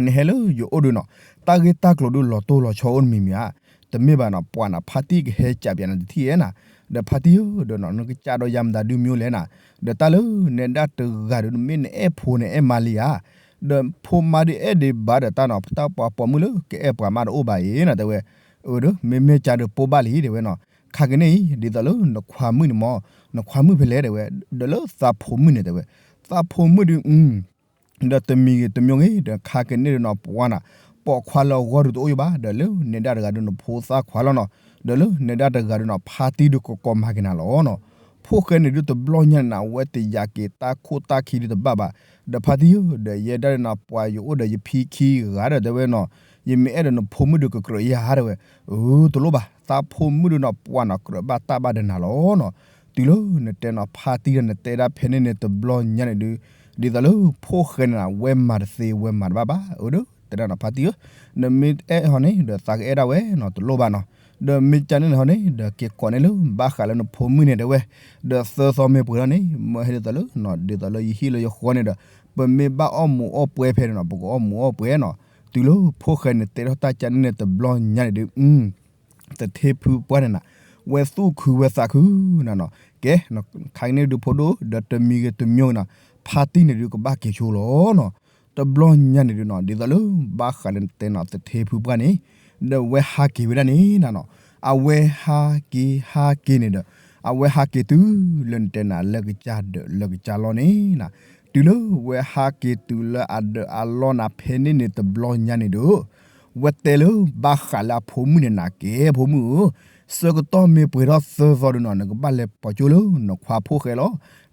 နဟဲလၢယအိၣ်ဒုးနီၤ, တၢ်ဂ့ၢ်တၢ်ကျိၤဒုးလီၤတိၢ်လီၤဆီအိၣ်တမံၤမံၤဧါ, တမ့ၢ်ဘၣ်နီၤ ပှၤနီၤ ဖါတံၢ်ကဟဲကးပၠးနၤတထံၣ်ဧါနၤ, ဒီးဖါတံၢ်ဧၢ ဒီးနီၤ နကစၢ်ဒီးယၤမတၤဒုးမ့ၢ်လဲၣ်နၤ, ဒီးတၢ်လၢနဲဒၣ်တဂၤဒုး မ့ၢ်နအဲၣ်ဖိနအဲၣ်မါလံဧါ, ဒီးဖိမါဒုးအဲၣ်ဒံးဘၣ်ဒီးတၢ်နီၤ တၢ်ပှၤပိာ်မုၣ်လၢကအဲၣ်ပှၤမးတအိၣ်ဘၣ်အံၤနၤ တဲဝဲ, အၢ ဒီး မ့မ့ၢ်ကၢ်ဒုးပိၢ်ဘၣ်လံ တဲဝဲနီၤ, ခါကန့ၣ်အံၤ ဒ်သိးလၢနခွါမုၣ်န့ၣ်မၢ်, နခွါမုၣ်ဖဲလဲၣ်တဲဝဲ, ဒီးလၢသးဖိမုၣ်န့ၣ်တဲဝဲ, သးဖိမုၣ်ဒုး ဒီးတမံၤဂ့ၤတမံၤဂ့ၤ ဒီးခါကန့ၣ်ဒုးနီၤ ပှၤနီၤ ပိာ်ခွါလၢအဂီၢ်ဒုးတအိၣ်ယိဘၣ်, ဒီးလၢနဲဒၣ်တဂၤဒုးနဖိသၣ်ခွါလီၤနီၤ, ဒီးလၢနဲဒၣ်တဂၤဒုးနီၤ ဖါတံၢ်ဒုးကကိးမၤက့ၤနၤလီၤနီၤ, ဖိၣ်ဃဲန့ၣ်ဒုးတဘျီညါန့ၣ်နၤ အဝဲတယာ်က့ၤတၢ်ခိၣ်တၢ်ခံဒုးတဘၣ်ဘၣ်, ဒီးဖါတံၢ်ဧၢ ဒီးယဲဒၣ်ဒုးနီၤ ပှၤယအိၣ်ဒီးယဖံခံဂၤဒီးတဲဝဲနီၤ, ယမ့ၢ်အဲၣ်ဒိးနဖိမုၣ်ဒုးကကြၢးယၤတဲဝဲ, အၢ တလိၣ်ဘၣ် သးဖိမုၣ်ဒုးနီၤ ပှၤနီၤ ကြၢးဘၣ်တၢ်ဘၣ်ဒီးနၤလီၤနီၤ, တုၤလၢနတဲနီၤ ဖါတံၢ်ဒီးနတဲဒၣ်ဖဲန့ၣ်န့ၣ် တဘျီညါန့ၣ်ဒုး ဒ်သိးလၢဖိၣ်ဃဲန့ၣ်နၤ ဝဲမၤတသ့ဝဲမၤတဘၣ်ဘၣ်, အၢ ဒီး တဲဒၣ်နီၤ ဖါတံၢ်ဧၢ, နမ့ၢ်အဲၣ်ဟီန့ၣ် ဒီးသးကအဲၣ်ဒၣ်ဝဲနီၤ တလိၣ်ဘၣ်နီၤ, ဒီးမ့ၢ်ကန့ၣ်န့ၣ်ဟီန့ၣ် ဒီးက့ၤကိးန့ၢ်လၢဘၣ်ဃးလၢနဖိမုၣ်န့ၣ်တဲဝဲ, ဒီးသၢသီမ့ၢ်ပှဲၤထီၣ်န့ၣ် မၢဟဲဒ်သိးလၢ ဒ်သိးလၢယဟံၣ်လၢယဃီန့ၣ်ဒီး ပမ့ၢ်ဘၣ်အီၣ်မူးအီၣ်ပွဲဖဲန့ၣ်နီၤ ပကအီၣ်မူးအီၣ်ပွဲနီၤ. တုၤလၢဖိၣ်ဃဲန့ၣ်တဲထီၣ်တၢ်ကန့ၣ်န့ၣ်တဘျီညါန့ၣ်ဒုး သထ့ဖုပှၢ်န့ၣ်နၤ ဝဲသူၣ်ခုဝဲသးခုနၤနီၤ. ကဲ ခါကန့ၣ်ဒုးဖိဒိၣ် ဒီးတမံၤဂ့ၤတမံၤဂ့ၤနီၤ ဖါတံၢ်န့ၣ်ဒုးကဘၣ်က့ၤဆိလီၤနီၤ. တဘျီညါန့ၣ်ဒုးနီၤ ဒ်သိးလၢဘၣ်ဃးလၢနတဲနီၤ သထ့ဖုပှၢ်န့ၣ် ဒီးဝဲဟးက့ၤဝဲဒၣ်န့ၣ်နၤနီၤ. အဝဲဟးက့ၤဟးက့ၤန့ၣ်ဒီး အဝဲဟးက့ၤတုၤလၢနတဲနၤလၢကစၢ်ဒၢးလၢကစၢ်လီၢ်န့ၣ်နၤ. တုၤလၢဝဲဟးက့ၤတုၤလၢအဒၢးအလီၢ်နၤဖဲန့ၣ်န့ၣ်တဘျီညါန့ၣ်ဒီး ဝဲတဲလၢဘၣ်ဃးလၢအဖိမုၣ်န့ၣ်နၤ ကဲဖိမုၣ်ဧၢ, ဆၢကတီၢ်မ့ၢ်ပှဲၤထီၣ်သၢသီဒီးနီၤ နကဘၣ်လဲၤပိာ်ကၠိလၢနခွါဖိၣ်ဃဲလီၤ.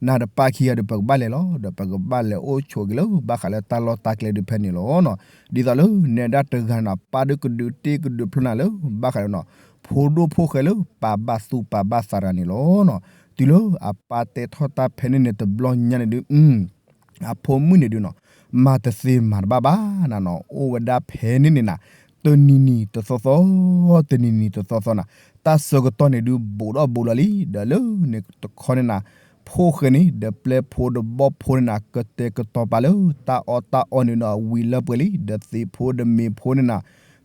နၤတပၢ်ခံဂၤဒီး ပကဘၣ်လဲၤလီၤ ဒီးပကဘၣ်လဲၤအိၣ်ဆိးက့ၤလၢဘၣ်ဃးလၢတၢ်လီၢ်တၢ်ကျဲဒုးဖဲန့ၣ်လီၤနီၤ. ဒ်သိးလၢနဲဒၣ်တဂၤန့ၣ်နီၤ ပၢ်ဒုးကဒုးတ့ၢ်ကဒုးဖျီနၤလၢဘၣ်ဃးလၢနီၤ ဖိဒိၣ်ဖိၣ်ဃဲလၢပာ်ဘၣ်သူၣ်ပာ်ဘၣ်သးတဂၤန့ၣ်လီၤနီၤ. တုၤလၢအပၢ်တဲထီၣ်တၢ်ဖဲန့ၣ်န့ၣ်တဘျီညါန့ၣ်ဒုး အဖိမုၣ်န့ၣ်ဒုးနီၤ မၤတသ့မၤတဘၣ်ဘၣ်နၤနီၤ အိၣ်ဝဲဒၣ်ဖဲန့ၣ်န့ၣ်နၤ တနံၤနံၤတသီသီ တနံၤနံၤတသီသီနၤ တၢ်ဆၢကတီၢ်န့ၣ်ဒုးဘူးဒီးဘူးလီၤလံ ဒီးလၢန့ၣ်တခီန့ၣ်နၤ ဖိၣ်ဃဲန့ၣ် ဒီးပျဲၢ်ဖိဒီးဘီၣ်ဖိန့ၣ်နၤ ကတဲာ်ကတီၤပာ်လၢတၢ်အီၣ်တၢ်အီန့ၣ်ဒီးဝံၤလၢပှဲၤလံ ဒီးသ့ၣ်ဖိဒီးမ့ၤဖိန့ၣ်နၤ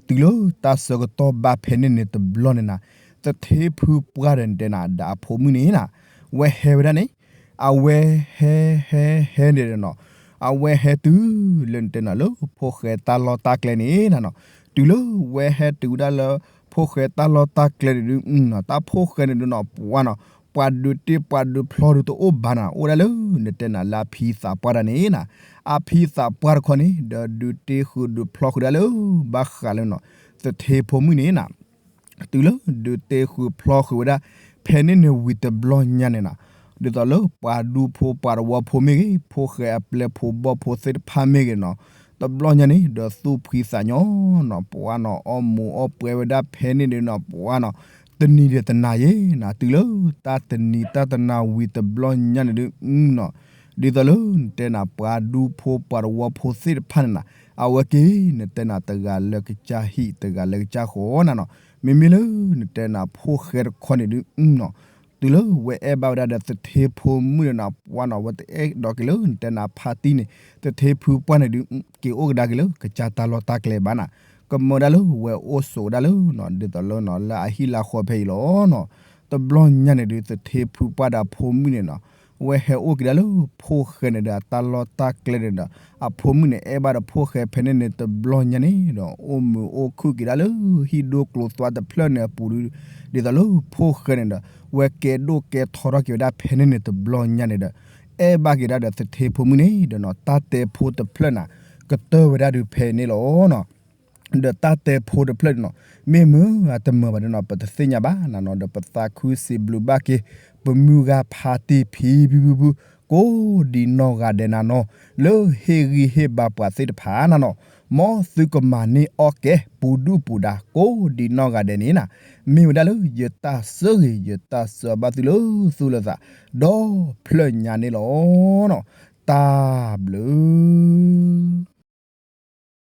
တုၤလၢတၢ်ဆၢကတီၢ်ဘၣ်ဖဲန့ၣ်န့ၣ်တဘျီန့ၣ်နၤ သထ့ဖုပှၢ်ဒီးနတဲနၤ ဒီးအဖိမုၣ်န့ၣ်နၤ ဝဲဟဲဝဲဒၣ်န့ၣ် အဝဲဟဲဟဲဟဲန့ၣ်ဒီးနီၤ အဝဲဟဲတုၤလၢနတဲနၤလၢဖိၣ်ဃဲတၢ်လီၢ်တၢ်ကျဲန့ၣ်နၤနီၤ. တုၤလၢဝဲဟဲတုၤဝဲဒၣ်လၢ ဖိၣ်ဃဲတၢ်လီၢ်တၢ်ကျဲန့ၣ်ဒုး တၢ်ဖိၣ်ဃဲန့ၣ်ဒုးနီၤ ပှၤနီၤ ပှၤဒုးတ့ၢ်ပှၤဒုးဖျီဒုးတအိၣ်ဘၣ်နၤ အိၣ်ဒၣ်လၢနတဲနၤလၢအဖံသးပှၢ်တဂၤန့ၣ်နၤ အဖံသးပှၢ်တခီန့ၣ် ဒီးဒုးတ့ၢ်ဃုာ်ဒုးဖျီဃုာ်ဒၣ်လၢ ဘၣ်ဃးလၢနီၤ သထ့ဖိမုၣ်န့ၣ်နၤ တုၤလၢဒုးတ့ၢ်ဃုာ်ဖျီဃုာ်ဝဲဒၣ် ဖဲန့ၣ်န့ၣ်ဝံၤတဘျီညါန့ၣ်နၤ ဒ်သိးလၢပှၤဒူဖိပှၤတဝီဖိမ့ၢ်ဂ့ၤ ဖိၣ်ဃဲအပျဲၢ်ဖိဘီၣ်ဖိသ့ၣ်တဖၣ်မ့ၢ်ဂ့ၤနီၤ တဘျီညါန့ၣ် ဒီးသူၣ်ဖှံသးညီနီၤ ပှၤနီၤ အီၣ်မူးအီၣ်ပွဲဝဲဒၣ်ဖဲန့ၣ်ဒုးနီၤ ပှၤနီၤ တနံၤဒီးတနၤယဲနၤ တုၤလၢတၢ်တနံၤတၢ်တနၤဝံၤတဘျီညါန့ၣ်ဒုးနီၤ ဒ်သိးလၢနတဲနၤပှၤဒူဖိပှၤတဝီဖိသ့ၣ်တဖၣ်န့ၣ်နၤ အဝဲက့ၤနတဲနၤတဂၤလၢကစၢ်ဟံၣ်တဂၤလၢကစၢ်ဃီနၤနီၤ မ့မ့ၢ်လၢနတဲနၤဖိၣ်ဃဲတခီန့ၣ်ဒုးနီၤ တုၤလၢဝဲအဲၣ်ဘၣ်ဝဲဒၣ်ဒီးသထ့ဖိမုၣ်န့ၣ်နၤ ပှၤနီၤ ဝဲတအဲၣ်ဒိးက့ၤလၢနတဲနၤဖါတံၢ်န့ၣ် သထ့ဖုပှၢ်န့ၣ်ဒုး က့ၤအိၣ်ကဒါက့ၤလၢကစၢ်တၢ်လီၢ်တၢ်ကျဲဘၣ်နၤ ကမၢဒၣ်လၢဝဲအိၣ်ဆိးကဒါလၢ ဒ်သိးလၢနီၤ လၢအဟံၣ်လၢဃီဖဲအံၤလီၤနီၤ တဘျီညါန့ၣ်ဒုး သထ့ဖုပှၢ်ဒီးအဖိမုၣ်န့ၣ်နီၤ ဝဲဟဲအိၣ်က့ၤဒၣ်လၢဖိၣ်ဃဲန့ၣ်ဒီးအတၢ်လီၢ်တၢ်ကျဲန့ၣ်ဒီး အဖိမုၣ်န့ၣ်အဲၣ်ဘၣ်ဒီးဖိၣ်ဃဲဖဲန့ၣ်န့ၣ်တဘျီညါန့ၣ်ဒီး အိၣ်မုာ်အိၣ်ခုၣ်က့ၤဒၣ်လၢဟံၣ်ဒိၣ်ကျိၤသွါတဖျၢၣ်န့ၣ်အပူၤဒုး ဒ်သိးလၢဖိၣ်ဃဲန့ၣ်ဒီး ဝဲကဲဒိၣ်ကဲထီထီၣ်က့ၤဝဲဒၣ်ဖဲန့ၣ်န့ၣ်တဘျီညါန့ၣ်ဒီး အဲၣ်ဘၣ်က့ၤဒၣ်ဒီးသထ့ဖိမုၣ်န့ၣ်ဒီးနီၤ တၢ်တဲဖိတဖျၢၣ်နၤ ကတၢၢ်ဝဲဒၣ်ဒုးဖဲန့ၣ်လီၤနီၤ ဒီးတၢ်တဲဖိတဖျၢၣ်န့ၣ်နီၤ မ့ၢ်မုာ်အတမုာ်ဘၣ်ဒီးနီၤ ပတသ့ၣ်ညါဘၣ်နၤနီၤ ဒီးပသးခုစံးဘျုးဘၣ်က့ၤ ပမုၢ်ဂၤဖါတံၢ်ဖံဖုဖုဖု ကိးဒံနီၢ်ဂၤဒဲးနၤနီၤ လၢဟ့ၣ်ဂံၢ်ဟ့ၣ်ဘါပှၤသ့ၣ်တဖၣ်နၤနီၤ မ်သုကမၤန့ၢ်အီၣ်ကဲ ပူၤဒုၣ်ပူၤဒါ ကိးဒံနီၢ်ဂၤဒဲးန့ၣ်နၤ မ့ၢ်ဝဲဒၣ်လၢယတၢ်ဆၢဂ့ၤ ယတၢ်ဆၢဘၣ်သုလၢသူၣ်လၢသး ဒီဖျၢၣ်ညါန့ၣ်လီၤနီၤ တၢ်ဘျုး